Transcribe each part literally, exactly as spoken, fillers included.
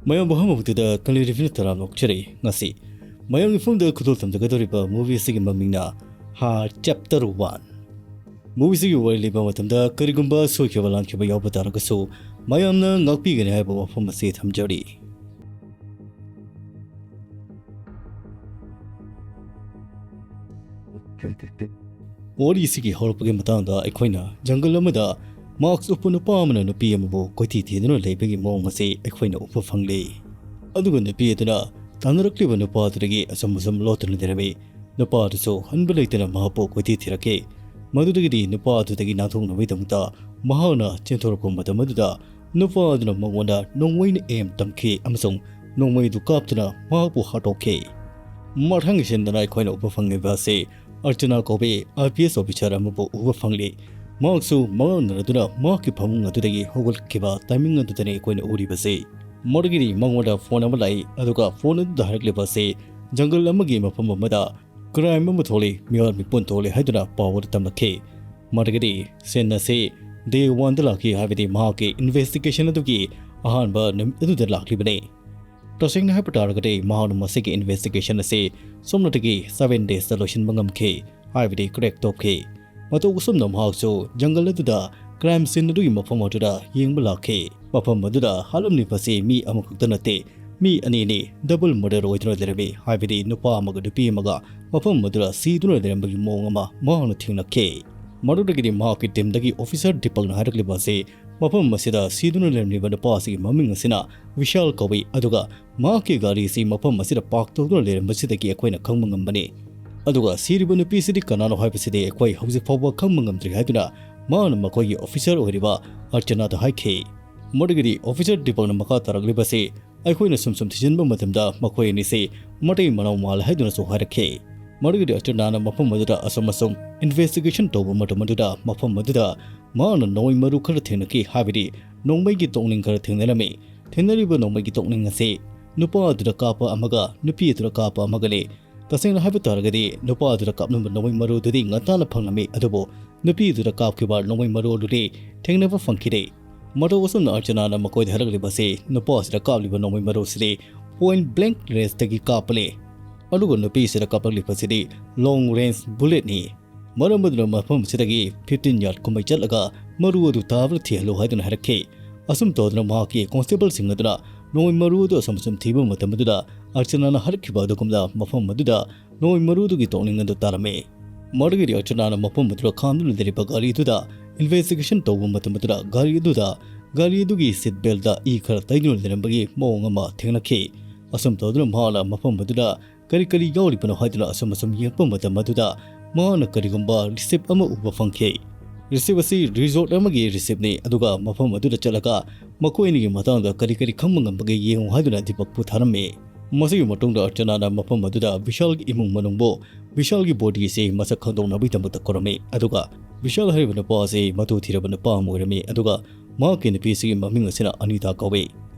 ꯃꯌꯥꯝꯕꯨ ꯑꯍꯥꯟꯕꯃꯛꯇꯗ ꯀꯪꯂꯩ ꯔꯤꯚꯤꯌꯨꯅ ꯇꯔꯥꯝꯅ ꯑꯣꯛꯆꯔꯤ꯫ ꯉꯁꯤ ꯃꯌꯥꯝꯒꯤ ꯃꯐꯝꯗ ꯈꯨꯗꯣꯜ ꯇꯝꯖꯒꯗꯧꯔꯤꯕ movie ꯑꯁꯤꯒꯤ ꯃꯃꯤꯡꯅ ꯍꯥ Chapter One꯫ Movie ꯑꯁꯤꯒꯤ ꯋꯥꯔꯤ ꯂꯤꯕ ꯃꯇꯝꯗ ꯀꯔꯤꯒꯨꯝꯕ ꯁꯣꯏꯈꯤꯕ ꯂꯥꯟꯈꯤꯕ ꯌꯥꯎꯕ ꯇꯥꯔꯒꯁꯨ ꯃꯌꯥꯝꯅ ꯉꯥꯛꯄꯤꯒꯅꯤ ꯍꯥꯏꯕ ꯋꯥꯐꯝ ꯑꯁꯤ ꯊꯝꯖꯔꯤ꯫ ꯋꯥꯔꯤꯁꯤꯒꯤ ꯍꯧꯔꯛꯄꯒꯤ ꯃꯇꯥꯡꯗ ꯑꯩꯈꯣꯏꯅ ꯖꯪꯒꯜ ꯑꯃꯗ ꯃꯥꯛꯁ ꯎꯞꯄ ꯅꯨꯄꯥ ꯑꯃꯅ ꯅꯨꯄꯤ ꯑꯃꯕꯨ ꯀꯣꯏꯊꯤ ꯊꯤꯗꯨꯅ ꯂꯩꯕꯒꯤ ꯃꯑꯣꯡ ꯑꯁꯤ ꯑꯩꯈꯣꯏꯅ ꯎꯕ ꯐꯪꯂꯤ꯫ ꯑꯗꯨꯒ ꯅꯨꯄꯤ ꯑꯗꯨꯅ ꯇꯥꯟꯅꯔꯛꯂꯤꯕ ꯅꯨꯄꯥ ꯑꯗꯨꯗꯒꯤ ꯑꯁꯨꯝ ꯑꯁꯨꯝ ꯂꯣꯠꯇꯨꯅ ꯂꯩꯔꯝꯃꯤ꯫ ꯅꯨꯄꯥ ꯑꯗꯨꯁꯨ ꯍꯟꯕ ꯂꯩꯇꯅ ꯃꯍꯥꯛꯄꯨ ꯀꯣꯏꯊꯤ ꯊꯤꯔꯛꯈꯤ꯫ ꯃꯗꯨꯗꯒꯤꯗꯤ ꯅꯨꯄꯥ ꯑꯗꯨꯗꯒꯤ ꯅꯥꯟꯊꯣꯛꯅꯕꯒꯤꯗꯃꯛꯇ ꯃꯍꯥꯛꯅ ꯆꯦꯟꯊꯣꯔꯛꯄ ꯃꯇꯝ ꯑꯗꯨꯗ ꯅꯨꯄꯥ ꯑꯗꯨꯅ ꯃꯉꯣꯟꯗ ꯅꯣꯡꯃꯩꯅ aim ꯇꯝꯈꯤ ꯑꯃꯁꯨꯡ ꯅꯣꯡꯃꯩꯗꯨ ꯀꯥꯞꯇꯨꯅ ꯃꯍꯥꯛꯄꯨ ꯍꯥꯠꯇꯣꯛꯈꯤ꯫ ꯃꯊꯪꯒꯤ ꯁꯤꯟꯗꯅ ꯑꯩꯈꯣꯏꯅ ꯎꯕ ꯐꯪꯂꯤꯕ ꯑꯁꯤ ꯑꯔꯆꯅꯥ ꯀꯧꯕꯤ IPS officer ꯑꯃꯕꯨ ꯎꯕ ꯐꯪꯂꯤ꯫ ꯃꯍꯥꯛꯁꯨ ꯃꯉꯛꯅꯔꯗꯨꯅ ꯃꯍꯥꯛꯀꯤ ꯐꯃꯨꯡ ꯑꯗꯨꯗꯒꯤ ꯍꯧꯒꯠꯈꯤꯕ timing ꯑꯗꯨꯗꯅꯤ ꯑꯩꯈꯣꯏꯅ ꯎꯔꯤꯕꯁꯤ꯫ ꯃꯗꯨꯒꯤꯗꯤ ꯃꯉꯣꯟꯗ phone ꯑꯃ ꯂꯥꯛꯏ, ꯑꯗꯨꯒ phone ꯑꯗꯨꯗ ꯍꯥꯏꯔꯛꯂꯤꯕ ꯑꯁꯤ ꯖꯪꯒꯜ ꯑꯃꯒꯤ ꯃꯐꯝ ꯑꯃꯗ crime ꯑꯃ ꯊꯣꯛꯂꯤ, ꯃꯤꯑꯣꯠ ꯃꯤꯄꯨꯟ ꯊꯣꯛꯂꯤ ꯍꯥꯏꯗꯨꯅ ꯄꯥꯎ ꯑꯗꯨ ꯇꯝꯂꯛꯈꯤ꯫ ꯃꯗꯨꯒꯤꯗꯤ scene ꯑꯁꯤ day oneꯗ ꯂꯥꯛꯈꯤ, ꯍꯥꯏꯕꯗꯤ ꯃꯍꯥꯛꯀꯤ investigation ꯑꯗꯨꯒꯤ ꯑꯍꯥꯟꯕ ꯅꯨꯃꯤꯠ ꯑꯗꯨꯗ ꯂꯥꯛꯂꯤꯕꯅꯤ꯫ ꯇꯁꯦꯡꯅ ꯍꯥꯏꯕ ꯇꯥꯔꯒꯗꯤ ꯃꯍꯥꯛꯅ ꯃꯁꯤꯒꯤ investigation ꯑꯁꯤ ꯁꯣꯝꯅꯇꯒꯤ seven daysꯇ ꯂꯣꯏꯁꯤꯟꯕ ꯉꯝꯈꯤ, ꯍꯥꯏꯕꯗꯤ crack ꯇꯧꯈꯤ꯫ ꯃꯇꯧ ꯑꯁꯨꯝꯅ ꯃꯍꯥꯛꯁꯨ ꯖꯪꯒꯜ ꯑꯗꯨꯗ crime scene ꯑꯗꯨꯒꯤ ꯃꯐꯝ ꯑꯗꯨꯗ ꯌꯦꯡꯕ ꯂꯥꯛꯈꯤ꯫ ꯃꯐꯝ ꯑꯗꯨꯗ ꯍꯥꯠꯂꯝꯂꯤꯕꯁꯤ ꯃꯤ ꯑꯃꯈꯛꯇ ꯅꯠꯇꯦ, ꯃꯤ ꯑꯅꯤꯅꯤ double murder ꯑꯣꯏꯗꯨꯅ ꯂꯩꯔꯝꯃꯤ, ꯍꯥꯏꯕꯗꯤ ꯅꯨꯄꯥ ꯑꯃꯒ ꯅꯨꯄꯤ ꯑꯃꯒ ꯃꯐꯝ ꯑꯗꯨꯗ ꯁꯤꯗꯨꯅ ꯂꯩꯔꯝꯕꯒꯤ ꯃꯑꯣꯡ ꯑꯃ ꯃꯍꯥꯛꯅ ꯊꯦꯡꯅꯈꯤ꯫ ꯃꯗꯨꯗꯒꯤꯗꯤ ꯃꯍꯥꯛꯀꯤ teamꯗꯒꯤ officer ꯗꯤꯄꯛꯅ ꯍꯥꯏꯔꯛꯂꯤꯕ ꯑꯁꯤ ꯃꯐꯝ ꯑꯁꯤꯗ ꯁꯤꯗꯨꯅ ꯂꯩꯔꯝꯂꯤꯕ ꯅꯨꯄꯥ ꯑꯁꯤꯒꯤ ꯃꯃꯤꯡ ꯑꯁꯤꯅ ꯕꯤꯁꯥꯜ ꯀꯧꯏ, ꯑꯗꯨꯒ ꯃꯍꯥꯛꯀꯤ ꯒꯥꯔꯤ ꯑꯁꯤ ꯃꯐꯝ ꯑꯁꯤꯗ park ꯇꯧꯗꯨꯅ ꯂꯩꯔꯝꯕꯁꯤꯗꯒꯤ ꯑꯩꯈꯣꯏꯅ ꯈꯪꯕ ꯉꯝꯕꯅꯤ꯫ ꯑꯗꯨꯒ ꯁꯤꯔꯤꯕ ꯅꯨꯄꯤꯁꯤꯗꯤ ꯀꯅꯥꯅꯣ ꯍꯥꯏꯕꯁꯤꯗꯤ ꯑꯩꯈꯣꯏ ꯍꯧꯖꯤꯛ ꯐꯥꯎꯕ ꯈꯪꯕ ꯉꯝꯗ꯭ꯔꯤ ꯍꯥꯏꯗꯨꯅ ꯃꯍꯥꯛꯅ ꯃꯈꯣꯏꯒꯤ officer ꯑꯣꯏꯔꯤꯕ ꯑꯔꯆꯅꯥꯗ ꯍꯥꯏꯈꯤ꯫ ꯃꯗꯨꯗꯒꯤꯗꯤ officer ꯗꯤꯄꯛꯅ ꯃꯈꯥ ꯇꯥꯔꯛꯂꯤꯕꯁꯤ ꯑꯩꯈꯣꯏꯅ ꯁꯨꯝ ꯁꯨꯝ ꯊꯤꯖꯤꯟꯕ ꯃꯇꯝꯗ ꯃꯈꯣꯏ ꯑꯅꯤꯁꯤ ꯃꯇꯩ ꯃꯅꯥꯎ ꯃꯥꯜꯂꯦ ꯍꯥꯏꯗꯨꯅꯁꯨ ꯍꯥꯏꯔꯛꯈꯤ꯫ ꯃꯗꯨꯗꯒꯤꯗꯤ ꯑꯔꯆꯅꯥꯅ ꯃꯐꯝ ꯑꯗꯨꯗ ꯑꯁꯨꯝ ꯑꯁꯨꯝ investigation ꯇꯧꯕ ꯃꯇꯝ ꯑꯗꯨꯗ ꯃꯐꯝ ꯑꯗꯨꯗ ꯃꯍꯥꯛꯅ ꯅꯣꯡꯃꯩ ꯃꯔꯨ ꯈꯔ ꯊꯦꯡꯅꯈꯤ, ꯍꯥꯏꯕꯗꯤ ꯅꯣꯡꯃꯩꯒꯤ ꯇꯣꯛꯅꯤꯡ ꯈꯔ ꯊꯦꯡꯅꯔꯝꯃꯤ꯫ ꯊꯦꯡꯅꯔꯤꯕ ꯅꯣꯡꯃꯩꯒꯤ ꯇꯣꯛꯅꯤꯡ ꯑꯁꯤ ꯅꯨꯄꯥ ꯑꯗꯨꯗ ꯀꯥꯞꯄ ꯑꯃꯒ ꯅꯨꯄꯤ ꯑꯗꯨꯗ ꯀꯥꯞꯄ ꯑꯃꯒꯅꯤ꯫ ꯇꯁꯦꯡꯅ ꯍꯥꯏꯕ ꯇꯥꯔꯒꯗꯤ ꯅꯨꯄꯥ ꯑꯗꯨꯗ ꯀꯥꯞꯂꯝꯕ ꯅꯣꯡꯃꯩ ꯃꯔꯨ ꯑꯗꯨꯗꯤ ꯉꯟꯇꯥꯅ ꯐꯪꯂꯝꯃꯤ, ꯑꯗꯨꯕꯨ ꯅꯨꯄꯤ ꯑꯗꯨꯗ ꯀꯥꯞꯈꯤꯕ ꯅꯣꯡꯃꯩ ꯃꯔꯨ ꯑꯗꯨꯗꯤ ꯊꯦꯡꯅꯕ ꯐꯪꯈꯤꯗꯦ꯫ ꯃꯇꯧ ꯑꯁꯨꯝꯅ ꯑꯔꯆꯅꯥꯅ ꯃꯈꯣꯏꯗ ꯍꯥꯏꯔꯛꯂꯤꯕꯁꯤ ꯅꯨꯄꯥꯁꯤꯗ ꯀꯥꯞꯂꯤꯕ ꯅꯣꯡꯃꯩ ꯃꯔꯨꯁꯤꯗꯤ point blank rangeꯇꯒꯤ ꯀꯥꯞꯄꯅꯤ, ꯑꯗꯨꯒ ꯅꯨꯄꯤꯁꯤꯗ ꯀꯥꯞꯂꯛꯂꯤꯕꯁꯤꯗꯤ long range bulletꯅꯤ꯫ ꯃꯔꯝ ꯑꯗꯨꯅ ꯃꯐꯝ ꯑꯁꯤꯗꯒꯤ fifteen yard ꯀꯨꯝꯕꯩ ꯆꯠꯂꯒ ꯃꯔꯨ ꯑꯗꯨ ꯇꯥꯕ꯭ꯔꯥ ꯊꯤꯍꯜꯂꯨ ꯍꯥꯏꯗꯨꯅ ꯍꯥꯏꯔꯛꯈꯤ꯫ ꯑꯁꯨꯝ ꯇꯧꯗꯨꯅ ꯃꯍꯥꯛꯀꯤ constableꯁꯤꯡ ꯑꯗꯨꯅ ꯅꯣꯡꯃꯩ ꯃꯔꯨ ꯑꯗꯨ ꯑꯁꯨꯝ ꯑꯁꯨꯝ ꯊꯤꯕ ꯃꯇꯝ ꯑꯗꯨꯗ ꯑꯔꯆꯅꯥꯅ ꯍꯥꯏꯔꯛꯈꯤꯕ ꯑꯗꯨꯒꯨꯝꯅ ꯃꯐꯝ ꯑꯗꯨꯗ ꯅꯣꯡꯃꯩ ꯃꯔꯨꯗꯨꯒꯤ ꯇꯣꯛꯅꯤꯡ ꯑꯗꯨ ꯇꯥꯔꯝꯃꯤ꯫ ꯃꯗꯨꯒꯤꯗꯤ ꯑꯔꯆꯅꯥꯅ ꯃꯐꯝ ꯑꯗꯨꯗ ꯈꯥꯝꯗꯨꯅ ꯂꯩꯔꯤꯕ ꯒꯥꯔꯤ ꯑꯗꯨꯗ investigation ꯇꯧꯕ ꯃꯇꯝ ꯑꯗꯨꯗ ꯒꯥꯔꯤ ꯑꯗꯨꯗ, ꯒꯥꯔꯤ ꯑꯗꯨꯒꯤ seat beltꯇ ꯏ ꯈꯔ ꯇꯩꯗꯨꯅ ꯂꯩꯔꯝꯕꯒꯤ ꯃꯑꯣꯡ ꯑꯃ ꯊꯦꯡꯅꯈꯤ꯫ ꯑꯁꯨꯝ ꯇꯧꯗꯨꯅ ꯃꯍꯥꯛꯅ ꯃꯐꯝ ꯑꯗꯨꯗ ꯀꯔꯤ ꯀꯔꯤ ꯌꯥꯎꯔꯤꯕꯅꯣ ꯍꯥꯏꯗꯨꯅ ꯑꯁꯨꯝ ꯑꯁꯨꯝ ꯌꯦꯡꯉꯛꯄ ꯃꯇꯝ ꯑꯗꯨꯗ ꯃꯍꯥꯛꯅ ꯀꯔꯤꯒꯨꯝꯕ receipt ꯑꯃ ꯎꯕ ꯐꯪꯈꯤ꯫ Receipt ꯑꯁꯤ resort ꯑꯃꯒꯤ receiptꯅꯤ, ꯑꯗꯨꯒ ꯃꯐꯝ ꯑꯗꯨꯗ ꯆꯠꯂꯒ ꯃꯈꯣꯏ ꯑꯅꯤꯒꯤ ꯃꯇꯥꯡꯗ ꯀꯔꯤ ꯀꯔꯤ ꯈꯪꯕ ꯉꯝꯕꯒꯦ ꯌꯦꯡꯉꯨ ꯍꯥꯏꯗꯨꯅ ꯗꯤꯄꯛꯄꯨ ꯊꯥꯔꯝꯃꯤ꯫ ꯃꯁꯤꯒꯤ ꯃꯇꯨꯡꯗ ꯑꯔꯆꯅꯥꯅ ꯃꯐꯝ ꯑꯗꯨꯗ ꯕꯤꯁꯥꯜꯒꯤ ꯏꯃꯨꯡ ꯃꯅꯨꯡꯕꯨ ꯕꯤꯁꯥꯜꯒꯤ body ꯑꯁꯤ ꯃꯁꯛ ꯈꯪꯗꯣꯛꯅꯕꯒꯤꯗꯃꯛꯇ ꯀꯧꯔꯝꯃꯤ꯫ ꯑꯗꯨꯒ ꯕꯤꯁꯥꯜ ꯍꯥꯏꯔꯤꯕ ꯅꯨꯄꯥ ꯑꯁꯤ ꯃꯇꯨ ꯊꯤꯔꯕ ꯅꯨꯄꯥ ꯑꯃ ꯑꯣꯏꯔꯝꯃꯤ꯫ ꯑꯗꯨꯒ ꯃꯍꯥꯛꯀꯤ ꯅꯨꯄꯤ ꯑꯁꯤꯒꯤ ꯃꯃꯤꯡ ꯑꯁꯤꯅ ꯑꯅꯤꯇꯥ ꯀꯧꯏ꯫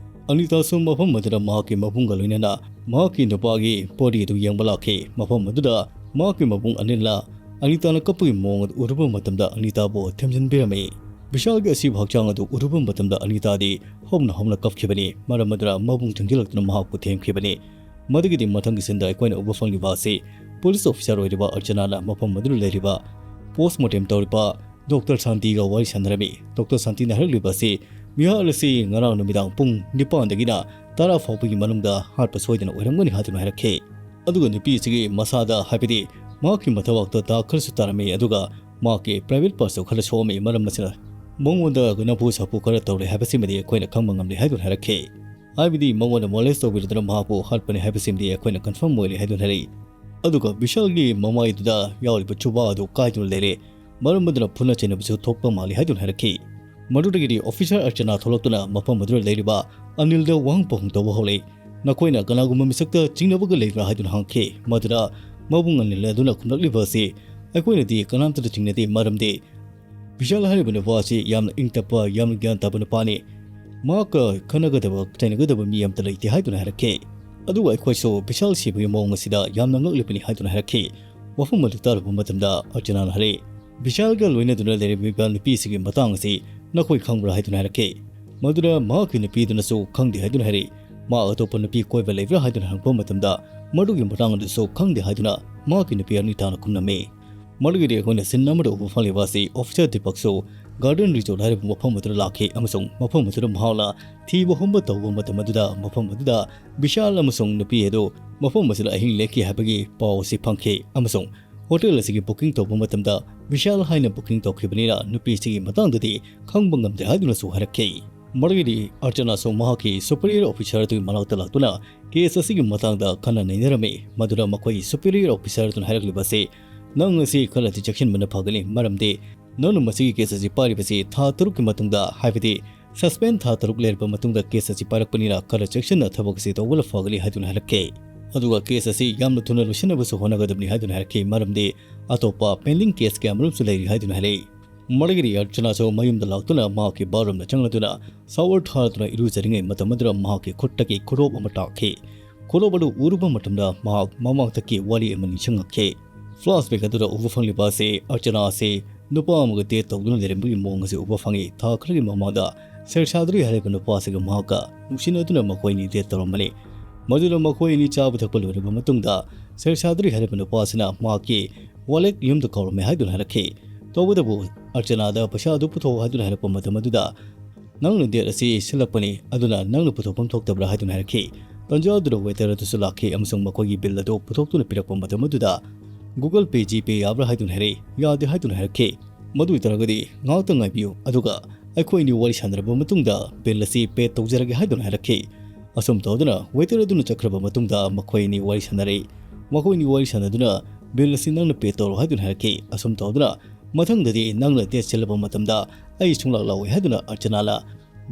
ꯑꯅꯤꯇꯥꯁꯨ ꯃꯐꯝ ꯑꯗꯨꯗ ꯃꯍꯥꯛꯀꯤ ꯃꯕꯨꯡꯒ ꯂꯣꯏꯅꯅ ꯃꯍꯥꯛꯀꯤ ꯅꯨꯄꯥꯒꯤ body ꯑꯗꯨ ꯌꯦꯡꯕ ꯂꯥꯛꯈꯤ꯫ ꯃꯐꯝ ꯑꯗꯨꯗ ꯃꯍꯥꯛꯀꯤ ꯃꯕꯨꯡ ꯑꯅꯤꯜꯅ ꯑꯅꯤꯇꯥꯅ ꯀꯞꯄꯒꯤ ꯃꯑꯣꯡ ꯑꯗꯨ ꯎꯔꯨꯕ ꯃꯇꯝꯗ ꯑꯅꯤꯇꯥꯕꯨ ꯊꯦꯝꯖꯤꯟꯕꯤꯔꯝꯃꯤ꯫ ꯕꯤꯁꯥꯜꯒꯤ ꯑꯁꯤꯕ ꯍꯛꯆꯥꯡ ꯑꯗꯨ ꯎꯔꯨꯕ ꯃꯇꯝꯗ ꯑꯅꯤꯇꯥꯗꯤ ꯍꯧꯅ ꯍꯧꯅ ꯀꯞꯈꯤꯕꯅꯤ꯫ ꯃꯔꯝ ꯑꯗꯨꯅ ꯃꯕꯨꯡ ꯊꯦꯡꯖꯤꯜꯂꯛꯇꯨꯅ ꯃꯍꯥꯛꯄꯨ ꯊꯦꯝꯈꯤꯕꯅꯤ꯫ ꯃꯗꯨꯒꯤꯗꯤ ꯃꯊꯪꯒꯤ sceneꯗ ꯑꯩꯈꯣꯏꯅ ꯎꯕ ꯐꯪꯂꯤꯕ ꯑꯁꯤ police officer ꯑꯣꯏꯔꯤꯕ ꯑꯔꯆꯅꯥꯅ ꯃꯐꯝ ꯑꯗꯨꯗ ꯂꯩꯔꯤꯕ postmortem ꯇꯧꯔꯤꯕ Doctor ꯁꯥꯟꯇꯤꯒ ꯋꯥꯔꯤ ꯁꯥꯟꯅꯔꯝꯃꯤ꯫ Doctor ꯁꯥꯟꯇꯤꯅ ꯍꯥꯏꯔꯛꯂꯤꯕ ꯑꯁꯤ ꯃꯤꯍꯥꯠ ꯑꯁꯤ ꯉꯔꯥꯡ ꯅꯨꯃꯤꯗꯥꯡ ꯄꯨꯡ ꯅꯤꯄꯥꯟꯗꯒꯤꯅ ꯇꯔꯥ ꯐꯥꯎꯕꯒꯤ ꯃꯅꯨꯡꯗ ꯍꯥꯠꯄ ꯁꯣꯏꯗꯅ ꯑꯣꯏꯔꯝꯒꯅꯤ ꯍꯥꯏꯗꯨꯅ ꯍꯥꯏꯔꯛꯈꯤ꯫ ꯑꯗꯨꯒ ꯅꯨꯄꯤ ꯑꯁꯤꯒꯤ ꯃꯁꯥꯗ, ꯍꯥꯏꯕꯗꯤ ꯃꯍꯥꯛꯀꯤ ꯃꯊꯕꯥꯛꯇ ꯗꯥꯛ ꯈꯔꯁꯨ ꯇꯥꯔꯝꯃꯤ, ꯑꯗꯨꯒ ꯃꯍꯥꯛꯀꯤ private partꯁꯨ ꯈꯔ ꯁꯣꯛꯑꯝꯃꯤ꯫ ꯃꯔꯝ ꯑꯁꯤꯅ ꯃꯉꯣꯟꯗ ꯅꯝꯐꯨ ꯁꯥꯐꯨ ꯈꯔ ꯇꯧꯔꯦ ꯍꯥꯏꯕꯁꯤꯃꯗꯤ ꯑꯩꯈꯣꯏꯅ ꯈꯪꯕ ꯉꯝꯂꯦ ꯍꯥꯏꯗꯨꯅ ꯍꯥꯏꯔꯛꯈꯤ꯫ ꯍꯥꯏꯕꯗꯤ ꯃꯉꯣꯟꯗ molest ꯇꯧꯕꯤꯔꯗꯨꯅ ꯃꯍꯥꯛꯄꯨ ꯍꯥꯠꯄꯅꯤ ꯍꯥꯏꯕꯁꯤꯃꯗꯤ ꯑꯩꯈꯣꯏꯅ confirm ꯑꯣꯏꯔꯦ ꯍꯥꯏꯗꯨꯅ ꯍꯥꯏꯔꯛꯏ꯫ ꯑꯗꯨꯒ ꯕꯤꯁꯥꯜꯒꯤ ꯃꯃꯥꯏꯗꯨꯗ ꯌꯥꯎꯔꯤꯕ ꯆꯨꯕꯥ ꯑꯗꯨ ꯀꯥꯏꯗꯨꯅ ꯂꯩꯔꯦ꯫ ꯃꯔꯝ ꯑꯗꯨꯅ ꯐꯨꯅ ꯆꯩꯅꯕꯁꯨ ꯊꯣꯛꯄ ꯃꯥꯜꯂꯤ ꯍꯥꯏꯗꯨꯅ ꯍꯥꯏꯔꯛꯈꯤ꯫ ꯃꯗꯨꯗꯒꯤꯗꯤ officer ꯑꯔꯆꯅꯥ ꯊꯣꯛꯂꯛꯇꯨꯅ ꯃꯐꯝ ꯑꯗꯨꯗ ꯂꯩꯔꯤꯕ ꯑꯅꯤꯜꯗ ꯋꯥꯍꯪ ꯄꯥꯎꯍꯪ ꯇꯧꯕ ꯍꯧꯔꯛꯏ꯫ "ꯅꯈꯣꯏꯅ ꯀꯅꯥꯒꯨꯝꯕ ꯃꯤꯁꯛꯇ ꯆꯤꯡꯅꯕꯒ ꯂꯩꯕ꯭ꯔꯥ?" ꯍꯥꯏꯗꯨꯅ ꯍꯪꯈꯤ꯫ ꯃꯗꯨꯗ ꯃꯕꯨꯡ ꯑꯅꯤꯜ ꯑꯗꯨꯅ ꯈꯨꯝꯂꯛꯂꯤꯕ ꯑꯁꯤ, "ꯑꯩꯈꯣꯏꯅꯗꯤ ꯀꯅꯥꯝꯇꯗ ꯆꯤꯡꯅꯗꯦ, ꯃꯔꯝꯗꯤ ꯕꯤꯁꯥꯜ ꯍꯥꯏꯔꯤꯕ ꯅꯨꯄꯥ ꯑꯁꯤ ꯌꯥꯝꯅ ꯏꯪ ꯇꯞꯄ, ꯌꯥꯝꯅ ꯒ꯭ꯌꯥꯟ ꯇꯥꯕ ꯅꯨꯄꯥꯅꯤ꯫ ꯃꯍꯥꯛꯀ ꯈꯟꯅꯒꯗꯕ, ꯆꯩꯅꯒꯗꯕ ꯃꯤ ꯑꯃꯠꯇ ꯂꯩꯇꯦ" ꯍꯥꯏꯗꯨꯅ ꯍꯥꯏꯔꯛꯈꯤ꯫ ꯑꯗꯨꯒ ꯑꯩꯈꯣꯏꯁꯨ ꯕꯤꯁꯥꯜ ꯁꯤꯕꯒꯤ ꯃꯑꯣꯡ ꯑꯁꯤꯗ ꯌꯥꯝꯅ ꯉꯛꯂꯤꯕꯅꯤ ꯍꯥꯏꯗꯨꯅ ꯍꯥꯏꯔꯛꯈꯤ꯫ ꯋꯥꯐꯝ ꯑꯗꯨ ꯇꯥꯔꯨꯕ ꯃꯇꯝꯗ ꯑꯔꯆꯅꯥꯅ ꯍꯥꯏꯔꯛꯏ, "ꯕꯤꯁꯥꯜꯒ ꯂꯣꯏꯅꯗꯨꯅ ꯂꯩꯔꯝꯃꯤꯕ ꯅꯨꯄꯤꯁꯤꯒꯤ ꯃꯇꯥꯡ ꯑꯁꯤ "ꯅꯈꯣꯏ ꯈꯪꯕ꯭ꯔꯥ?" ꯍꯥꯏꯗꯨꯅ ꯍꯥꯏꯔꯛꯈꯤ꯫ ꯃꯗꯨꯗ ꯃꯍꯥꯛꯀꯤ ꯅꯨꯄꯤꯗꯨꯅꯁꯨ ꯈꯪꯗꯦ ꯍꯥꯏꯗꯨꯅ ꯍꯥꯏꯔꯛꯏ꯫ ꯃꯥ ꯑꯇꯣꯞꯄ ꯅꯨꯄꯤ ꯀꯣꯏꯕ ꯂꯩꯕ꯭ꯔꯥ ꯍꯥꯏꯗꯨꯅ ꯍꯪꯂꯛꯄ ꯃꯇꯝꯗ ꯃꯗꯨꯒꯤ ꯃꯇꯥꯡ ꯑꯗꯨꯁꯨ ꯈꯪꯗꯦ ꯍꯥꯏꯗꯨꯅ ꯃꯍꯥꯛꯀꯤ ꯅꯨꯄꯤ ꯑꯅꯤꯇꯥꯅ ꯈꯨꯝꯂꯝꯃꯤ꯫ ꯃꯗꯨꯒꯤꯗꯤ ꯑꯩꯈꯣꯏꯅ ꯁꯤꯟ ꯑꯃꯗ ꯎꯕ ꯐꯪꯂꯤꯕ ꯑꯁꯤ ꯑꯣꯐꯤꯁꯥꯔ ꯗꯤꯄꯛꯁꯨ ꯒꯥꯔꯗꯦꯟ ꯔꯤꯖꯣꯔꯠ ꯍꯥꯏꯔꯤꯕ ꯃꯐꯝ ꯑꯗꯨꯗ ꯂꯥꯛꯈꯤ ꯑꯃꯁꯨꯡ ꯃꯐꯝ ꯑꯗꯨꯗ ꯃꯍꯥꯛꯅ ꯊꯤꯕ ꯍꯨꯝꯕ ꯇꯧꯕ ꯃꯇꯝ ꯑꯗꯨꯗ ꯃꯐꯝ ꯑꯗꯨꯗ ꯕꯤꯁꯥꯜ ꯑꯃꯁꯨꯡ ꯅꯨꯄꯤ ꯑꯗꯨ ꯃꯐꯝ ꯑꯁꯤꯗ ꯑꯍꯤꯡ ꯂꯦꯛꯈꯤ ꯍꯥꯏꯕꯒꯤ ꯄꯥꯎ ꯑꯁꯤ ꯐꯪꯈꯤ ꯑꯃꯁꯨꯡ ꯍꯣꯇꯦꯜ ꯑꯁꯤꯒꯤ ꯕꯨꯀꯤꯡ ꯇꯧꯕ ꯃꯇꯝꯗ ꯕꯤꯁꯥꯜ ꯍꯥꯏꯅ ꯕꯨꯀꯤꯡ ꯇꯧꯈꯤꯕꯅꯤꯅ ꯅꯨꯄꯤꯁꯤꯒꯤ ꯃꯇꯥꯡꯗꯗꯤ ꯈꯪꯕ ꯉꯝꯗꯦ ꯍꯥꯏꯗꯨꯅꯁꯨ ꯍꯥꯏꯔꯛꯈꯤ꯫ ꯃꯗꯨꯒꯤꯗꯤ ꯑꯔꯆꯅꯥꯁꯨ ꯃꯍꯥꯛꯀꯤ ꯁꯨꯄꯔꯤꯌꯔ ꯑꯣꯐꯤꯁꯥꯔ ꯑꯗꯨꯒꯤ ꯃꯅꯥꯛꯇ ꯂꯥꯛꯇꯨꯅ ꯀꯦꯁ ꯑꯁꯤꯒꯤ ꯃꯇꯥꯡꯗ ꯈꯟꯅ ꯅꯩꯅꯔꯝꯃꯤ꯫ ꯃꯗꯨꯗ ꯃꯈꯣꯏꯒꯤ ꯁꯨꯄꯔꯤꯌꯔ ꯑꯣꯐꯤꯁꯥꯔ ꯑꯗꯨꯅ ꯍꯥꯏꯔꯛꯂꯤꯕ ꯑꯁꯤ, "ꯅꯪ ꯑꯁꯤ ꯈꯔꯗꯤ ꯆꯦꯛꯁꯤꯟꯕꯅ ꯐꯒꯅꯤ, ꯃꯔꯝꯗꯤ ꯅꯪꯅ ꯃꯁꯤꯒꯤ ꯀꯦꯁ ꯑꯁꯤ ꯄꯥꯏꯔꯤꯕꯁꯤ ꯊꯥ ꯇꯔꯨꯛꯀꯤ ꯃꯇꯨꯡꯗ, ꯍꯥꯏꯕꯗꯤ ꯁꯁꯄꯦꯟ ꯊꯥ ꯇꯔꯨꯛ ꯂꯩꯔꯕ ꯃꯇꯨꯡꯗ ꯀꯦꯁ ꯑꯁꯤ ꯄꯥꯏꯔꯛꯄꯅꯤꯅ ꯈꯔ ꯆꯦꯛꯁꯤꯟꯅ ꯊꯕꯛ ꯑꯁꯤ ꯇꯧꯕꯅ ꯐꯒꯅꯤ" ꯍꯥꯏꯗꯨꯅ ꯍꯥꯏꯔꯛꯈꯤ꯫ ꯑꯗꯨꯒ ꯀꯦꯁ ꯑꯁꯤ ꯌꯥꯝꯅ ꯊꯨꯅ ꯂꯣꯏꯁꯤꯟꯅꯕꯁꯨ ꯍꯣꯠꯅꯒꯗꯕꯅꯤ ꯍꯥꯏꯗꯨꯅ ꯍꯥꯏꯔꯛꯈꯤ, ꯃꯔꯝꯗꯤ ꯑꯇꯣꯞꯄ ꯄꯦꯟꯗꯤꯡ ꯀꯦꯁ ꯀꯌꯥꯃꯔꯨꯝꯁꯨ ꯂꯩꯔꯤ ꯍꯥꯏꯗꯨꯅ ꯍꯥꯏꯔꯛꯏ꯫ ꯃꯗꯨꯒꯤꯗꯤ ꯑꯔꯆꯅꯥꯁꯨ ꯃꯌꯨꯝꯗ ꯂꯥꯛꯇꯨꯅ ꯃꯍꯥꯛꯀꯤ ꯕꯥꯠꯔꯨꯝꯗ ꯆꯪꯂꯗꯨꯅ ꯁꯥꯋꯔ ꯊꯥꯗꯨꯅ ꯏꯔꯨꯖꯔꯤꯉꯩ ꯃꯇꯝ ꯑꯗꯨꯗ ꯃꯍꯥꯛꯀꯤ ꯈꯨꯠꯇꯒꯤ ꯈꯨꯗꯣꯞ ꯑꯃ ꯇꯥꯈꯤ꯫ ꯈꯨꯗꯣꯞ ꯑꯗꯨ ꯎꯔꯨꯕ ꯃꯇꯝꯗ ꯃꯍꯥꯛ ꯃꯃꯥꯡꯗꯒꯤ ꯋꯥꯔꯤ ꯑꯃ ꯅꯤꯡꯁꯤꯡꯂꯛꯈꯤ꯫ ꯐ꯭ꯂꯥꯁꯕꯦꯛ ꯑꯗꯨꯗ ꯎꯕ ꯐꯪꯂꯤꯕ ꯑꯁꯤ ꯑꯔꯆꯅꯥ ꯑꯁꯤ ꯅꯨꯄꯥ ꯑꯃꯒ ꯗꯦꯠ ꯇꯧꯗꯨꯅ ꯂꯩꯔꯝꯕꯒꯤ ꯃꯑꯣꯡ ꯑꯁꯤ ꯎꯕ ꯐꯪꯏ꯫ ꯊꯥ ꯈꯔꯒꯤ ꯃꯃꯥꯡꯗ ꯁꯦꯔꯁꯥꯗ꯭ꯔꯤ ꯍꯥꯏꯔꯤꯕ ꯅꯨꯄꯥ ꯑꯁꯤꯒ ꯃꯍꯥꯛꯀ ꯅꯨꯡꯁꯤꯅꯗꯨꯅ ꯃꯈꯣꯏ ꯑꯅꯤ ꯗꯦꯠ ꯇꯧꯔꯝꯕꯅꯤ꯫ ꯃꯗꯨꯗ ꯃꯈꯣꯏ ꯑꯅꯤ ꯆꯥꯕ ꯊꯛꯄ ꯂꯣꯏꯔꯕ ꯃꯇꯨꯡꯗ ꯁꯦꯔꯁꯥꯗ꯭ꯔꯤ ꯍꯥꯏꯔꯤꯕ ꯅꯨꯄꯥ ꯑꯁꯤꯅ ꯃꯍꯥꯛꯀꯤ ꯋꯥꯂꯦꯠ ꯌꯨꯝꯗ ꯀꯥꯎꯔꯝꯃꯦ ꯍꯥꯏꯗꯨꯅ ꯍꯥꯏꯔꯛꯈꯤ꯫ ꯇꯧꯕꯇꯕꯨ ꯑꯔꯆꯅꯥꯗ ꯄꯩꯁꯥ ꯑꯗꯨ ꯄꯨꯊꯣꯛꯑꯣ ꯍꯥꯏꯗꯨꯅ ꯍꯥꯏꯔꯛꯄ ꯃꯇꯝ ꯑꯗꯨꯗ, "ꯅꯪꯅ ꯗꯦꯠ ꯑꯁꯤ ꯁꯤꯜꯂꯛꯄꯅꯤ, ꯑꯗꯨꯅ ꯅꯪꯅ ꯄꯨꯊꯣꯛꯐꯝ ꯊꯣꯛꯇꯕ꯭ꯔꯥ?" ꯍꯥꯏꯗꯨꯅ ꯍꯥꯏꯔꯛꯈꯤ꯫ ꯇꯟꯖꯥ ꯑꯗꯨꯗ ꯋꯦꯇꯔ ꯑꯗꯨꯁꯨ ꯂꯥꯛꯈꯤ ꯑꯃꯁꯨꯡ ꯃꯈꯣꯏꯒꯤ ꯕꯤꯜ ꯑꯗꯨ ꯄꯨꯊꯣꯛꯇꯨꯅ ꯄꯤꯔꯛꯄ ꯃꯇꯝ ꯑꯗꯨꯗ, "Google Pay, GPay ꯌꯥꯕ꯭ꯔꯥ?" ꯍꯥꯏꯗꯨꯅ ꯍꯥꯏꯔꯛꯏ꯫ "ꯌꯥꯗꯦ" ꯍꯥꯏꯗꯨꯅ ꯍꯥꯏꯔꯛꯈꯤ꯫ "ꯃꯗꯨ ꯑꯣꯏꯇꯥꯔꯒꯗꯤ ꯉꯥꯏꯍꯥꯛꯇꯪ ꯉꯥꯏꯕꯤꯌꯨ, ꯑꯗꯨꯒ ꯑꯩꯈꯣꯏ ꯑꯅꯤ ꯋꯥꯔꯤ ꯁꯥꯟꯅꯔꯕ ꯃꯇꯨꯡꯗ ꯕꯤꯜ ꯑꯁꯤ ꯄꯦ ꯇꯧꯖꯔꯒꯦ" ꯍꯥꯏꯗꯨꯅ ꯍꯥꯏꯔꯛꯈꯤ꯫ ꯑꯁꯨꯝ ꯇꯧꯗꯨꯅ ꯋꯦꯇꯔ ꯑꯗꯨꯅ ꯆꯠꯈ꯭ꯔꯕ ꯃꯇꯨꯡꯗ ꯃꯈꯣꯏ ꯑꯅꯤ ꯋꯥꯔꯤ ꯁꯥꯟꯅꯔꯛꯏ꯫ ꯃꯈꯣꯏ ꯑꯅꯤ ꯋꯥꯔꯤ ꯁꯥꯟꯅꯗꯨꯅ, "ꯕꯤꯜ ꯑꯁꯤ ꯅꯪꯅ ꯄꯦ ꯇꯧꯔꯣ" ꯍꯥꯏꯗꯨꯅ ꯍꯥꯏꯔꯛꯈꯤ꯫ ꯑꯁꯨꯝ ꯇꯧꯗꯨꯅ ꯃꯊꯪꯗꯗꯤ ꯅꯪꯅ ꯗꯦꯠ ꯁꯤꯜꯂꯕ ꯃꯇꯝꯗ ꯑꯩ ꯁꯨꯡꯂꯥꯛ ꯂꯥꯛꯑꯣꯏ ꯍꯥꯏꯗꯨꯅ ꯑꯔꯆꯅꯥꯅ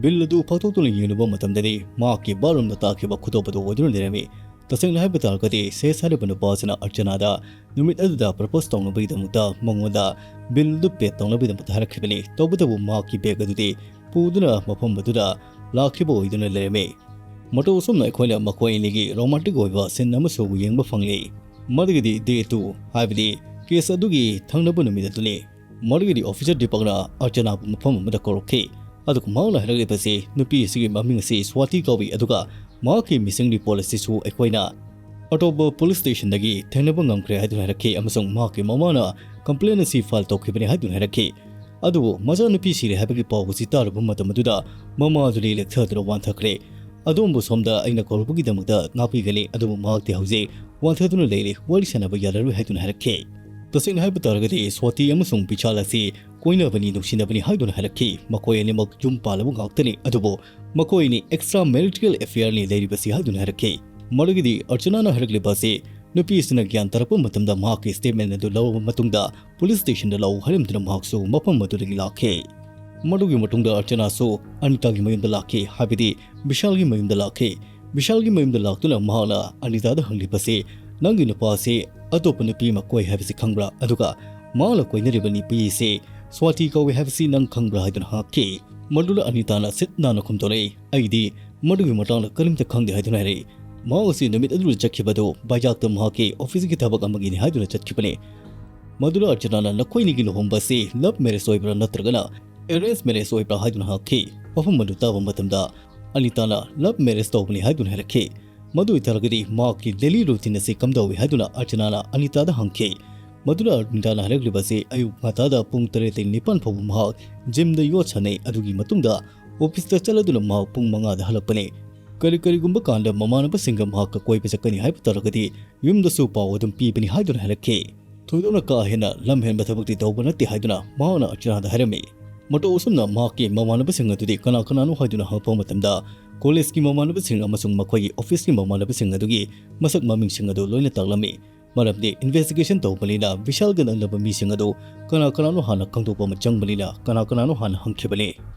ꯕꯤꯜ ꯑꯗꯨ ꯐꯥꯛꯇꯣꯛꯇꯨꯅ ꯌꯦꯡꯂꯨꯕ ꯃꯇꯝꯗꯗꯤ ꯃꯍꯥꯛꯀꯤ ꯕꯥꯠꯔꯨꯝꯗ ꯇꯥꯈꯤꯕ ꯈꯨꯗꯣꯞ ꯑꯗꯨ ꯑꯣꯏꯗꯨꯅ ꯂꯩꯔꯝꯃꯤ꯫ ꯇꯁꯦꯡꯅ ꯍꯥꯏꯕ ꯇꯥꯔꯒꯗꯤ ꯁꯦꯁ ꯍꯥꯏꯔꯤꯕ ꯅꯨꯄꯥ ꯑꯁꯤꯅ ꯑꯔꯆꯅꯥꯗ ꯅꯨꯃꯤꯠ ꯑꯗꯨꯗ ꯄ꯭ꯔꯄꯣꯁ ꯇꯧꯅꯕꯒꯤꯗꯃꯛꯇ ꯃꯉꯣꯟꯗ ꯕꯤꯜ ꯑꯗꯨ ꯄꯦ ꯇꯧꯅꯕꯒꯤꯗꯃꯛꯇ ꯍꯥꯏꯔꯛꯈꯤꯕꯅꯤ꯫ ꯇꯧꯕꯇꯕꯨ ꯃꯍꯥꯛꯀꯤ ꯕꯦꯒ ꯑꯗꯨꯗꯤ ꯄꯨꯗꯨꯅ ꯃꯐꯝ ꯑꯗꯨꯗ ꯂꯥꯛꯈꯤꯕ ꯑꯣꯏꯗꯨꯅ ꯂꯩꯔꯝꯃꯤ꯫ ꯃꯇꯧ ꯑꯁꯨꯝꯅ ꯑꯩꯈꯣꯏꯅ ꯃꯈꯣꯏ ꯑꯅꯤꯒꯤ ꯔꯣꯃꯥꯟꯇꯤꯛ ꯑꯣꯏꯕ ꯁꯤꯟ ꯑꯃꯁꯨ ꯌꯦꯡꯕ ꯐꯪꯂꯤ꯫ ꯃꯗꯨꯒꯤꯗꯤ ꯗꯦ ꯇꯨ, ꯍꯥꯏꯕꯗꯤ ꯀꯦꯁ ꯑꯗꯨꯒꯤ ꯊꯪꯅꯕ ꯅꯨꯃꯤꯠ ꯑꯗꯨꯅꯤ꯫ ꯃꯗꯨꯒꯤꯗꯤ ꯑꯣꯐꯤꯁꯔ ꯗꯤꯄꯛꯅ ꯑꯔꯆꯅꯥꯕꯨ ꯃꯐꯝ ꯑꯃꯗ ꯀꯧꯔꯛꯈꯤ꯫ ꯑꯗꯨꯒ ꯃꯍꯥꯛꯅ ꯍꯥꯏꯔꯛꯂꯤꯕꯁꯤ, ꯅꯨꯄꯤ ꯑꯁꯤꯒꯤ ꯃꯃꯤꯡ ꯑꯁꯤ ꯁ꯭ꯋꯥꯇꯤ ꯀꯧꯏ, ꯑꯗꯨꯒ ꯃꯍꯥꯛꯀꯤ ꯃꯤꯁꯤꯡ ꯔꯤꯄꯣꯔꯠ ꯑꯁꯤꯁꯨ ꯑꯩꯈꯣꯏꯅ ꯑꯇꯣꯞꯄ ꯄꯨꯂꯤꯁ ꯁ꯭ꯇꯦꯁꯟꯗꯒꯤ ꯊꯦꯡꯅꯕ ꯉꯝꯈ꯭ꯔꯦ ꯍꯥꯏꯗꯨꯅ ꯍꯥꯏꯔꯛꯈꯤ, ꯑꯃꯁꯨꯡ ꯃꯍꯥꯛꯀꯤ ꯃꯃꯥꯅ ꯀꯝꯄ꯭ꯂꯦꯟ ꯑꯁꯤ ꯐꯥꯏꯜ ꯇꯧꯈꯤꯕꯅꯤ ꯍꯥꯏꯗꯨꯅ ꯍꯥꯏꯔꯛꯈꯤ꯫ ꯑꯗꯨꯕꯨ ꯃꯆꯥꯅꯨꯄꯤ ꯁꯤꯔꯦ ꯍꯥꯏꯕꯒꯤ ꯄꯥꯎ ꯑꯁꯤ ꯇꯥꯔꯨꯕ ꯃꯇꯝ ꯑꯗꯨꯗ ꯃꯃꯥ ꯑꯗꯨꯗꯤ ꯂꯦꯛꯊꯗꯨꯅ ꯋꯥꯟꯊꯈ꯭ꯔꯦ꯫ ꯑꯗꯣꯝꯕꯨ ꯁꯣꯝꯗ ꯑꯩꯅ ꯀꯧꯔꯨꯕꯒꯤꯗꯃꯛꯇ ꯉꯥꯛꯄꯤꯒꯅꯤ, ꯑꯗꯨꯕꯨ ꯃꯍꯥꯛꯇꯤ ꯍꯧꯖꯤꯛ ꯋꯥꯟꯊꯗꯨꯅ ꯂꯩꯔꯦ, ꯋꯥꯔꯤ ꯁꯥꯟꯅꯕ ꯌꯥꯔꯔꯣꯏ ꯍꯥꯏꯗꯨꯅ ꯍꯥꯏꯔꯛꯈꯤ꯫ ꯇꯁꯦꯡꯅ ꯍꯥꯏꯕ ꯇꯥꯔꯒꯗꯤ ꯁ꯭ꯋꯥꯇꯤ ꯑꯃꯁꯨꯡ ꯕꯤꯁꯥꯜ ꯑꯁꯤ ꯀꯣꯏꯅꯕꯅꯤ, ꯅꯨꯡꯁꯤꯅꯕꯅꯤ ꯍꯥꯏꯗꯨꯅ ꯍꯥꯏꯔꯛꯈꯤ꯫ ꯃꯈꯣꯏ ꯑꯅꯤꯃꯛ ꯌꯨꯝ ꯄꯥꯜꯂꯕ ꯉꯥꯛꯇꯅꯤ, ꯑꯗꯨꯕꯨ ꯃꯈꯣꯏ ꯑꯅꯤ ꯑꯦꯛꯁꯇ꯭ꯔꯥ ꯃꯦꯔꯤꯇꯦꯜ ꯑꯦꯐꯤꯌꯔꯅꯤ ꯂꯩꯔꯤꯕꯁꯤ ꯍꯥꯏꯗꯨꯅ ꯍꯥꯏꯔꯛꯈꯤ꯫ ꯃꯗꯨꯒꯤꯗꯤ ꯑꯔꯆꯅꯥꯅ ꯍꯥꯏꯔꯛꯂꯤꯕ ꯑꯁꯤ ꯅꯨꯄꯤ ꯑꯁꯤꯅ ꯒ꯭ꯌꯥꯟ ꯇꯥꯔꯛꯄ ꯃꯇꯝꯗ ꯃꯍꯥꯛꯀꯤ ꯁ꯭ꯇꯦꯠꯃꯦꯟ ꯑꯗꯨ ꯂꯧꯔꯕ ꯃꯇꯨꯡꯗ ꯄꯨꯂꯤꯁ ꯁ꯭ꯇꯦꯁꯟꯗ ꯂꯥꯛꯎ ꯍꯥꯏꯔꯝꯗꯨꯅ ꯃꯍꯥꯛꯁꯨ ꯃꯐꯝ ꯑꯗꯨꯗꯒꯤ ꯂꯥꯛꯈꯤ꯫ ꯃꯗꯨꯒꯤ ꯃꯇꯨꯡꯗ ꯑꯔꯆꯅꯥꯁꯨ ꯑꯅꯤꯇꯥꯒꯤ ꯃꯌꯨꯝꯗ ꯂꯥꯛꯈꯤ, ꯍꯥꯏꯕꯗꯤ ꯕꯤꯁꯥꯜꯒꯤ ꯃꯌꯨꯝꯗ ꯂꯥꯛꯈꯤ꯫ ꯕꯤꯁꯥꯜꯒꯤ ꯃꯌꯨꯝꯗ ꯂꯥꯛꯇꯨꯅ ꯃꯍꯥꯛꯅ ꯑꯅꯤꯇꯥꯗ ꯍꯪꯂꯤꯕꯁꯤ, "ꯅꯪꯒꯤ ꯅꯨꯄꯥꯁꯤ ꯑꯇꯣꯞꯄ ꯅꯨꯄꯤ ꯑꯃ ꯀꯣꯏ ꯍꯥꯏꯕꯁꯤ ꯈꯪꯕ꯭ꯔꯥ? ꯑꯗꯨꯒ ꯃꯍꯥꯛꯅ ꯀꯣꯏꯅꯔꯤꯕ ꯅꯨꯄꯤ ꯑꯁꯤ ꯁ꯭ꯋꯥꯇꯤ ꯀꯧꯏ ꯍꯥꯏꯕꯁꯤ ꯅꯪ ꯈꯪꯕ꯭ꯔꯥ?" ꯍꯥꯏꯗꯨꯅ ꯍꯪꯉꯛꯈꯤ꯫ ꯃꯗꯨꯗ ꯑꯅꯤꯇꯥꯅ ꯁꯤꯠ ꯅꯥꯟꯅ ꯈꯨꯝꯗꯣꯔꯛꯏ, "ꯑꯩꯗꯤ ꯃꯗꯨꯒꯤ ꯃꯇꯥꯡꯗ ꯀꯔꯤꯝꯇ ꯈꯪꯗꯦ" ꯍꯥꯏꯗꯨꯅ ꯍꯥꯏꯔꯛꯏ꯫ ꯃꯍꯥꯛ ꯑꯁꯤ ꯅꯨꯃꯤꯠ ꯑꯗꯨꯗ ꯆꯠꯈꯤꯕꯗꯨ ꯕꯥꯏꯖꯥꯛꯇ ꯃꯍꯥꯛꯀꯤ ꯑꯣꯐꯤꯁꯀꯤ ꯊꯕꯛ ꯑꯃꯒꯤꯅꯤ ꯍꯥꯏꯗꯨꯅ ꯆꯠꯈꯤꯕꯅꯤ꯫ ꯃꯗꯨꯗ ꯑꯔꯆꯅꯥꯅ, "ꯅꯈꯣꯏꯅꯤꯒꯤ ꯂꯨꯍꯣꯡꯕ ꯑꯁꯤ ꯂꯚ ꯃꯦꯔꯦꯖ ꯑꯣꯏꯕ꯭ꯔꯥ ꯅꯠꯇ꯭ꯔꯒꯅ ꯑꯦꯔꯦꯟꯖ ꯃꯦꯔꯦꯖ ꯑꯣꯏꯕ꯭ꯔꯥ?" ꯍꯥꯏꯗꯨꯅ ꯍꯪꯉꯛꯈꯤ꯫ ꯋꯥꯐꯝ ꯑꯗꯨ ꯇꯥꯕ ꯃꯇꯝꯗ ꯑꯅꯤꯇꯥꯅ ꯂꯚ ꯃꯦꯔꯦꯖ ꯇꯧꯕꯅꯤ ꯍꯥꯏꯗꯨꯅ ꯍꯥꯏꯔꯛꯈꯤ꯫ ꯃꯗꯨ ꯑꯣꯏꯇꯥꯔꯒꯗꯤ ꯃꯍꯥꯛꯀꯤ ꯗꯦꯂꯤ ꯔꯨꯇꯤꯟ ꯑꯁꯤ ꯀꯝꯗꯧꯏ ꯍꯥꯏꯗꯨꯅ ꯑꯔꯆꯅꯥꯅ ꯑꯅꯤꯇꯥꯗ ꯍꯪꯈꯤ꯫ ꯃꯗꯨꯗ ꯑꯅꯤꯇꯥꯅ ꯍꯥꯏꯔꯛꯂꯤꯕꯁꯤ ꯑꯌꯨꯛ ꯉꯟꯇꯥꯗ ꯄꯨꯡ ꯇꯔꯦꯠꯇꯒꯤ ꯅꯤꯄꯥꯟ ꯐꯥꯎꯕ ꯃꯍꯥꯛ ꯖꯤꯝꯗ ꯌꯣꯠ ꯁꯥꯟꯅꯩ, ꯑꯗꯨꯒꯤ ꯃꯇꯨꯡꯗ ꯑꯣꯐꯤꯁꯇ ꯆꯠꯂꯗꯨꯅ ꯃꯍꯥꯛ ꯄꯨꯡ ꯃꯉꯥꯗ ꯍꯜꯂꯛꯄꯅꯤ꯫ ꯀꯔꯤ ꯀꯔꯤꯒꯨꯝꯕ ꯀꯥꯟꯗ ꯃꯃꯥꯟꯅꯕꯁꯤꯡꯒ ꯃꯍꯥꯛꯀ ꯀꯣꯏꯕ ꯆꯠꯀꯅꯤ ꯍꯥꯏꯕ ꯇꯥꯔꯒꯗꯤ ꯌꯨꯝꯗꯁꯨ ꯄꯥꯎ ꯑꯗꯨꯝ ꯄꯤꯕꯅꯤ ꯍꯥꯏꯗꯨꯅ ꯍꯥꯏꯔꯛꯈꯤ꯫ ꯊꯣꯏꯗꯣꯛꯅ ꯀꯥ ꯍꯦꯟꯅ ꯂꯝ ꯍꯦꯟꯕ ꯊꯕꯛꯇꯤ ꯇꯧꯕ ꯅꯠꯇꯦ ꯍꯥꯏꯗꯨꯅ ꯃꯍꯥꯛꯅ ꯑꯔꯆꯅꯥꯗ ꯍꯥꯏꯔꯝꯃꯤ꯫ ꯃꯇꯧ ꯑꯁꯨꯝꯅ ꯃꯍꯥꯛꯀꯤ ꯃꯃꯥꯟꯅꯕꯁꯤꯡ ꯑꯗꯨꯗꯤ ꯀꯅꯥ ꯀꯅꯥꯅꯣ ꯍꯥꯏꯗꯨꯅ ꯍꯪꯉꯛꯄ ꯃꯇꯝꯗ ꯀꯣꯂꯦꯖꯀꯤ ꯃꯃꯥꯟꯅꯕꯁꯤꯡ ꯑꯃꯁꯨꯡ ꯃꯈꯣꯏꯒꯤ ꯑꯣꯐꯤꯁꯀꯤ ꯃꯃꯥꯟꯅꯕꯁꯤꯡ ꯑꯗꯨꯒꯤ ꯃꯁꯛ ꯃꯃꯤꯡꯁꯤꯡ ꯑꯗꯨ ꯂꯣꯏꯅ ꯇꯥꯛꯂꯝꯃꯤ꯫ ꯃꯔꯝꯗꯤ ꯏꯟꯚꯦꯁꯇꯤꯒꯦꯁꯟ ꯇꯧꯕꯅꯤꯅ ꯕꯤꯁꯥꯜꯒ ꯅꯛꯅꯕ ꯃꯤꯁꯤꯡ ꯑꯗꯨ ꯀꯅꯥ ꯀꯅꯥꯅꯣ ꯍꯥꯟꯅ ꯈꯪꯗꯣꯛꯄ ꯑꯃ ꯆꯪꯕꯅꯤꯅ ꯀꯅꯥ ꯀꯅꯥꯅꯣ ꯍꯥꯟꯅ ꯍꯪꯈꯤꯕꯅꯤ꯫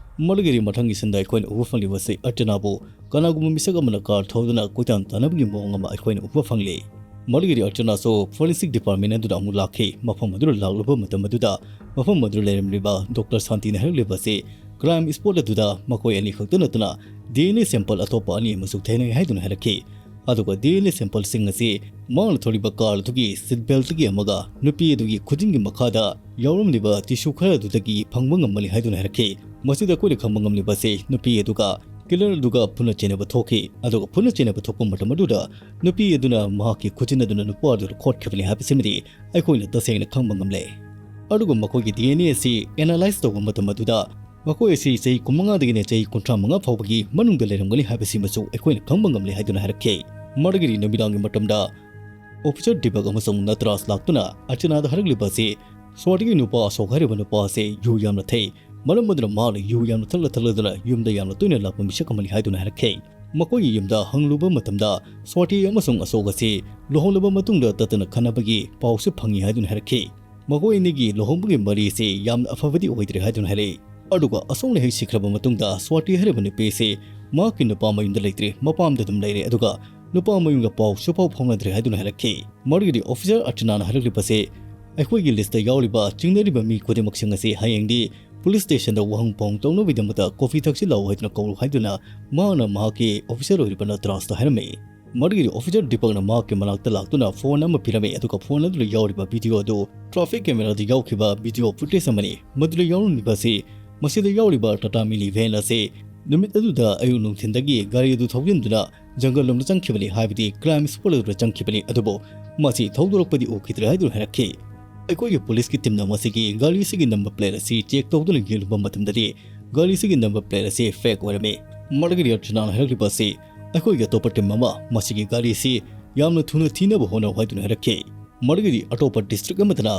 ꯃꯗꯨꯒꯤꯗꯤ ꯃꯊꯪꯒꯤ ꯁꯤꯟꯗ ꯑꯩꯈꯣꯏꯅ ꯎꯕ ꯐꯪꯂꯤꯕꯁꯤ ꯑꯔꯆꯅꯥꯕꯨ ꯀꯅꯥꯒꯨꯝꯕ ꯃꯤꯁꯛ ꯑꯃꯅ ꯀꯥꯔ ꯊꯧꯗꯨꯅ ꯀꯣꯏꯇꯥꯟ ꯇꯥꯟꯅꯕꯒꯤ ꯃꯑꯣꯡ ꯑꯃ ꯑꯩꯈꯣꯏꯅ ꯎꯕ ꯐꯪꯂꯤ꯫ ꯃꯗꯨꯒꯤꯗꯤ ꯑꯔꯆꯅꯥꯁꯨ ꯐꯣꯔꯦꯟꯁꯤꯛ ꯗꯤꯄꯥꯔꯠꯃꯦꯟ ꯑꯗꯨꯗ ꯑꯃꯨꯛ ꯂꯥꯛꯈꯤ꯫ ꯃꯐꯝ ꯑꯗꯨꯗ ꯂꯥꯛꯂꯨꯕ ꯃꯇꯝ ꯑꯗꯨꯗ ꯃꯐꯝ ꯑꯗꯨꯗ ꯂꯩꯔꯝꯂꯤꯕ ꯗꯣꯛꯇꯔ ꯁꯥꯟꯇꯤꯅ ꯍꯥꯏꯔꯛꯂꯤꯕ ꯑꯁꯤ ꯀ꯭ꯔꯥꯏꯝ ꯁ꯭ꯄꯣꯠ ꯑꯗꯨꯗ ꯃꯈꯣꯏ ꯑꯅꯤ ꯈꯛꯇ ꯅꯠꯇꯅ ꯗꯤ ꯑꯦꯟ ꯑꯦ ꯁꯦꯝꯄꯜ ꯑꯇꯣꯞꯄ ꯑꯅꯤ ꯑꯃꯁꯨ ꯊꯦꯡꯅꯩ ꯍꯥꯏꯗꯨꯅ ꯍꯥꯏꯔꯛꯈꯤ꯫ ꯑꯗꯨꯒ ꯗꯤ ꯑꯦꯟ ꯑꯦ ꯁꯦꯝꯄꯜꯁꯤꯡ ꯑꯁꯤ ꯃꯥꯅ ꯊꯧꯔꯤꯕ ꯀꯥꯔ ꯑꯗꯨꯒꯤ ꯁꯤꯠ ꯕꯦꯜꯠꯇꯒꯤ ꯑꯃꯒ ꯅꯨꯄꯤ ꯑꯗꯨꯒꯤ ꯈꯨꯖꯤꯟꯒꯤ ꯃꯈꯥꯗ ꯌꯥꯎꯔꯝꯂꯤꯕ ꯇꯤꯁꯨ ꯈꯔ ꯑꯗꯨꯗꯒꯤ ꯐꯪꯕ ꯉꯝꯃꯅꯤ ꯍꯥꯏꯗꯨꯅ ꯍꯥꯏꯔꯛꯈꯤ꯫ ꯃꯁꯤꯗ ꯑꯩꯈꯣꯏꯅ ꯈꯪꯕ ꯉꯝꯂꯤꯕ ꯑꯁꯤ ꯅꯨꯄꯤ ꯑꯗꯨꯒ ꯀꯤꯂꯔ ꯑꯗꯨꯒ ꯐꯨꯅ ꯆꯩꯅꯕ ꯊꯣꯛꯈꯤ꯫ ꯑꯗꯨꯒ ꯐꯨꯅ ꯆꯩꯅꯕ ꯊꯣꯛꯄ ꯃꯇꯝ ꯑꯗꯨꯗ ꯅꯨꯄꯤ ꯑꯗꯨꯅ ꯃꯍꯥꯛꯀꯤ ꯈꯨꯖꯤꯟ ꯑꯗꯨꯅ ꯅꯨꯄꯥ ꯑꯗꯨꯗ ꯈꯣꯠꯈꯤꯕꯅꯤ ꯍꯥꯏꯕꯁꯤꯃꯗꯤ ꯑꯩꯈꯣꯏꯅ ꯇꯁꯦꯡꯅ ꯈꯪꯕ ꯉꯝꯂꯦ꯫ ꯑꯗꯨꯒ ꯃꯈꯣꯏꯒꯤ ꯗꯤ ꯑꯦꯟ ꯑꯦ ꯑꯁꯤ ꯑꯦꯅꯥꯂꯥꯏꯁ ꯇꯧꯕ ꯃꯇꯝ ꯑꯗꯨꯗ ꯃꯈꯣꯏ ꯑꯁꯤ ꯆꯍꯤ ꯀꯨꯟꯃꯉꯥꯗꯒꯤꯅ ꯆꯍꯤ ꯀꯨꯟꯊ꯭ꯔꯥ ꯃꯉꯥ ꯐꯥꯎꯕꯒꯤ ꯃꯅꯨꯡꯗ ꯂꯩꯔꯝꯒꯅꯤ ꯍꯥꯏꯕꯁꯤꯃꯁꯨ ꯑꯩꯈꯣꯏꯅ ꯈꯪꯕ ꯉꯝꯂꯦ ꯍꯥꯏꯗꯨꯅ ꯍꯥꯏꯔꯛꯈꯤ꯫ ꯃꯗꯨꯒꯤ ꯅꯨꯃꯤꯗꯥꯡꯒꯤ ꯃꯇꯝꯗ ꯑꯣꯐꯤꯁꯔ ꯗꯤꯄꯛ ꯑꯃꯁꯨꯡ ꯅꯇꯔꯥꯖ ꯂꯥꯛꯇꯨꯅ ꯑꯔꯆꯅꯥꯗ ꯍꯥꯏꯔꯛꯂꯤꯕ ꯑꯁꯤ ꯁ꯭ꯋꯥꯇꯤꯒꯤ ꯅꯨꯄꯥ ꯑꯁꯣꯛ ꯍꯥꯏꯔꯤꯕ ꯅꯨꯄꯥ ꯑꯁꯤ ꯌꯨ ꯌꯥꯝꯅ ꯊꯛꯏ, ꯃꯔꯝ ꯑꯗꯨꯅ ꯃꯍꯥꯛꯅ ꯌꯨ ꯌꯥꯝꯅ ꯊꯛꯂ ꯊꯛꯂꯗꯨꯅ ꯌꯨꯝꯗ ꯌꯥꯝꯅ ꯇꯣꯏꯅ ꯂꯥꯛꯄ ꯃꯤꯁꯛ ꯑꯃꯅꯤ ꯍꯥꯏꯗꯨꯅ ꯍꯥꯏꯔꯛꯈꯤ꯫ ꯃꯈꯣꯏꯒꯤ ꯌꯨꯝꯗ ꯍꯪꯂꯨꯕ ꯃꯇꯝꯗ ꯁ꯭ꯋꯥꯇꯤ ꯑꯃꯁꯨꯡ ꯑꯁꯣꯛ ꯑꯁꯤ ꯂꯨꯍꯣꯡꯂꯕ ꯃꯇꯨꯡꯗ ꯇꯠꯇꯅ ꯈꯠꯅꯕꯒꯤ ꯄꯥꯎꯁꯨ ꯐꯪꯏ ꯍꯥꯏꯗꯨꯅ ꯍꯥꯏꯔꯛꯈꯤ꯫ ꯃꯈꯣꯏ ꯑꯅꯤꯒꯤ ꯂꯨꯍꯣꯡꯕꯒꯤ ꯃꯔꯤ ꯑꯁꯤ ꯌꯥꯝꯅ ꯑꯐꯕꯗꯤ ꯑꯣꯏꯗ꯭ꯔꯦ ꯍꯥꯏꯗꯨꯅ ꯍꯥꯏꯔꯛꯏ꯫ ꯑꯗꯨꯒ ꯑꯁꯣꯛꯅ ꯍꯦꯛ ꯁꯤꯈ꯭ꯔꯕ ꯃꯇꯨꯡꯗ ꯁ꯭ꯋꯥꯇꯤ ꯍꯥꯏꯔꯤꯕ ꯅꯨꯄꯤ ꯑꯁꯤ ꯃꯍꯥꯛꯀꯤ ꯅꯨꯄꯥ ꯃꯌꯨꯝꯗ ꯂꯩꯇ꯭ꯔꯦ, ꯃꯄꯥꯝꯗ ꯑꯗꯨꯝ ꯂꯩꯔꯦ꯫ ꯑꯗꯨꯒ ꯅꯨꯄꯥ ꯃꯌꯨꯝꯒ ꯄꯥꯎ ꯁꯨꯐꯥꯎ ꯐꯥꯎꯅꯗ꯭ꯔꯦ ꯍꯥꯏꯗꯨꯅ ꯍꯥꯏꯔꯛꯈꯤ꯫ ꯃꯗꯨꯒꯤꯗꯤ ꯑꯣꯐꯤꯁꯔ ꯑꯔꯆꯅꯥꯅ ꯍꯥꯏꯔꯛꯂꯤꯕꯁꯤ, ꯑꯩꯈꯣꯏꯒꯤ ꯂꯤꯁꯇ ꯌꯥꯎꯔꯤꯕ ꯆꯤꯡꯅꯔꯤꯕ ꯃꯤ ꯈꯨꯗꯤꯡꯃꯛꯁꯤꯡ ꯑꯁꯤ ꯍꯌꯦꯡꯗꯤ ꯄꯨꯂꯤꯁ ꯁ꯭ꯇꯦꯁꯟꯗ ꯋꯥꯍꯪ ꯄꯥꯎꯍꯪ ꯇꯧꯅꯕꯒꯤꯗꯃꯛꯇ ꯀꯣꯐꯤ ꯊꯛꯁꯤ ꯂꯥꯛꯎ ꯍꯥꯏꯗꯨꯅ ꯀꯧꯔꯨ ꯍꯥꯏꯗꯨꯅ ꯃꯍꯥꯛꯅ ꯃꯍꯥꯛꯀꯤ ꯑꯣꯐꯤꯁꯔ ꯑꯣꯏꯔꯤꯕ ꯅꯇꯔꯥꯖꯇ ꯍꯥꯏꯔꯝꯃꯤ꯫ ꯃꯗꯨꯒꯤꯗꯤ ꯑꯣꯐꯤꯁꯔ ꯗꯤꯄꯛꯅ ꯃꯍꯥꯛꯀꯤ ꯃꯅꯥꯛꯇ ꯂꯥꯛꯇꯨꯅ ꯐꯣꯟ ꯑꯃ ꯄꯤꯔꯝꯃꯤ, ꯑꯗꯨꯒ ꯐꯣꯟ ꯑꯗꯨꯗ ꯌꯥꯎꯔꯤꯕ ꯚꯤꯗꯤꯑꯣ ꯑꯗꯨ ꯇ꯭ꯔꯥꯐꯤꯛ ꯀꯦꯃꯦꯔꯥꯗ ꯌꯥꯎꯈꯤꯕ ꯚꯤꯗꯤꯑꯣ ꯐꯨꯇꯦꯖ ꯑꯃꯅꯤ꯫ ꯃꯗꯨꯗ ꯌꯥꯎꯔꯝꯂꯤꯕ ꯑꯁꯤ, ꯃꯁꯤꯗ ꯌꯥꯎꯔꯤꯕ ꯇꯥꯇꯥ ꯃꯤꯅꯤ ꯚꯦꯟ ꯑꯁꯤ ꯅꯨꯃꯤꯠ ꯑꯗꯨꯗ ꯑꯌꯨꯛ ꯅꯨꯡꯊꯤꯟꯗꯒꯤ ꯒꯥꯔꯤ ꯑꯗꯨ ꯊꯧꯖꯤꯟꯗꯨꯅ ꯖꯪꯒꯜ ꯂꯣꯝꯗ ꯆꯪꯈꯤꯕꯅꯤ, ꯍꯥꯏꯕꯗꯤ ꯀ꯭ꯔꯥꯏꯝ ꯁ꯭ꯄꯣꯠ ꯑꯗꯨꯗ ꯆꯪꯈꯤꯕꯅꯤ, ꯑꯗꯨꯕꯨ ꯃꯁꯤ ꯊꯧꯗꯣꯔꯛꯄꯗꯤ ꯎꯈꯤꯗ꯭ꯔꯦ ꯍꯥꯏꯗꯨꯅ ꯍꯥꯏꯔꯛꯈꯤ꯫ ꯑꯩꯈꯣꯏꯒꯤ ꯄꯨꯂꯤꯁꯀꯤ ꯇꯤꯝꯅ ꯃꯁꯤꯒꯤ ꯒꯥꯔꯤ ꯑꯁꯤꯒꯤ ꯅꯝꯕꯔ ꯄ꯭ꯂꯦꯠ ꯑꯁꯤ ꯆꯦꯛ ꯇꯧꯗꯨꯅ ꯌꯦꯡꯂꯨꯕ ꯃꯇꯝꯗꯗꯤ ꯒꯥꯔꯤ ꯑꯁꯤꯒꯤ ꯅꯝꯕꯔ ꯄ꯭ꯂꯦꯠ ꯑꯁꯤ ꯐꯦꯛ ꯑꯣꯏꯔꯝꯃꯤ꯫ ꯃꯗꯨꯒꯤꯗꯤ ꯑꯔꯆꯅꯥꯅ ꯍꯥꯏꯔꯛꯂꯤꯕ ꯑꯁꯤ, ꯑꯩꯈꯣꯏꯒꯤ ꯑꯇꯣꯞꯄ ꯇꯤꯝ ꯑꯃ ꯃꯁꯤꯒꯤ ꯒꯥꯔꯤ ꯑꯁꯤ ꯌꯥꯝꯅ ꯊꯨꯅ ꯊꯤꯅꯕ ꯍꯣꯠꯅꯧ ꯍꯥꯏꯗꯨꯅ ꯍꯥꯏꯔꯛꯈꯤ꯫ ꯃꯗꯨꯒꯤꯗꯤ ꯑꯇꯣꯞꯄ ꯗꯤꯁꯇ꯭ꯔꯤꯛ ꯑꯃꯗꯅ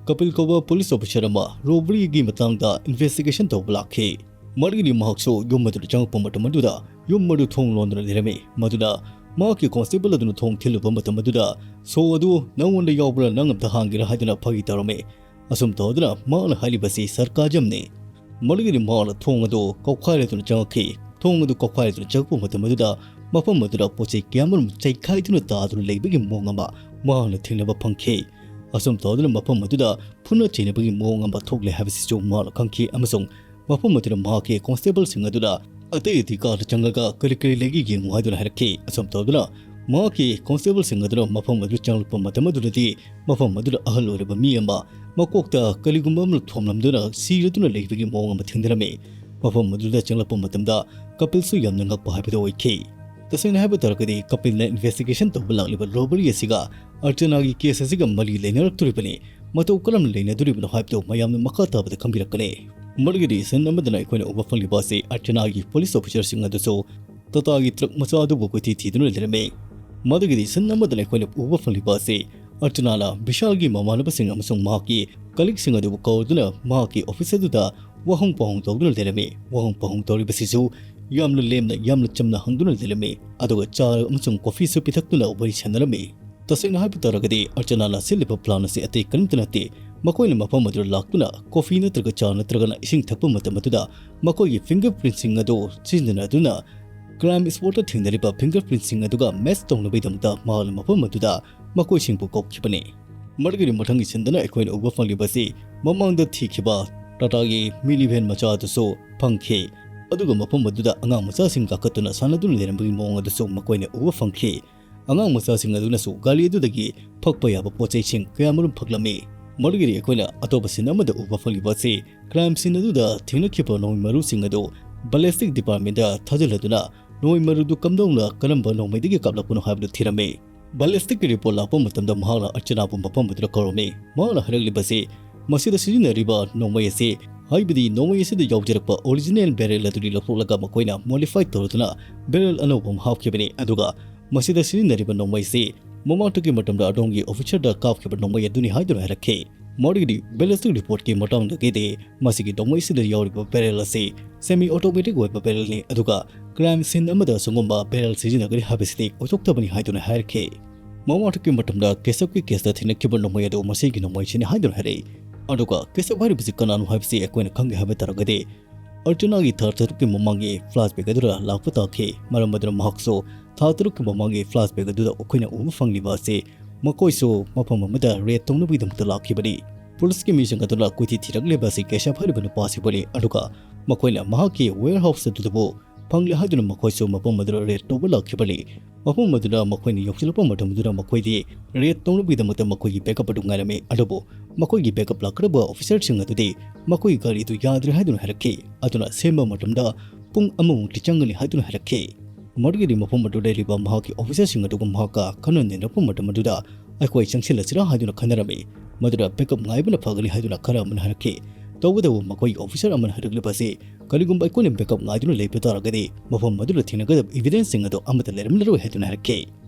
ꯀꯄꯤꯜ ꯀꯧꯕ ꯄꯨꯂꯤꯁ ꯑꯣꯐꯤꯁꯔ ꯑꯃ ꯔꯣꯕꯔꯤꯒꯤ ꯃꯇꯥꯡꯗ ꯏꯟꯚꯦꯁꯇꯤꯒꯦꯁꯟ ꯇꯧꯕ ꯂꯥꯛꯈꯤ꯫ ꯃꯗꯨꯒꯤꯗꯤ ꯃꯍꯥꯛꯁꯨ ꯌꯨꯝ ꯑꯗꯨꯗ ꯆꯪꯉꯛꯄ ꯃꯇꯝ ꯑꯗꯨꯗ ꯌꯨꯝ ꯑꯗꯨ ꯊꯣꯡ ꯂꯣꯟꯗꯨꯅ ꯂꯩꯔꯝꯃꯤ꯫ ꯃꯗꯨꯅ ꯃꯍꯥꯛꯀꯤ ꯀꯣꯟꯁꯇꯦꯕꯜ ꯑꯗꯨꯅ ꯊꯣꯡ ꯊꯤꯜꯂꯨꯕ ꯃꯇꯝ ꯑꯗꯨꯗ, "ꯁꯣ ꯑꯗꯨ ꯅꯉꯣꯟꯗ ꯌꯥꯎꯕ꯭ꯔꯥ, ꯅꯪ ꯑꯝꯇ ꯍꯥꯡꯒꯦꯔꯥ?" ꯍꯥꯏꯗꯨꯅ ꯐꯥꯒꯤ ꯇꯧꯔꯝꯃꯤ꯫ ꯑꯁꯨꯝ ꯇꯧꯗꯨꯅ ꯃꯍꯥꯛꯅ ꯍꯥꯏꯔꯤꯕꯁꯤ ꯁꯔꯀꯥꯖꯝꯅꯤ꯫ ꯃꯗꯨꯒꯤꯗꯤ ꯃꯍꯥꯛꯅ ꯊꯣꯡ ꯑꯗꯨ ꯀꯧꯈꯥꯏꯔꯗꯨꯅ ꯆꯪꯉꯛꯈꯤ꯫ ꯊꯣꯡ ꯑꯗꯨ ꯀꯧꯈꯥꯏꯔꯗꯨꯅ ꯆꯪꯉꯛꯄ ꯃꯇꯝ ꯑꯗꯨꯗ ꯃꯐꯝ ꯑꯗꯨꯗ ꯄꯣꯠ ꯆꯩ ꯀꯌꯥꯃꯔꯨꯝ ꯆꯩꯈꯥꯏꯗꯨꯅ ꯇꯥꯗꯨꯅ ꯂꯩꯕꯒꯤ ꯃꯑꯣꯡ ꯑꯃ ꯃꯍꯥꯛꯅ ꯊꯦꯡꯅꯕ ꯐꯪꯈꯤ꯫ ꯑꯁꯨꯝ ꯇꯧꯗꯨꯅ ꯃꯐꯝ ꯑꯗꯨꯗ ꯐꯨꯅ ꯆꯩꯅꯕꯒꯤ ꯃꯑꯣꯡ ꯑꯃ ꯊꯣꯛꯂꯦ ꯍꯥꯏꯕꯁꯤꯁꯨ ꯃꯍꯥꯛꯅ ꯈꯪꯈꯤ, ꯑꯃꯁꯨꯡ ꯃꯐꯝ ꯑꯗꯨꯗ ꯃꯍꯥꯛꯀꯤ ꯀꯣꯟꯁꯇꯦꯕꯜꯁꯤꯡ ꯑꯗꯨꯅ ꯑꯇꯩ ꯑꯇꯩ ꯀꯥꯗ ꯆꯪꯂꯒ ꯀꯔꯤ ꯀꯔꯤ ꯂꯩꯒꯦ ꯌꯦꯡꯉꯨ ꯍꯥꯏꯗꯨꯅ ꯍꯥꯏꯔꯛꯈꯤ꯫ ꯑꯁꯨꯝ ꯇꯧꯗꯨꯅ ꯃꯍꯥꯛꯀꯤ ꯀꯣꯟꯁꯇꯦꯕꯜꯁꯤꯡ ꯑꯗꯨꯅ ꯃꯐꯝ ꯑꯗꯨ ꯆꯪꯂꯛꯄ ꯃꯇꯝ ꯑꯗꯨꯗꯗꯤ ꯃꯐꯝ ꯑꯗꯨꯗ ꯑꯍꯜ ꯑꯣꯏꯔꯕ ꯃꯤ ꯑꯃ ꯃꯀꯣꯛꯇ ꯀꯔꯤꯒꯨꯝꯕ ꯑꯃꯅ ꯊꯣꯝꯂꯝꯗꯨꯅ ꯁꯤꯔꯗꯨꯅ ꯂꯩꯕꯒꯤ ꯃꯑꯣꯡ ꯑꯃ ꯊꯦꯡꯅꯔꯝꯃꯤ꯫ ꯃꯐꯝ ꯑꯗꯨꯗ ꯆꯪꯂꯛꯄ ꯃꯇꯝꯗ ꯀꯄꯤꯜꯁꯨ ꯌꯥꯝꯅ ꯉꯛꯄ ꯍꯥꯏꯕꯗꯨ ꯑꯣꯏꯈꯤ꯫ ꯇꯁꯦꯡꯅ ꯍꯥꯏꯕ ꯇꯥꯔꯒꯗꯤ ꯀꯄꯤꯜꯅ ꯏꯟꯚꯦꯁꯇꯤꯒꯦꯁꯟ ꯇꯧꯕ ꯂꯥꯛꯂꯤꯕ ꯔꯣꯕꯔꯤ ꯑꯁꯤꯒ ꯑꯔꯆꯅꯥꯒꯤ ꯀꯦꯁ ꯑꯁꯤꯒ ꯃꯔꯤ ꯂꯩꯅꯔꯛꯇꯣꯔꯤꯕꯅꯤ꯫ ꯃꯇꯧ ꯀꯔꯝꯅ ꯂꯩꯅꯗꯣꯔꯤꯕꯅꯣ ꯍꯥꯏꯕꯗꯨ ꯃꯌꯥꯝꯅ ꯃꯈꯥ ꯇꯥꯕꯗ ꯈꯪꯕꯤꯔꯛꯀꯅꯤ꯫ ꯃꯗꯨꯒꯤꯗꯤ ꯁꯤꯟ ꯑꯃꯗꯅ ꯑꯩꯈꯣꯏꯅ ꯎꯕ ꯐꯪꯂꯤꯕ ꯑꯁꯤ ꯑꯔꯆꯅꯥꯒꯤ ꯄꯨꯂꯤꯁ ꯑꯣꯐꯤꯁꯔꯁꯤꯡ ꯑꯗꯨꯁꯨ ꯇꯥꯇꯥꯒꯤ ꯇ꯭ꯔꯛ ꯃꯆꯥ ꯑꯗꯨꯕꯨ ꯀꯣꯏꯊꯤ ꯊꯤꯗꯨꯅ ꯂꯩꯔꯝꯃꯤ꯫ ꯃꯗꯨꯒꯤꯗꯤ ꯁꯤꯟ ꯑꯃꯗꯅ ꯑꯩꯈꯣꯏꯅ ꯎꯕ ꯐꯪꯂꯤꯕ ꯑꯁꯤ ꯑꯔꯆꯅꯥꯅ ꯕꯤꯁꯥꯜꯒꯤ ꯃꯃꯥꯟꯅꯕꯁꯤꯡ ꯑꯃꯁꯨꯡ ꯃꯍꯥꯛꯀꯤ ꯀꯂꯤꯛꯁꯤꯡ ꯑꯗꯨꯕꯨ ꯀꯧꯗꯨꯅ ꯃꯍꯥꯛꯀꯤ ꯑꯣꯐꯤꯁ ꯑꯗꯨꯗ ꯋꯥꯍꯪ ꯄꯥꯎꯍꯪ ꯇꯧꯗꯨꯅ ꯂꯩꯔꯝꯃꯤ꯫ ꯋꯥꯍꯪ ꯄꯥꯎꯍꯪ ꯇꯧꯔꯤꯕꯁꯤꯁꯨ ꯌꯥꯝꯅ ꯂꯦꯝꯅ, ꯌꯥꯝꯅ ꯆꯝꯅ ꯍꯪꯗꯨꯅ ꯂꯩꯔꯝꯃꯤ, ꯑꯗꯨꯒ ꯆꯥ ꯑꯃꯁꯨꯡ ꯀꯣꯐꯤꯁꯨ ꯄꯤꯊꯛꯇꯨꯅ ꯋꯥꯔꯤ ꯁꯥꯟꯅꯔꯝꯃꯤ꯫ ꯇꯁꯦꯡꯅ ꯍꯥꯏꯕ ꯇꯥꯔꯒꯗꯤ ꯑꯔꯆꯅꯥꯅ ꯁꯤꯜꯂꯤꯕ ꯄ꯭ꯂꯥꯟ ꯑꯁꯤ ꯑꯇꯩ ꯀꯔꯤꯝꯇ ꯅꯠꯇꯦ꯫ ꯃꯈꯣꯏꯅ ꯃꯐꯝ ꯑꯗꯨꯗ ꯂꯥꯛꯇꯨꯅ ꯀꯣꯐꯤ ꯅꯠꯇ꯭ꯔꯒ ꯆꯥ ꯅꯠꯇ꯭ꯔꯒꯅ ꯏꯁꯤꯡ ꯊꯛꯄ ꯃꯇꯝ ꯑꯗꯨꯗ ꯃꯈꯣꯏꯒꯤ ꯐꯤꯡꯒꯔ ꯄ꯭ꯔꯤꯟꯠꯁꯤꯡ ꯑꯗꯨ ꯁꯤꯖꯤꯟꯅꯗꯨꯅ ꯀ꯭ꯔꯥꯏꯝ ꯁ꯭ꯄꯣꯠꯇ ꯊꯦꯡꯅꯔꯤꯕ ꯐꯤꯡꯒꯔ ꯄ꯭ꯔꯤꯟꯠꯁꯤꯡ ꯑꯗꯨꯒ ꯃꯦꯆ ꯇꯧꯅꯕꯒꯤꯗꯃꯛꯇ ꯃꯍꯥꯛꯅ ꯃꯐꯝ ꯑꯗꯨꯗ ꯃꯈꯣꯏꯁꯤꯡꯕꯨ ꯀꯧꯈꯤꯕꯅꯤ꯫ ꯃꯗꯨꯒꯤꯗꯤ ꯃꯊꯪꯒꯤ ꯁꯤꯟꯗꯅ ꯑꯩꯈꯣꯏꯅ ꯎꯕ ꯐꯪꯂꯤꯕꯁꯤ ꯃꯃꯥꯡꯗ ꯊꯤꯈꯤꯕ ꯇꯥꯇꯥꯒꯤ ꯃꯤꯅꯤ ꯚꯦꯟ ꯃꯆꯥ ꯑꯗꯨꯁꯨ ꯐꯪꯈꯤ꯫ ꯑꯗꯨꯒ ꯃꯐꯝ ꯑꯗꯨꯗ ꯑꯉꯥꯡ ꯃꯆꯥꯁꯤꯡ ꯀꯥꯈꯠꯇꯨꯅ ꯁꯥꯟꯅꯗꯨꯅ ꯂꯩꯔꯝꯕꯒꯤ ꯃꯑꯣꯡ ꯑꯗꯨꯁꯨ ꯃꯈꯣꯏꯅ ꯎꯕ ꯐꯪꯈꯤ꯫ ꯑꯉꯥꯡ ꯃꯆꯥꯁꯤꯡ ꯑꯗꯨꯅꯁꯨ ꯒꯥꯔꯤ ꯑꯗꯨꯗꯒꯤ ꯐꯛꯄ ꯌꯥꯕ ꯄꯣꯠ ꯆꯩꯁꯤꯡ ꯀꯌꯥꯃꯔꯨꯝ ꯐꯛꯂꯝꯃꯤ꯫ ꯃꯗꯨꯒꯤꯗꯤ ꯑꯩꯈꯣꯏꯅ ꯑꯇꯣꯞꯄ ꯁꯤꯟ ꯑꯃꯗ ꯎꯕ ꯐꯪꯂꯤꯕ ꯑꯁꯤ ꯀ꯭ꯔꯥꯏꯝ ꯁꯤꯟ ꯑꯗꯨꯗ ꯊꯦꯡꯅꯈꯤꯕ ꯅꯣꯡꯃꯩ ꯃꯔꯨꯁꯤꯡ ꯑꯗꯨ ꯕꯦꯂꯤꯁꯇꯤꯛ ꯗꯤꯄꯥꯔꯠꯃꯦꯟꯗ ꯊꯥꯖꯤꯜꯂꯗꯨꯅ ꯅꯣꯡꯃꯩ ꯃꯔꯨꯗꯨ ꯀꯝꯗꯧꯅ ꯀꯔꯝꯕ ꯅꯣꯡꯃꯩꯗꯒꯤ ꯀꯥꯞꯂꯛꯄꯅꯣ ꯍꯥꯏꯕꯗꯨ ꯊꯤꯔꯝꯃꯤ꯫ ꯕꯦꯂꯤꯁꯇꯤꯛꯀꯤ ꯔꯤꯄꯣꯔꯠ ꯂꯥꯛꯄ ꯃꯇꯝꯗ ꯃꯍꯥꯛꯅ ꯑꯔꯆꯅꯥꯕꯨ ꯃꯐꯝ ꯑꯗꯨꯗ ꯀꯧꯔꯝꯃꯤ꯫ ꯃꯍꯥꯛꯅ ꯍꯥꯏꯔꯛꯂꯤꯕꯁꯤ ꯃꯁꯤꯗ ꯁꯤꯖꯤꯟꯅꯔꯤꯕ ꯅꯣꯡꯃꯩ ꯑꯁꯤ, ꯍꯥꯏꯕꯗꯤ ꯅꯣꯡꯃꯩ ꯑꯁꯤꯗ ꯌꯥꯎꯖꯔꯛꯄ ꯑꯣꯔꯤꯖꯤꯅꯦꯜ ꯕꯦꯔꯦꯜ ꯑꯗꯨꯗꯤ ꯂꯧꯊꯣꯛꯂꯒ ꯃꯈꯣꯏꯅ ꯃꯣꯗꯤꯐꯥꯏ ꯇꯧꯔꯗꯨꯅ ꯕꯦꯔꯦꯜ ꯑꯅꯧꯕ ꯑꯃ ꯍꯥꯞꯈꯤꯕꯅꯤ, ꯑꯗꯨꯒ ꯃꯁꯤꯗ ꯁꯤꯖꯤꯟꯅꯔꯤꯕ ꯅꯣꯡꯃꯩꯁꯤ ꯃꯃꯥꯡꯗꯒꯤ ꯃꯇꯝꯗ ꯑꯗꯣꯝꯒꯤ ꯑꯣꯐꯤꯁꯔꯗ ꯀꯥꯞꯈꯤꯕ ꯅꯣꯡꯃꯩ ꯑꯗꯨꯅꯤ ꯍꯥꯏꯗꯨꯅ ꯍꯥꯏꯔꯛꯈꯤ꯫ ꯃꯗꯨꯒꯤꯗꯤ ꯕꯦꯂꯤꯁꯇꯤꯛ ꯔꯤꯄꯣꯔꯠꯀꯤ ꯃꯇꯥꯡꯗꯒꯤꯗꯤ ꯃꯁꯤꯒꯤ ꯅꯣꯡꯃꯩꯁꯤꯗ ꯌꯥꯎꯔꯤꯕ ꯕꯦꯔꯦꯜ ꯑꯁꯤ ꯁꯦꯃꯤ ꯑꯣꯇꯣꯃꯦꯇꯤꯛ ꯑꯣꯏꯕ ꯕꯦꯔꯦꯜꯅꯤ, ꯑꯗꯨꯒ ꯀ꯭ꯔꯥꯏꯝ ꯁꯤꯟ ꯑꯃꯗ ꯑꯁꯤꯒꯨꯝꯕ ꯕꯦꯔꯦꯜ ꯁꯤꯖꯤꯟꯅꯒꯅꯤ ꯍꯥꯏꯕꯁꯤꯗꯤ ꯑꯣꯏꯊꯣꯛꯇꯕꯅꯤ ꯍꯥꯏꯗꯨꯅ ꯍꯥꯏꯔꯛꯈꯤ꯫ ꯃꯃꯥꯡꯒꯤ ꯃꯇꯝꯗ ꯀꯦꯁꯞꯀꯤ ꯀꯦꯁꯇ ꯊꯦꯡꯅꯈꯤꯕ ꯅꯣꯡꯃꯩ ꯑꯗꯨ ꯃꯁꯤꯒꯤ ꯅꯣꯡꯃꯩꯁꯤꯅꯤ ꯍꯥꯏꯗꯨꯅ ꯍꯥꯏꯔꯛꯏ꯫ ꯑꯗꯨꯒ ꯀꯦꯁꯞ ꯍꯥꯏꯔꯤꯕꯁꯤ ꯀꯅꯥꯅꯣ ꯍꯥꯏꯕꯁꯤ ꯑꯩꯈꯣꯏꯅ ꯈꯪꯒꯦ ꯍꯥꯏꯕ ꯇꯥꯔꯒꯗꯤ, ꯑꯔꯆꯅꯥꯒꯤ ꯊꯥ ꯇꯔꯨꯛꯀꯤ ꯃꯃꯥꯡꯒꯤ ꯐ꯭ꯂꯥꯁꯕꯦꯛ ꯑꯗꯨꯗ ꯂꯥꯛꯄ ꯇꯥꯈꯤ꯫ ꯃꯔꯝ ꯑꯗꯨꯅ ꯃꯍꯥꯛꯁꯨ ꯊꯥ ꯇꯔꯨꯛꯀꯤ ꯃꯃꯥꯡꯒꯤ ꯐ꯭ꯂꯥꯁꯕꯦꯛ ꯑꯗꯨꯗ ꯑꯩꯈꯣꯏꯅ ꯎꯕ ꯐꯪꯂꯤꯕ ꯑꯁꯤ ꯃꯈꯣꯏꯁꯨ ꯃꯐꯝ ꯑꯃꯗ ꯔꯦꯗ ꯇꯧꯅꯕꯒꯤꯗꯃꯛꯇ ꯂꯥꯛꯈꯤꯕꯅꯤ꯫ ꯄꯨꯂꯤꯁꯀꯤ ꯃꯤꯁꯤꯡ ꯑꯗꯨꯅ ꯀꯣꯏꯊꯤ ꯊꯤꯔꯛꯂꯤꯕ ꯑꯁꯤ ꯀꯦꯁꯞ ꯍꯥꯏꯔꯤꯕ ꯅꯨꯄꯥꯁꯤꯕꯨꯅꯤ, ꯑꯗꯨꯒ ꯃꯈꯣꯏꯅ ꯃꯍꯥꯛꯀꯤ ꯋꯦꯌꯔꯍꯥꯎꯁ ꯑꯗꯨꯗꯕꯨ ꯐꯪꯂꯦ ꯍꯥꯏꯗꯨꯅ ꯃꯈꯣꯏꯁꯨ ꯃꯐꯝ ꯑꯗꯨꯗ ꯔꯦꯗ ꯇꯧꯕ ꯂꯥꯛꯈꯤꯕꯅꯤ꯫ ꯃꯐꯝ ꯑꯗꯨꯗ ꯃꯈꯣꯏꯅ ꯌꯧꯁꯤꯜꯂꯛꯄ ꯃꯇꯝꯗꯨꯗ ꯃꯈꯣꯏꯗꯤ ꯔꯦꯗ ꯇꯧꯅꯕꯒꯤꯗꯃꯛꯇ ꯃꯈꯣꯏꯒꯤ ꯕꯦꯛꯑꯞ ꯑꯗꯨ ꯉꯥꯏꯔꯝꯃꯤ꯫ ꯑꯗꯨꯕꯨ ꯃꯈꯣꯏꯒꯤ ꯕꯦꯛꯑꯞ ꯂꯥꯛꯀꯗꯕ ꯑꯣꯐꯤꯁꯔꯁꯤꯡ ꯑꯗꯨꯗꯤ ꯃꯈꯣꯏꯒꯤ ꯒꯥꯔꯤ ꯑꯗꯨ ꯌꯥꯗ꯭ꯔꯦ ꯍꯥꯏꯗꯨꯅ ꯍꯥꯏꯔꯛꯈꯤ꯫ ꯑꯗꯨꯅ ꯁꯦꯝꯕ ꯃꯇꯝꯗ ꯄꯨꯡ ꯑꯃꯃꯨꯛꯇꯤ ꯆꯪꯒꯅꯤ ꯍꯥꯏꯗꯨꯅ ꯍꯥꯏꯔꯛꯈꯤ꯫ ꯃꯗꯨꯒꯤꯗꯤ ꯃꯐꯝ ꯑꯗꯨꯗ ꯂꯩꯔꯤꯕ ꯃꯍꯥꯛꯀꯤ ꯑꯣꯐꯤꯁꯔꯁꯤꯡ ꯑꯗꯨꯒ ꯃꯍꯥꯛꯀ ꯈꯟꯅ ꯅꯩꯅꯔꯛꯄ ꯃꯇꯝ ꯑꯗꯨꯗ ꯑꯩꯈꯣꯏ ꯆꯪꯁꯤꯜꯂꯁꯤꯔꯥ ꯍꯥꯏꯗꯨꯅ ꯈꯟꯅꯔꯝꯃꯤ꯫ ꯃꯗꯨꯗ ꯕꯦꯛꯑꯞ ꯉꯥꯏꯕꯅ ꯐꯒꯅꯤ ꯍꯥꯏꯗꯨꯅ ꯈꯔ ꯑꯃꯅ ꯍꯥꯏꯔꯛꯈꯤ꯫ ꯇꯧꯕꯇꯕꯨ ꯃꯈꯣꯏꯒꯤ ꯑꯣꯐꯤꯁꯔ ꯑꯃꯅ ꯍꯥꯏꯔꯛꯂꯤꯕ ꯑꯁꯤ, ꯀꯔꯤꯒꯨꯝꯕ ꯑꯩꯈꯣꯏꯅ ꯕꯦꯛꯑꯞ ꯉꯥꯏꯗꯨꯅ ꯂꯩꯕ ꯇꯥꯔꯒꯗꯤ ꯃꯐꯝ ꯑꯗꯨꯗ ꯊꯦꯡꯅꯒꯗꯕ ꯏꯚꯤꯗꯦꯟꯁꯁꯤꯡ ꯑꯗꯨ ꯑꯃꯠꯇ ꯂꯩꯔꯝꯂꯔꯣꯏ ꯍꯥꯏꯗꯨꯅ ꯍꯥꯏꯔꯛꯈꯤ꯫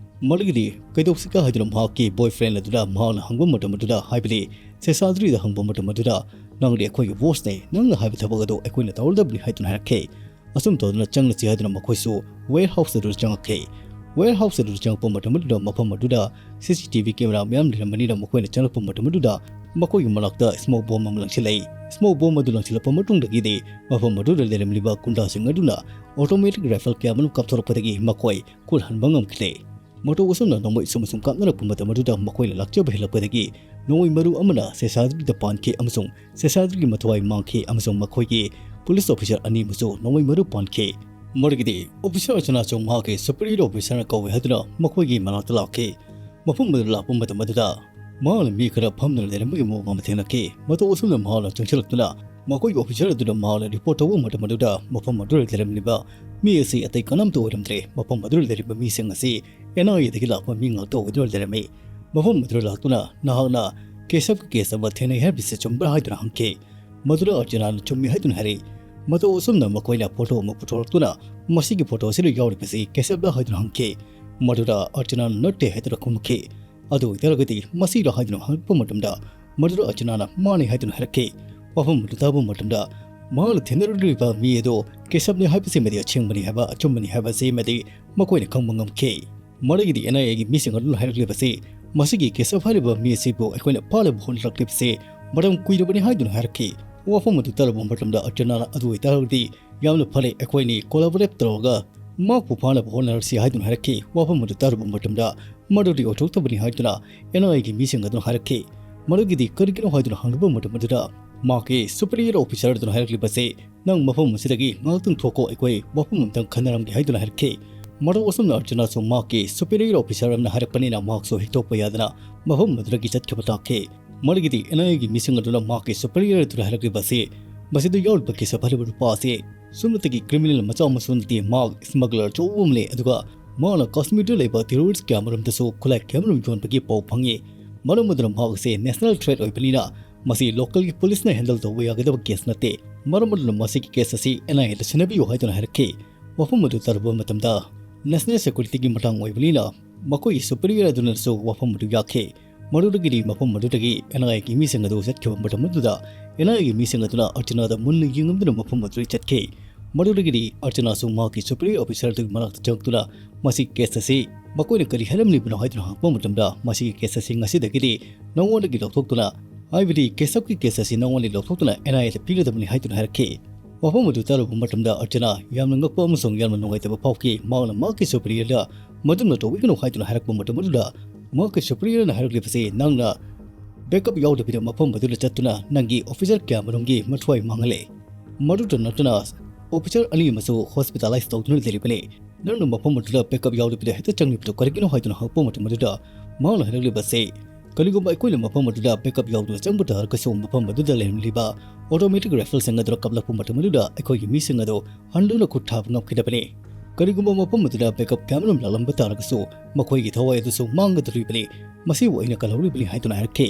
ꯃꯗꯨꯒꯤꯗꯤ ꯀꯩꯗꯧꯁꯤꯒꯦ ꯍꯥꯏꯗꯨꯅ ꯃꯍꯥꯛꯀꯤ ꯕꯣꯏꯐ꯭ꯔꯦꯟ ꯑꯗꯨꯗ ꯃꯍꯥꯛꯅ ꯍꯪꯕ ꯃꯇꯝ ꯑꯗꯨꯗ, ꯍꯥꯏꯕꯗꯤ ꯁꯦꯁꯥꯗ꯭ꯔꯤꯗ ꯍꯪꯕ ꯃꯇꯝ ꯑꯗꯨꯗ, "ꯅꯪꯗꯤ ꯑꯩꯈꯣꯏꯒꯤ ꯕꯣꯁꯅꯤ, ꯅꯪꯅ ꯍꯥꯏꯕ ꯊꯕꯛ ꯑꯗꯨ ꯑꯩꯈꯣꯏꯅ ꯇꯧꯔꯗꯕꯅꯤ" ꯍꯥꯏꯗꯨꯅ ꯍꯥꯏꯔꯛꯈꯤ꯫ ꯑꯁꯨꯝ ꯇꯧꯗꯨꯅ ꯆꯪꯂꯁꯤ ꯍꯥꯏꯗꯨꯅ ꯃꯈꯣꯏꯁꯨ ꯋꯦꯌꯔ ꯍꯥꯎꯁ ꯑꯗꯨꯗ ꯆꯪꯉꯛꯈꯤ꯫ ꯋꯦꯌꯔ ꯍꯥꯎꯁ ꯑꯗꯨꯗ ꯆꯪꯉꯛꯄ ꯃꯇꯝ ꯑꯗꯨꯗ ꯃꯐꯝ ꯑꯗꯨꯗ ꯁꯤ ꯁꯤ ꯇꯤ ꯚꯤ ꯀꯦꯃꯦꯔꯥ ꯃꯌꯥꯝ ꯂꯩꯔꯝꯕꯅꯤꯅ ꯃꯈꯣꯏꯅ ꯆꯪꯂꯛꯄ ꯃꯇꯝ ꯑꯗꯨꯗ ꯃꯈꯣꯏꯒꯤ ꯃꯅꯥꯛꯇ ꯁ꯭ꯃꯣꯛ ꯕꯣꯝ ꯑꯃ ꯂꯪꯁꯤꯜꯂꯛꯏ꯫ ꯁ꯭ꯃꯣꯛ ꯕꯣꯝ ꯑꯗꯨ ꯂꯪꯁꯤꯜꯂꯛꯄ ꯃꯇꯨꯡꯗꯒꯤꯗꯤ ꯃꯐꯝ ꯑꯗꯨꯗ ꯂꯩꯔꯝꯂꯤꯕ ꯒꯨꯟꯗꯥꯁꯤꯡ ꯑꯗꯨꯅ ꯑꯣꯇꯣꯃꯦꯇꯤꯛ ꯔꯥꯏꯐꯜ ꯀꯌꯥ ꯑꯃꯔꯣꯝ ꯀꯥꯞꯊꯣꯔꯛꯄꯗꯒꯤ ꯃꯈꯣꯏ ꯈꯨꯠ ꯍꯟꯕ ꯉꯝꯈꯤꯗꯦ꯫ ꯃꯇꯧ ꯑꯁꯨꯝꯅ ꯅꯣꯡꯃꯩ ꯑꯁꯨꯝ ꯑꯁꯨꯝ ꯀꯥꯞꯅꯔꯛꯄ ꯃꯇꯝ ꯑꯗꯨꯗ ꯃꯈꯣꯏꯅ ꯂꯥꯛꯆꯕ ꯍꯦꯜꯂꯛꯄꯗꯒꯤ ꯅꯣꯡꯃꯩ ꯃꯔꯨ ꯑꯃꯅ ꯁꯦꯁꯥꯗ꯭ꯔꯤꯗ ꯄꯥꯟꯈꯤ ꯑꯃꯁꯨꯡ ꯁꯦꯁꯥꯗ꯭ꯔꯤꯒꯤ ꯃꯊ꯭ꯋꯥꯏ ꯃꯥꯡꯈꯤ ꯑꯃꯁꯨꯡ ꯃꯈꯣꯏꯒꯤ ꯄꯨꯂꯤꯁ ꯑꯣꯐꯤꯁꯔ ꯑꯅꯤ ꯑꯃꯁꯨ ꯅꯣꯡꯃꯩ ꯃꯔꯨ ꯄꯥꯟꯈꯤ꯫ ꯃꯗꯨꯒꯤꯗꯤ ꯑꯣꯐꯤꯁꯔ ꯑꯆꯅꯥꯁꯨ ꯃꯍꯥꯛꯀꯤ ꯁꯨꯄꯔꯤꯌꯔ ꯑꯣꯐꯤꯁꯔꯅ ꯀꯧꯏ ꯍꯥꯏꯗꯨꯅ ꯃꯈꯣꯏꯒꯤ ꯃꯅꯥꯛꯇ ꯂꯥꯛꯈꯤ꯫ ꯃꯐꯝ ꯑꯗꯨꯗ ꯂꯥꯛꯄ ꯃꯇꯝ ꯑꯗꯨꯗ ꯃꯍꯥꯛꯅ ꯃꯤ ꯈꯔ ꯐꯝꯗꯨꯅ ꯂꯩꯔꯝꯕꯒꯤ ꯃꯑꯣꯡ ꯑꯃ ꯊꯦꯡꯅꯈꯤ꯫ ꯃꯇꯧ ꯑꯁꯨꯝꯅ ꯃꯍꯥꯛꯅ ꯆꯪꯁꯤꯜꯂꯛꯇꯨꯅ ꯃꯈꯣꯏꯒꯤ ꯑꯣꯐꯤꯁꯔ ꯑꯗꯨꯗ ꯃꯍꯥꯛꯅ ꯔꯤꯄꯣꯔꯠ ꯇꯧꯕ ꯃꯇꯝ ꯑꯗꯨꯗ ꯃꯐꯝ ꯑꯗꯨꯗ ꯂꯩꯔꯝꯂꯤꯕ ꯃꯤ ꯑꯁꯤ ꯑꯇꯩ ꯀꯅꯥꯝꯇ ꯑꯣꯏꯔꯝꯗ꯭ꯔꯦ꯫ ꯃꯐꯝ ꯑꯗꯨꯗ ꯂꯩꯔꯤꯕ ꯃꯤꯁꯤꯡ ꯑꯁꯤ ꯑꯦꯟ ꯑꯥꯏ ꯑꯦꯗꯒꯤ ꯂꯥꯛꯄ ꯃꯤ ꯉꯥꯛꯇ ꯑꯣꯏꯗꯨꯅ ꯂꯩꯔꯝꯃꯤ꯫ ꯃꯐꯝ ꯑꯗꯨꯗ ꯂꯥꯛꯇꯨꯅ ꯅꯍꯥꯛꯅ ꯀꯦꯁꯕꯀꯤ ꯀꯦꯁ ꯑꯃ ꯊꯦꯡꯅꯩ ꯍꯥꯏꯕꯁꯤ ꯆꯨꯝꯕ꯭ꯔꯥ ꯍꯥꯏꯗꯨꯅ ꯍꯪꯈꯤ꯫ ꯃꯗꯨꯗ ꯑꯔꯆꯅꯥꯅ ꯆꯨꯝꯃꯤ ꯍꯥꯏꯗꯨꯅ ꯍꯥꯏꯔꯛꯏ꯫ ꯃꯇꯧ ꯑꯁꯨꯝꯅ ꯃꯈꯣꯏꯅ ꯐꯣꯇꯣ ꯑꯃ ꯄꯨꯊꯣꯔꯛꯇꯨꯅ ꯃꯁꯤꯒꯤ ꯐꯣꯇꯣ ꯑꯁꯤꯗ ꯌꯥꯎꯔꯤꯕꯁꯤ ꯀꯦꯁꯕꯂ ꯍꯥꯏꯗꯨꯅ ꯍꯪꯈꯤ꯫ ꯃꯗꯨꯗ ꯑꯔꯆꯅꯥꯅ ꯅꯠꯇꯦ ꯍꯥꯏꯗꯨꯅ ꯈꯨꯝꯈꯤ꯫ ꯑꯗꯨ ꯑꯣꯏꯇꯥꯔꯒꯗꯤ ꯃꯁꯤꯔ ꯍꯥꯏꯗꯨꯅ ꯍꯪꯂꯛꯄ ꯃꯇꯝꯗ ꯃꯗꯨꯗ ꯑꯔꯆꯅꯥꯅ ꯃꯥꯅꯤ ꯍꯥꯏꯗꯨꯅ ꯍꯥꯏꯔꯛꯈꯤ꯫ ꯋꯥꯐꯝ ꯑꯗꯨ ꯇꯥꯕ ꯃꯇꯝꯗ ꯃꯍꯥꯛꯅ ꯊꯦꯡꯅꯔꯨꯔꯤꯕ ꯃꯤ ꯑꯗꯨ ꯀꯦꯁꯕꯅꯤ ꯍꯥꯏꯕꯁꯤꯃꯗꯤ ꯑꯁꯦꯡꯕꯅꯤ ꯍꯥꯏꯕ, ꯑꯆꯨꯝꯕꯅꯤ ꯍꯥꯏꯕꯁꯤꯃꯗꯤ ꯃꯈꯣꯏꯅ ꯈꯪꯕ ꯉꯝꯈꯤ꯫ ꯃꯗꯨꯒꯤꯗꯤ ꯑꯦꯟ ꯑꯥꯏ ꯑꯦꯒꯤ ꯃꯤꯁꯤꯡ ꯑꯗꯨꯅ ꯍꯥꯏꯔꯛꯂꯤꯕꯁꯤ, ꯃꯁꯤꯒꯤ ꯀꯦꯁꯕ ꯍꯥꯏꯔꯤꯕ ꯃꯤ ꯑꯁꯤꯕꯨ ꯑꯩꯈꯣꯏꯅ ꯐꯥꯅꯕ ꯍꯣꯠꯅꯔꯛꯂꯤꯕꯁꯤ ꯃꯇꯝ ꯀꯨꯏꯔꯕꯅꯤ ꯍꯥꯏꯗꯨꯅ ꯍꯥꯏꯔꯛꯈꯤ꯫ ꯋꯥꯐꯝ ꯑꯗꯨ ꯇꯥꯔꯕ ꯃꯇꯝꯗ ꯑꯔꯆꯅꯥꯅ ꯑꯗꯨ ꯑꯣꯏꯇꯥꯔꯒꯗꯤ ꯌꯥꯝꯅ ꯐꯔꯦ, ꯑꯩꯈꯣꯏꯅꯤ ꯀꯣꯂꯥꯕꯣꯔꯦꯠ ꯇꯧꯔꯒ ꯃꯍꯥꯛꯄꯨ ꯐꯥꯅꯕ ꯍꯣꯠꯅꯔꯁꯤ ꯍꯥꯏꯗꯨꯅ ꯍꯥꯏꯔꯛꯈꯤ꯫ ꯋꯥꯐꯝ ꯑꯗꯨ ꯇꯥꯔꯨꯕ ꯃꯇꯝꯗ ꯃꯗꯨꯗꯤ ꯑꯣꯏꯊꯣꯛꯇꯕꯅꯤ ꯍꯥꯏꯗꯨꯅ ꯑꯦꯟ ꯑꯥꯏ ꯑꯦꯒꯤ ꯃꯤꯁꯤꯡ ꯑꯗꯨꯅ ꯍꯥꯏꯔꯛꯈꯤ꯫ ꯃꯗꯨꯒꯤꯗꯤ ꯀꯔꯤꯒꯤꯅꯣ ꯍꯥꯏꯗꯨꯅ ꯍꯪꯂꯨꯕ ꯃꯇꯝ ꯑꯗꯨꯗ ꯃꯍꯥꯛꯀꯤ superior officer ꯑꯗꯨꯅ ꯍꯥꯏꯔꯛꯂꯤꯕꯁꯤ, "ꯅꯪ ꯃꯐꯝ ꯑꯁꯤꯗꯒꯤ ꯉꯥꯏꯍꯥꯛꯇꯪ ꯊꯣꯛꯈꯣ, ꯑꯩꯈꯣꯏ ꯋꯥꯐꯝ ꯑꯃꯇꯪ ꯈꯟꯅꯔꯝꯒꯦ" ꯍꯥꯏꯗꯨꯅ ꯍꯥꯏꯔꯛꯈꯤ꯫ ꯃꯇꯧ ꯑꯁꯨꯝꯅ ꯑꯔꯆꯅꯥꯁꯨ ꯃꯍꯥꯛꯀꯤ superior officer ꯑꯃꯅ ꯍꯥꯏꯔꯛꯄꯅꯤꯅ ꯃꯍꯥꯛꯁꯨ ꯍꯤꯛꯇꯣꯛꯄ ꯌꯥꯗꯅ ꯃꯐꯝ ꯑꯗꯨꯗꯒꯤ ꯆꯠꯈꯤꯕ ꯇꯥꯈꯤ꯫ ꯃꯗꯨꯗꯒꯤꯗꯤ N I A ꯒꯤ ꯃꯤꯁꯤꯡ ꯑꯗꯨꯅ ꯃꯍꯥꯛꯀꯤ superior ꯑꯗꯨꯗ ꯍꯥꯏꯔꯛꯂꯤꯕ ꯑꯁꯤ, ꯃꯁꯤꯗ ꯌꯥꯎꯔꯤꯕ ꯀꯦꯁ ꯐꯥꯔꯤꯕ ꯅꯨꯄꯥ ꯑꯁꯤ ꯁꯨꯞꯅꯇꯒꯤ criminal ꯃꯆꯥ ꯃꯁꯨ ꯅꯠꯇꯦ, ꯃꯍꯥꯛ smuggler ꯑꯆꯧꯕ ꯑꯃꯅꯤ, ꯑꯗꯨꯒ ꯃꯍꯥꯛꯅ ꯀꯥꯁꯃꯤꯔꯗ ꯂꯩꯕ terrorist ꯀꯌꯥꯃꯔꯨꯝꯗꯁꯨ ꯈꯨꯠꯂꯥꯏ ꯀꯌꯥꯃꯔꯨꯝ ꯌꯣꯟꯕꯒꯤ ꯄꯥꯎ ꯐꯪꯉꯤ꯫ ꯃꯔꯝ ꯑꯗꯨꯅ ꯃꯍꯥꯛ ꯑꯁꯤ national threat ꯑꯣꯏꯕꯅꯤꯅ ꯃꯁꯤ localꯒꯤ policeꯅ handle ꯇꯧꯕ ꯌꯥꯒꯗꯕ ꯀꯦꯁ ꯅꯠꯇꯦ꯫ ꯃꯔꯝ ꯑꯗꯨꯅ ꯃꯁꯤꯒꯤ ꯀꯦꯁ ꯑꯁꯤ N I Aꯗ ꯁꯤꯟꯅꯕꯤꯌꯨ ꯍꯥꯏꯗꯨꯅ ꯍꯥꯏꯔꯛꯈꯤ꯫ ꯋꯥꯐꯝ ꯑꯗꯨ ꯇꯥꯔꯨꯕ ꯃꯇꯝꯗ national securityꯒꯤ ꯃꯇꯥꯡ ꯑꯣꯏꯕꯅꯤꯅ ꯃꯈꯣꯏꯒꯤ superior ꯑꯗꯨꯅꯁꯨ ꯋꯥꯐꯝ ꯑꯗꯨ ꯌꯥꯈꯤ꯫ ꯃꯗꯨꯗꯒꯤꯗꯤ ꯃꯐꯝ ꯑꯗꯨꯗꯒꯤ N I Aꯒꯤ ꯃꯤꯁꯤꯡ ꯑꯗꯨ ꯆꯠꯈꯤꯕ ꯃꯇꯝ ꯑꯗꯨꯗ N I Aꯒꯤ ꯃꯤꯁꯤꯡ ꯑꯗꯨꯅ ꯑꯔꯆꯅꯥꯗ ꯃꯨꯟꯅ ꯌꯦꯡꯉꯝꯗꯨꯅ ꯃꯐꯝ ꯑꯗꯨꯗ ꯆꯠꯈꯤ꯫ ꯃꯗꯨꯗꯒꯤꯗꯤ ꯑꯔꯆꯅꯥꯁꯨ ꯃꯍꯥꯛꯀꯤ superior officer ꯑꯗꯨꯒꯤ ꯃꯅꯥꯛꯇ ꯆꯪꯂꯛꯇꯨꯅ ꯃꯁꯤꯒꯤ ꯀꯦꯁ ꯑꯁꯤ ꯃꯈꯣꯏꯅ ꯀꯔꯤ ꯍꯥꯏꯔꯝꯂꯤꯕꯅꯣ ꯍꯥꯏꯗꯨꯅ ꯍꯪꯂꯛꯄ ꯃꯇꯝꯗ, "ꯃꯁꯤꯒꯤ ꯀꯦꯁ ꯑꯁꯤ ꯉꯁꯤꯗꯒꯤꯗꯤ ꯅꯉꯣꯟꯗꯒꯤ ꯂꯧꯊꯣꯛꯇꯨꯅ, ꯍꯥꯏꯕꯗꯤ ꯀꯦꯁꯞꯀꯤ ꯀꯦꯁ ꯑꯁꯤ ꯅꯉꯣꯟꯗꯒꯤ ꯂꯧꯊꯣꯛꯇꯨꯅ N I Aꯗ ꯄꯤꯒꯗꯕꯅꯤ" ꯍꯥꯏꯗꯨꯅ ꯍꯥꯏꯔꯛꯈꯤ꯫ ꯋꯥꯐꯝ ꯑꯗꯨ ꯇꯥꯔꯨꯕ ꯃꯇꯝꯗ ꯑꯔꯆꯅꯥ ꯌꯥꯝꯅ ꯉꯛꯄ ꯑꯃꯁꯨꯡ ꯌꯥꯝꯅ ꯅꯨꯡꯉꯥꯏꯇꯕ ꯐꯥꯎꯈꯤ꯫ ꯃꯍꯥꯛꯅ ꯃꯍꯥꯛꯀꯤ superiorꯗ ꯃꯗꯨꯝꯅ ꯇꯧꯕꯤꯒꯅꯨ ꯍꯥꯏꯗꯨꯅ ꯍꯥꯏꯔꯛꯄ ꯃꯇꯝ ꯑꯗꯨꯗ ꯃꯍꯥꯛꯀꯤ superiorꯅ ꯍꯥꯏꯔꯛꯂꯤꯕꯁꯤ, "ꯅꯪꯅ backup ꯌꯥꯎꯗꯕꯤꯗ ꯃꯐꯝ ꯑꯗꯨꯗ ꯆꯠꯇꯨꯅ ꯅꯪꯒꯤ officer ꯀꯌꯥꯃꯔꯨꯝꯒꯤ ꯃꯊ꯭ꯋꯥꯏ ꯃꯥꯡꯍꯜꯂꯦ꯫ ꯃꯗꯨꯇ ꯅꯠꯇꯅ officer ꯑꯅꯤ ꯑꯃꯁꯨ hospitalize ꯇꯧꯗꯨꯅ ꯂꯩꯔꯤꯕꯅꯤ꯫ ꯅꯪꯅ ꯃꯐꯝ ꯑꯗꯨꯗ backup ꯌꯥꯎꯗꯕꯤꯗ ꯍꯦꯛꯇ ꯆꯪꯂꯤꯕꯗꯨ ꯀꯔꯤꯒꯤꯅꯣ?" ꯍꯥꯏꯗꯨꯅ ꯍꯪꯂꯛꯄ ꯃꯇꯝ ꯑꯗꯨꯗ ꯃꯍꯥꯛꯅ ꯍꯥꯏꯔꯛꯂꯤꯕꯁꯤ, "ꯀꯔꯤꯒꯨꯝꯕ ꯑꯩꯈꯣꯏꯅ ꯃꯐꯝ ꯑꯗꯨꯗ backup ꯌꯥꯎꯗꯨꯅ ꯆꯪꯕ ꯇꯥꯔꯒꯁꯨ ꯃꯐꯝ ꯑꯗꯨꯗ ꯂꯩꯔꯝꯂꯤꯕ automatic rifleꯁꯤꯡ ꯑꯗꯨꯅ ꯀꯥꯞꯂꯛꯄ ꯃꯇꯝ ꯑꯗꯨꯗ ꯑꯩꯈꯣꯏꯒꯤ ꯃꯤꯁꯤꯡ ꯑꯗꯨ ꯍꯟꯗꯨꯅ ꯈꯨꯠ ꯊꯥꯕ ꯉꯝꯈꯤꯗꯕꯅꯤ꯫ ꯀꯔꯤꯒꯨꯝꯕ ꯃꯐꯝ ꯑꯗꯨꯗ backup ꯀꯌꯥꯃꯔꯨꯝ ꯂꯥꯛꯂꯝꯕ ꯇꯥꯔꯒꯁꯨ ꯃꯈꯣꯏꯒꯤ ꯊꯋꯥꯏ ꯑꯗꯨꯁꯨ ꯃꯥꯡꯒꯗꯧꯔꯤꯕꯅꯤ꯫ ꯃꯁꯤꯕꯨ ꯑꯩꯅ ꯀꯜꯍꯧꯔꯤꯕꯅꯤ" ꯍꯥꯏꯗꯨꯅ ꯍꯥꯏꯔꯛꯈꯤ꯫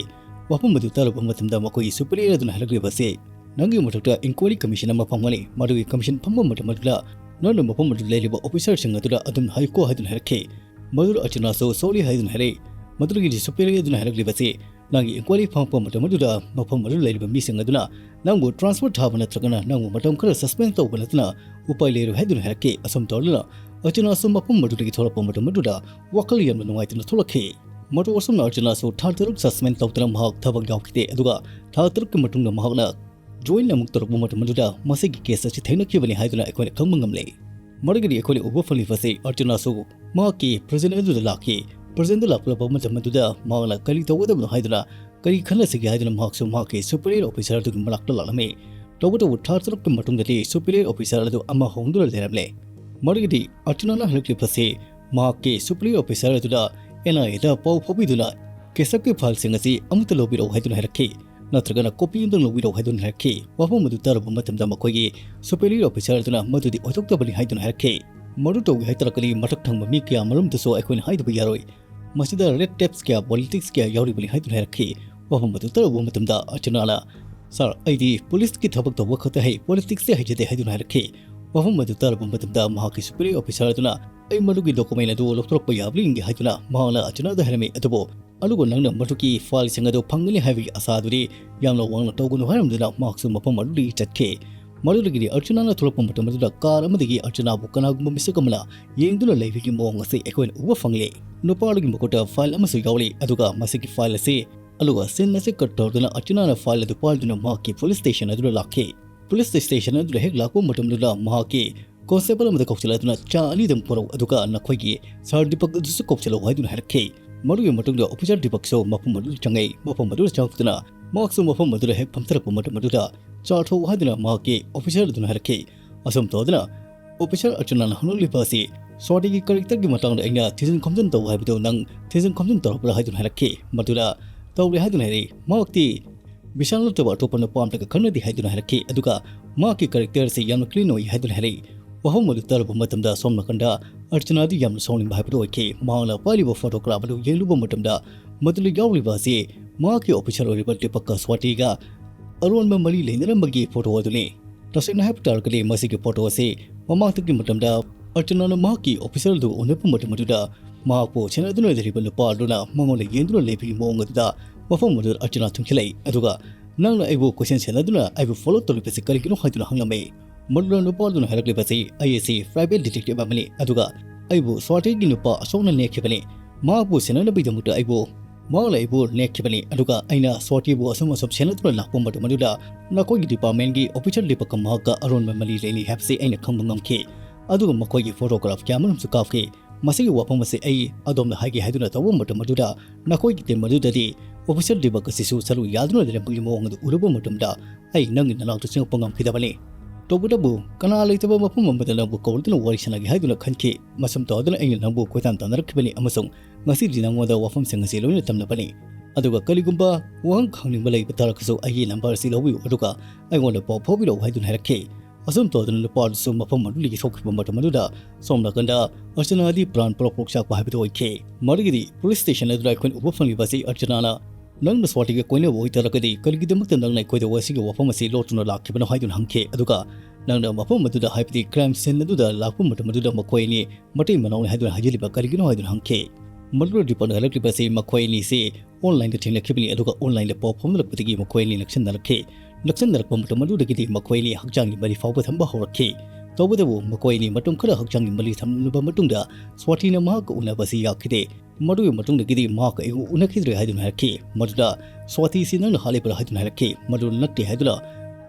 ꯋꯥꯐꯝ ꯑꯗꯨ ꯇꯥꯔꯨꯕ ꯃꯇꯝꯗ ꯃꯈꯣꯏꯒꯤ superior ꯑꯗꯨꯅ ꯍꯥꯏꯔꯛꯂꯤꯕ ꯑꯁꯤ, "ꯅꯪꯒꯤ ꯃꯊꯛꯇ inquiry commission ꯑꯃ ꯐꯝꯒꯅꯤ꯫ ꯃꯗꯨꯒꯤ commission ꯐꯝꯕ ꯃꯇꯝ ꯑꯗꯨꯗ ꯅꯪꯅ ꯃꯐꯝ ꯑꯗꯨꯗ ꯂꯩꯔꯤꯕ officerꯁꯤꯡ ꯑꯗꯨꯗ ꯑꯗꯨꯝ ꯍꯥꯏꯌꯨꯀꯣ" ꯍꯥꯏꯗꯨꯅ ꯍꯥꯏꯔꯛꯈꯤ꯫ ꯃꯗꯨꯗ ꯑꯔꯆꯅꯥꯁꯨ "Sorry" ꯍꯥꯏꯗꯨꯅ ꯍꯥꯏꯔꯛꯏ꯫ ꯃꯗꯨꯗꯒꯤꯗꯤ superior ꯑꯗꯨꯅ ꯍꯥꯏꯔꯛꯂꯤꯕ ꯑꯁꯤ, "ꯅꯪꯒꯤ inquiry ꯐꯪꯉꯛꯄ ꯃꯇꯝ ꯑꯗꯨꯗ ꯃꯐꯝ ꯑꯗꯨꯗ ꯂꯩꯔꯤꯕ ꯃꯤꯁꯤꯡ ꯑꯗꯨꯅ ꯅꯪꯕꯨ transfer ꯊꯥꯕ ꯅꯠꯇ꯭ꯔꯒꯅ ꯅꯪꯕꯨ ꯃꯇꯝ ꯈꯔ suspend ꯇꯧꯕ ꯅꯠꯇꯅ ꯎꯄꯥꯏ ꯂꯩꯔꯣꯏ" ꯍꯥꯏꯗꯨꯅ ꯍꯥꯏꯔꯛꯈꯤ꯫ ꯑꯁꯨꯝ ꯇꯧꯗꯨꯅ ꯑꯔꯆꯅꯥꯁꯨ ꯃꯐꯝ ꯑꯗꯨꯗꯒꯤ ꯊꯣꯛꯂꯛꯄ ꯃꯇꯝ ꯑꯗꯨꯗ ꯋꯥꯈꯜ ꯌꯥꯝꯅ ꯅꯨꯡꯉꯥꯏꯇꯅ ꯊꯣꯛꯂꯛꯈꯤ꯫ ꯃꯇꯧ ꯑꯁꯨꯝꯅ ꯑꯔꯆꯅꯥꯁꯨ ꯊꯥ ꯇꯔꯨꯛ suspend ꯇꯧꯗꯅ ꯃꯍꯥꯛ ꯊꯕꯛ ꯌꯥꯎꯈꯤꯗꯦ, ꯑꯗꯨꯒ ꯊꯥ ꯇꯔꯨꯛꯀꯤ ꯃꯇꯨꯡꯗ ꯃꯍꯥꯛꯅ join ꯑꯃꯨꯛ ꯇꯧꯔꯛꯄ ꯃꯇꯝ ꯑꯗꯨꯗ ꯃꯁꯤꯒꯤ case ꯑꯁꯤ ꯊꯦꯡꯅꯈꯤꯕꯅꯤ ꯍꯥꯏꯗꯨꯅ ꯑꯩꯈꯣꯏꯅ ꯈꯪꯕ ꯉꯝꯂꯦ꯫ ꯃꯗꯨꯗꯒꯤꯗꯤ ꯑꯩꯈꯣꯏꯅ ꯎꯕ ꯐꯪꯂꯤꯕꯁꯤ ꯑꯔꯆꯅꯥꯁꯨ ꯃꯍꯥꯛꯀꯤ prison ꯑꯗꯨꯗ ꯂꯥꯛꯈꯤ꯫ Prisonꯗ ꯂꯥꯛꯂꯕ ꯃꯇꯝ ꯑꯗꯨꯗ ꯃꯍꯥꯛꯅ ꯀꯔꯤ ꯇꯧꯒꯗꯕꯅꯣ ꯍꯥꯏꯗꯨꯅ ꯀꯔꯤ ꯈꯟꯅꯁꯤꯒꯦ ꯍꯥꯏꯗꯨꯅ ꯃꯍꯥꯛꯁꯨ ꯃꯍꯥꯛꯀꯤ superior officer ꯑꯗꯨꯒꯤ ꯃꯅꯥꯛꯇ ꯂꯥꯛꯂꯝꯃꯤ꯫ ꯇꯧꯕꯇꯕꯨ ꯊꯥ ꯇꯔꯨꯛꯀꯤ ꯃꯇꯨꯡꯗꯗꯤ superior officer ꯑꯗꯨ ꯑꯃ ꯍꯣꯡꯗꯨꯅ ꯂꯩꯔꯝꯂꯦ꯫ ꯃꯗꯨꯒꯤꯗꯤ ꯑꯔꯆꯅꯥꯅ ꯍꯜꯂꯛꯂꯤꯕꯁꯤ ꯃꯍꯥꯛꯀꯤ superior officer ꯑꯗꯨꯗ NIAꯗ ꯄꯥꯎ ꯐꯥꯎꯕꯤꯗꯨꯅ ꯀꯦꯁꯞꯀꯤ fileꯁꯤꯡ ꯑꯁꯤ ꯑꯃꯨꯛꯇ ꯂꯧꯕꯤꯔꯛꯎ ꯍꯥꯏꯗꯨꯅ ꯍꯥꯏꯔꯛꯈꯤ꯫ ꯅꯠꯇ꯭ꯔꯒꯅ copy ꯑꯃꯇꯪ ꯂꯧꯕꯤꯔꯛꯎ ꯍꯥꯏꯗꯨꯅ ꯍꯥꯏꯔꯛꯈꯤ꯫ ꯋꯥꯐꯝ ꯑꯗꯨ ꯇꯥꯔꯕ ꯃꯇꯝꯗ ꯃꯈꯣꯏꯒꯤ superior officer ꯑꯗꯨꯅ ꯃꯗꯨꯗꯤ ꯑꯣꯏꯊꯣꯛꯇꯕꯅꯤ ꯍꯥꯏꯗꯨꯅ ꯍꯥꯏꯔꯛꯈꯤ꯫ ꯃꯗꯨ ꯇꯧꯒꯦ ꯍꯥꯏ ꯇꯥꯔꯒꯗꯤ ꯃꯊꯛ ꯊꯪꯕ ꯃꯤ ꯀꯌꯥ ꯃꯔꯨꯝꯗꯁꯨ ꯑꯩꯈꯣꯏꯅ ꯍꯥꯏꯗꯕ ꯌꯥꯔꯣꯏ꯫ ꯃꯁꯤꯗ red tapes ꯀꯌꯥ, politics ꯀꯌꯥ ꯌꯥꯎꯔꯤꯕꯅꯤ ꯍꯥꯏꯗꯨꯅ ꯍꯥꯏꯔꯛꯈꯤ꯫ ꯋꯥꯐꯝ ꯑꯗꯨ ꯇꯥꯔꯨꯕ ꯃꯇꯝꯗ ꯑꯔꯆꯅꯥꯅ, "Sir, ꯑꯩꯗꯤ policeꯀꯤ ꯊꯕꯛ ꯇꯧꯕ ꯈꯛꯇ ꯍꯩ, politicsꯁꯦ ꯍꯩꯖꯗꯦ" ꯍꯥꯏꯗꯨꯅ ꯍꯥꯏꯔꯛꯈꯤ꯫ ꯋꯥꯐꯝ ꯑꯗꯨ ꯇꯥꯔꯨꯕ ꯃꯇꯝꯗ ꯃꯍꯥꯛꯀꯤ superior officer ꯑꯗꯨꯅ, "ꯑꯩ ꯃꯗꯨꯒꯤ document ꯑꯗꯨ ꯂꯧꯊꯣꯔꯛꯄ ꯌꯥꯕ꯭ꯔꯥ ꯌꯦꯡꯒꯦ" ꯍꯥꯏꯗꯨꯅ ꯃꯍꯥꯛꯅ ꯑꯔꯆꯅꯥꯗ ꯍꯥꯏꯔꯝꯃꯤ꯫ ꯑꯗꯨꯕꯨ ꯑꯗꯨꯒ ꯅꯪꯅ ꯃꯗꯨꯒꯤ fileꯁꯤꯡ ꯑꯗꯨ ꯐꯪꯒꯅꯤ ꯍꯥꯏꯕꯒꯤ ꯑꯁꯥ ꯑꯗꯨꯗꯤ ꯌꯥꯝꯅ ꯋꯥꯡꯅ ꯇꯧꯒꯅꯨ ꯍꯥꯏꯔꯝꯗꯨꯅ ꯃꯍꯥꯛꯁꯨ ꯃꯐꯝ ꯑꯗꯨꯗꯒꯤ ꯆꯠꯈꯤ꯫ ꯃꯗꯨꯗꯒꯤꯗꯤ ꯑꯔꯆꯅꯥꯅ ꯊꯣꯛꯂꯛꯄ ꯃꯇꯝ ꯑꯗꯨꯗ car ꯑꯃꯗꯒꯤ ꯑꯔꯆꯅꯥꯕꯨ ꯀꯅꯥꯒꯨꯝꯕ ꯃꯤꯁꯛ ꯑꯃꯅ ꯌꯦꯡꯗꯨꯅ ꯂꯩꯕꯒꯤ ꯃꯑꯣꯡ ꯑꯁꯤ ꯑꯩꯈꯣꯏꯅ ꯎꯕ ꯐꯪꯂꯦ꯫ ꯅꯨꯄꯥ ꯑꯗꯨꯒꯤ ꯃꯈꯨꯠꯇ file ꯑꯃꯁꯨ ꯌꯥꯎꯔꯤ, ꯑꯗꯨꯒ ꯃꯁꯤꯒꯤ file ꯑꯁꯤ ꯑꯗꯨꯒ scene ꯑꯁꯤ cut ꯇꯧꯗꯨꯅ ꯑꯔꯆꯅꯥꯅ file ꯑꯗꯨ ꯄꯥꯏꯗꯨꯅ ꯃꯍꯥꯛꯀꯤ police station ꯑꯗꯨꯗ ꯂꯥꯛꯈꯤ꯫ Police station ꯑꯗꯨꯗ ꯍꯦꯛ ꯂꯥꯛꯄ ꯃꯇꯝꯗꯨꯗ ꯃꯍꯥꯛꯀꯤ constable ꯑꯃꯗ ꯀꯧꯁꯤꯜꯂꯗꯨꯅ, "ꯆꯥ ꯑꯅꯤꯗꯪ ꯄꯨꯔꯛꯎ, ꯑꯗꯨꯒ ꯅꯈꯣꯏꯒꯤ Sir ꯗꯤꯄꯛ ꯑꯗꯨꯁꯨ ꯀꯧꯁꯤꯜꯂꯛꯎ" ꯍꯥꯏꯗꯨꯅ ꯍꯥꯏꯔꯛꯈꯤ꯫ ꯃꯗꯨꯒꯤ ꯃꯇꯨꯡꯗ officer ꯗꯤꯄꯛꯁꯨ ꯃꯐꯝ ꯑꯗꯨꯗ ꯆꯪꯉꯛꯏ꯫ ꯃꯐꯝ ꯑꯗꯨꯗ ꯆꯪꯉꯛꯇꯨꯅ ꯃꯍꯥꯛꯁꯨ ꯃꯐꯝ ꯑꯗꯨꯗ ꯍꯦꯛ ꯐꯝꯊꯔꯛꯄ ꯃꯇꯝ ꯑꯗꯨꯗ, "ꯆꯥ ꯊꯛꯎ" ꯍꯥꯏꯗꯨꯅ ꯃꯍꯥꯛꯀꯤ officer ꯑꯗꯨꯅ ꯍꯥꯏꯔꯛꯈꯤ꯫ ꯑꯁꯨꯝ ꯇꯧꯗꯨꯅ officer ꯑꯔꯆꯅꯥꯅ ꯍꯪꯂꯛꯂꯤꯕ ꯑꯁꯤ, "ꯁ꯭ꯋꯥꯇꯤꯒꯤ characterꯒꯤ ꯃꯇꯥꯡꯗ ꯑꯩꯅ ꯊꯤꯖꯤꯟ ꯈꯣꯝꯖꯤꯟ ꯇꯧ ꯍꯥꯏꯕꯗꯨ ꯅꯪ ꯊꯤꯖꯤꯟ ꯈꯣꯝꯖꯤꯟ ꯇꯧꯔꯛꯄ꯭ꯔꯥ?" ꯍꯥꯏꯗꯨꯅ ꯍꯥꯏꯔꯛꯈꯤ꯫ ꯃꯗꯨꯗ, "ꯇꯧꯔꯦ" ꯍꯥꯏꯗꯨꯅ ꯍꯥꯏꯔꯛꯏ꯫ ꯃꯍꯥꯛꯇꯤ ꯕꯤꯁꯥꯜ ꯅꯠꯇꯕ ꯑꯇꯣꯞꯄ ꯅꯨꯄꯥ ꯑꯃꯠꯇꯒ ꯈꯪꯅꯗꯦ ꯍꯥꯏꯗꯨꯅ ꯍꯥꯏꯔꯛꯈꯤ꯫ ꯑꯗꯨꯒ ꯃꯍꯥꯛꯀꯤ character ꯑꯁꯤ ꯌꯥꯝꯅ clean ꯑꯣꯏ ꯍꯥꯏꯗꯨꯅ ꯍꯥꯏꯔꯛꯏ꯫ ꯋꯥꯍꯪ ꯑꯗꯨ ꯇꯥꯔꯨꯕ ꯃꯇꯝꯗ ꯁꯣꯝ ꯅꯥꯀꯟꯗ ꯑꯔꯆꯅꯥꯗꯤ ꯌꯥꯝꯅ ꯁꯥꯎꯅꯤꯡꯕ ꯍꯥꯏꯕꯗꯨ ꯑꯣꯏꯈꯤ꯫ ꯃꯍꯥꯛꯅ ꯄꯥꯏꯔꯤꯕ photograph ꯑꯗꯨ ꯌꯦꯡꯂꯨꯕ ꯃꯇꯝꯗ ꯃꯗꯨꯗ ꯌꯥꯎꯔꯤꯕ ꯑꯁꯤ ꯃꯍꯥꯛꯀꯤ officer ꯑꯣꯏꯔꯤꯕ ꯗꯤꯄꯛꯀ ꯁ꯭ꯋꯥꯇꯤꯒ ꯑꯔꯣꯟꯕ ꯃꯔꯤ ꯂꯩꯅꯔꯝꯕꯒꯤ photo ꯑꯗꯨꯅꯤ꯫ ꯇꯁꯦꯡꯅ ꯍꯥꯏꯕ ꯇꯥꯔꯒꯗꯤ ꯃꯁꯤꯒꯤ photo ꯑꯁꯤ ꯃꯃꯥꯡꯗꯒꯤ ꯃꯇꯝꯗ ꯑꯔꯆꯅꯥꯅ ꯃꯍꯥꯛꯀꯤ officer ꯑꯗꯨ ꯎꯅꯕ ꯃꯇꯝ ꯑꯗꯨꯗ ꯃꯍꯥꯛꯄꯨ ꯁꯦꯟꯅꯗꯨꯅ ꯂꯩꯔꯤꯕ ꯅꯨꯄꯥ ꯑꯗꯨꯅ ꯃꯉꯣꯟꯗ ꯌꯦꯡꯗꯨꯅ ꯂꯩꯕꯒꯤ ꯃꯑꯣꯡ ꯑꯗꯨꯗ ꯃꯐꯝ ꯑꯗꯨꯗ ꯑꯔꯆꯅꯥ ꯊꯨꯡꯁꯤꯜꯂꯛꯏ꯫ ꯑꯗꯨꯒ, "ꯅꯪꯅ ꯑꯩꯕꯨ ꯀꯣꯏꯁꯦꯟ ꯁꯦꯟꯅꯗꯨꯅ ꯑꯩꯕꯨ follow ꯇꯧꯔꯤꯕꯁꯤ ꯀꯔꯤꯒꯤꯅꯣ?" ꯍꯥꯏꯗꯨꯅ ꯍꯪꯂꯝꯃꯤ꯫ ꯃꯗꯨꯗ ꯅꯨꯄꯥ ꯑꯗꯨꯅ ꯍꯥꯏꯔꯛꯂꯤꯕꯁꯤ, "ꯑꯩ ꯑꯁꯤ private detective ꯑꯃꯅꯤ, ꯑꯗꯨꯒ ꯑꯩꯕꯨ ꯁ꯭ꯋꯥꯇꯤꯒꯤ ꯅꯨꯄꯥ ꯑꯁꯣꯛꯅ ꯅꯦꯛꯈꯤꯕꯅꯤ꯫ ꯃꯍꯥꯛꯄꯨ ꯁꯦꯟꯅꯅꯕꯒꯤꯗꯃꯛꯇ ꯑꯩꯕꯨ, ꯃꯍꯥꯛꯅ ꯑꯩꯕꯨ ꯅꯦꯛꯈꯤꯕꯅꯤ꯫ ꯑꯗꯨꯒ ꯑꯩꯅ ꯁ꯭ꯋꯥꯇꯤꯕꯨ ꯑꯁꯨꯝ ꯑꯁꯨꯝ ꯁꯦꯟꯅꯗꯨꯅ ꯂꯥꯛꯄ ꯃꯇꯝ ꯑꯗꯨꯗ ꯅꯈꯣꯏꯒꯤ departmentꯀꯤ officer ꯗꯤꯄꯛꯀ ꯃꯍꯥꯛꯀ ꯑꯔꯣꯟꯕ ꯃꯔꯤ ꯂꯩꯅꯩ ꯍꯥꯏꯕꯁꯤ ꯑꯩꯅ ꯈꯪꯕ ꯉꯝꯈꯤ꯫ ꯑꯗꯨꯒ ꯃꯈꯣꯏꯒꯤ photograph ꯀꯌꯥ ꯑꯃꯔꯣꯝꯁꯨ ꯀꯥꯞꯈꯤ꯫ ꯃꯁꯤꯒꯤ ꯋꯥꯐꯝ ꯑꯁꯤ ꯑꯩ ꯑꯗꯣꯝꯗ ꯍꯥꯏꯒꯦ ꯍꯥꯏꯗꯨꯅ ꯇꯧꯕ ꯃꯇꯝ ꯑꯗꯨꯗ ꯅꯈꯣꯏꯒꯤ ꯇꯤꯝ ꯑꯗꯨꯗꯗꯤ ꯑꯣꯐꯤꯁꯤꯌꯦꯜ ꯗꯤꯕꯛ ꯑꯁꯤꯁꯨ ꯁꯔꯨꯛ ꯌꯥꯗꯨꯅ ꯂꯩꯔꯝꯕꯒꯤ ꯃꯑꯣꯡ ꯑꯗꯨ ꯎꯔꯨꯕ ꯃꯇꯝꯗ ꯑꯩ ꯅꯪꯒꯤ ꯅꯅꯥꯛꯇ ꯆꯪꯉꯛꯄ ꯉꯝꯈꯤꯗꯕꯅꯤ꯫ ꯇꯧꯕꯇꯕꯨ ꯀꯅꯥ ꯂꯩꯇꯕ ꯃꯐꯝ ꯑꯃꯗ ꯅꯪꯕꯨ ꯀꯧꯔꯗꯨꯅ ꯋꯥꯔꯤ ꯁꯥꯟꯅꯒꯦ ꯍꯥꯏꯗꯨꯅ ꯈꯟꯈꯤ꯫ ꯃꯁꯨꯝ ꯇꯧꯗꯨꯅ ꯑꯩꯅ ꯅꯪꯕꯨ ꯀꯣꯏꯇꯥꯟ ꯇꯥꯟꯅꯔꯛꯈꯤꯕꯅꯤ ꯑꯃꯁꯨꯡ ꯉꯁꯤꯗꯤ ꯅꯪꯉꯣꯟꯗ ꯋꯥꯐꯝꯁꯤꯡ ꯑꯁꯤ ꯂꯣꯏꯅ ꯇꯝꯂꯕꯅꯤ꯫ ꯑꯗꯨꯒ ꯀꯔꯤꯒꯨꯝꯕ ꯋꯥꯍꯪ ꯈꯪꯅꯤꯡꯕ ꯂꯩꯕ ꯇꯥꯔꯒꯁꯨ ꯑꯩꯒꯤ ꯅꯝꯕꯔ ꯑꯁꯤ ꯂꯧꯕꯤꯌꯨ ꯑꯗꯨꯒ ꯑꯩꯉꯣꯟꯗ ꯄꯥꯎ ꯐꯥꯎꯕꯤꯔꯛꯎ ꯍꯥꯏꯗꯨꯅ ꯍꯥꯏꯔꯛꯈꯤ꯫ ꯑꯁꯨꯝ ꯇꯧꯗꯨꯅ ꯅꯨꯄꯥ ꯑꯗꯨꯁꯨ ꯃꯐꯝ ꯑꯗꯨꯗꯒꯤ ꯊꯣꯛꯈꯤꯕ ꯃꯇꯝ ꯑꯗꯨꯗ ꯁꯣꯝ ꯅꯥꯀꯟꯗ ꯑꯔꯆꯅꯥꯗꯤ ꯄ꯭ꯔꯥꯟ ꯄ꯭ꯔꯣꯛ ꯄ꯭ꯔꯣꯛ ꯆꯥꯛꯄ ꯍꯥꯏꯕꯗꯨ ꯑꯣꯏꯈꯤ꯫ ꯃꯗꯨꯒꯤꯗꯤ ꯄꯨꯂꯤꯁ ꯁ꯭ꯇꯦꯁꯟ ꯑꯗꯨꯗ ꯑꯩꯈꯣꯏꯅ ꯎꯕ ꯐꯪꯂꯤꯕ ꯑꯁꯤ ꯑꯔꯆꯅꯥꯅ ꯅꯪꯅ ꯁ꯭ꯋꯥꯇꯤꯒ ꯀꯣꯏꯅꯕ ꯑꯣꯏꯇꯥꯔꯒꯗꯤ ꯀꯔꯤꯒꯤꯗꯃꯛꯇ ꯅꯪꯅ ꯑꯩꯈꯣꯏꯗ ꯋꯥꯁꯤꯒꯤ ꯋꯥꯐꯝ ꯑꯁꯤ ꯂꯣꯠꯇꯨꯅ ꯂꯥꯛꯈꯤꯕꯅꯣ ꯍꯥꯏꯗꯨꯅ ꯍꯪꯈꯤ꯫ ꯑꯗꯨꯒ ꯅꯪꯅ ꯃꯐꯝ ꯑꯗꯨꯗ, ꯍꯥꯏꯕꯗꯤ ꯀ꯭ꯔꯥꯏꯝ ꯁꯤꯟ ꯑꯗꯨꯗ ꯂꯥꯛꯄ ꯃꯇꯝ ꯑꯗꯨꯗ ꯃꯈꯣꯏ ꯑꯅꯤ ꯃꯇꯩ ꯃꯅꯥꯎꯅꯤ ꯍꯥꯏꯗꯨꯅ ꯍꯥꯏꯖꯤꯜꯂꯤꯕ ꯀꯔꯤꯒꯤꯅꯣ ꯍꯥꯏꯗꯨꯅ ꯍꯪꯈꯤ꯫ ꯃꯗꯨꯗ ꯗꯤꯄꯛꯅ ꯍꯥꯏꯔꯛꯂꯤꯕ ꯑꯁꯤ ꯃꯈꯣꯏ ꯑꯅꯤꯁꯤ ꯑꯣꯟꯂꯥꯏꯟꯗ ꯊꯦꯡꯅꯈꯤꯕꯅꯤ, ꯑꯗꯨꯒ ꯑꯣꯟꯂꯥꯏꯟꯗ ꯄꯥꯎ ꯐꯥꯎꯅꯔꯛꯄꯗꯒꯤ ꯃꯈꯣꯏ ꯑꯅꯤ ꯅꯛꯁꯤꯟꯅꯔꯛꯈꯤ꯫ ꯅꯛꯁꯤꯟꯅꯔꯛꯄ ꯃꯇꯝ ꯑꯗꯨꯗꯒꯤꯗꯤ ꯃꯈꯣꯏ ꯑꯅꯤ ꯍꯛꯆꯥꯡꯒꯤ ꯃꯔꯤ ꯐꯥꯎꯕ ꯊꯝꯕ ꯍꯧꯔꯛꯈꯤ꯫ ꯇꯧꯕꯇꯕꯨ ꯃꯈꯣꯏ ꯑꯅꯤ ꯃꯇꯝ ꯈꯔ ꯍꯛꯆꯥꯡꯒꯤ ꯃꯔꯤ ꯊꯝꯂꯕ ꯃꯇꯨꯡꯗ ꯁ꯭ꯋꯥꯇꯤꯅ ꯃꯍꯥꯛꯀ ꯎꯅꯕ ꯑꯁꯤ ꯌꯥꯈꯤꯗꯦ꯫ ꯃꯗꯨꯒꯤ ꯃꯇꯨꯡꯗꯒꯤꯗꯤ ꯃꯍꯥꯛꯀ ꯑꯩꯕꯨ ꯎꯅꯈꯤꯗ꯭ꯔꯦ ꯍꯥꯏꯗꯨꯅ ꯍꯥꯏꯔꯛꯈꯤ꯫ ꯃꯗꯨꯗ ꯁ꯭ꯋꯥꯇꯤꯁꯤ ꯅꯪꯅ ꯍꯥꯠꯂꯤꯕ꯭ꯔꯥ ꯍꯥꯏꯗꯨꯅ ꯍꯥꯏꯔꯛꯈꯤ꯫ ꯃꯗꯨ ꯅꯠꯇꯦ ꯍꯥꯏꯗꯨꯅ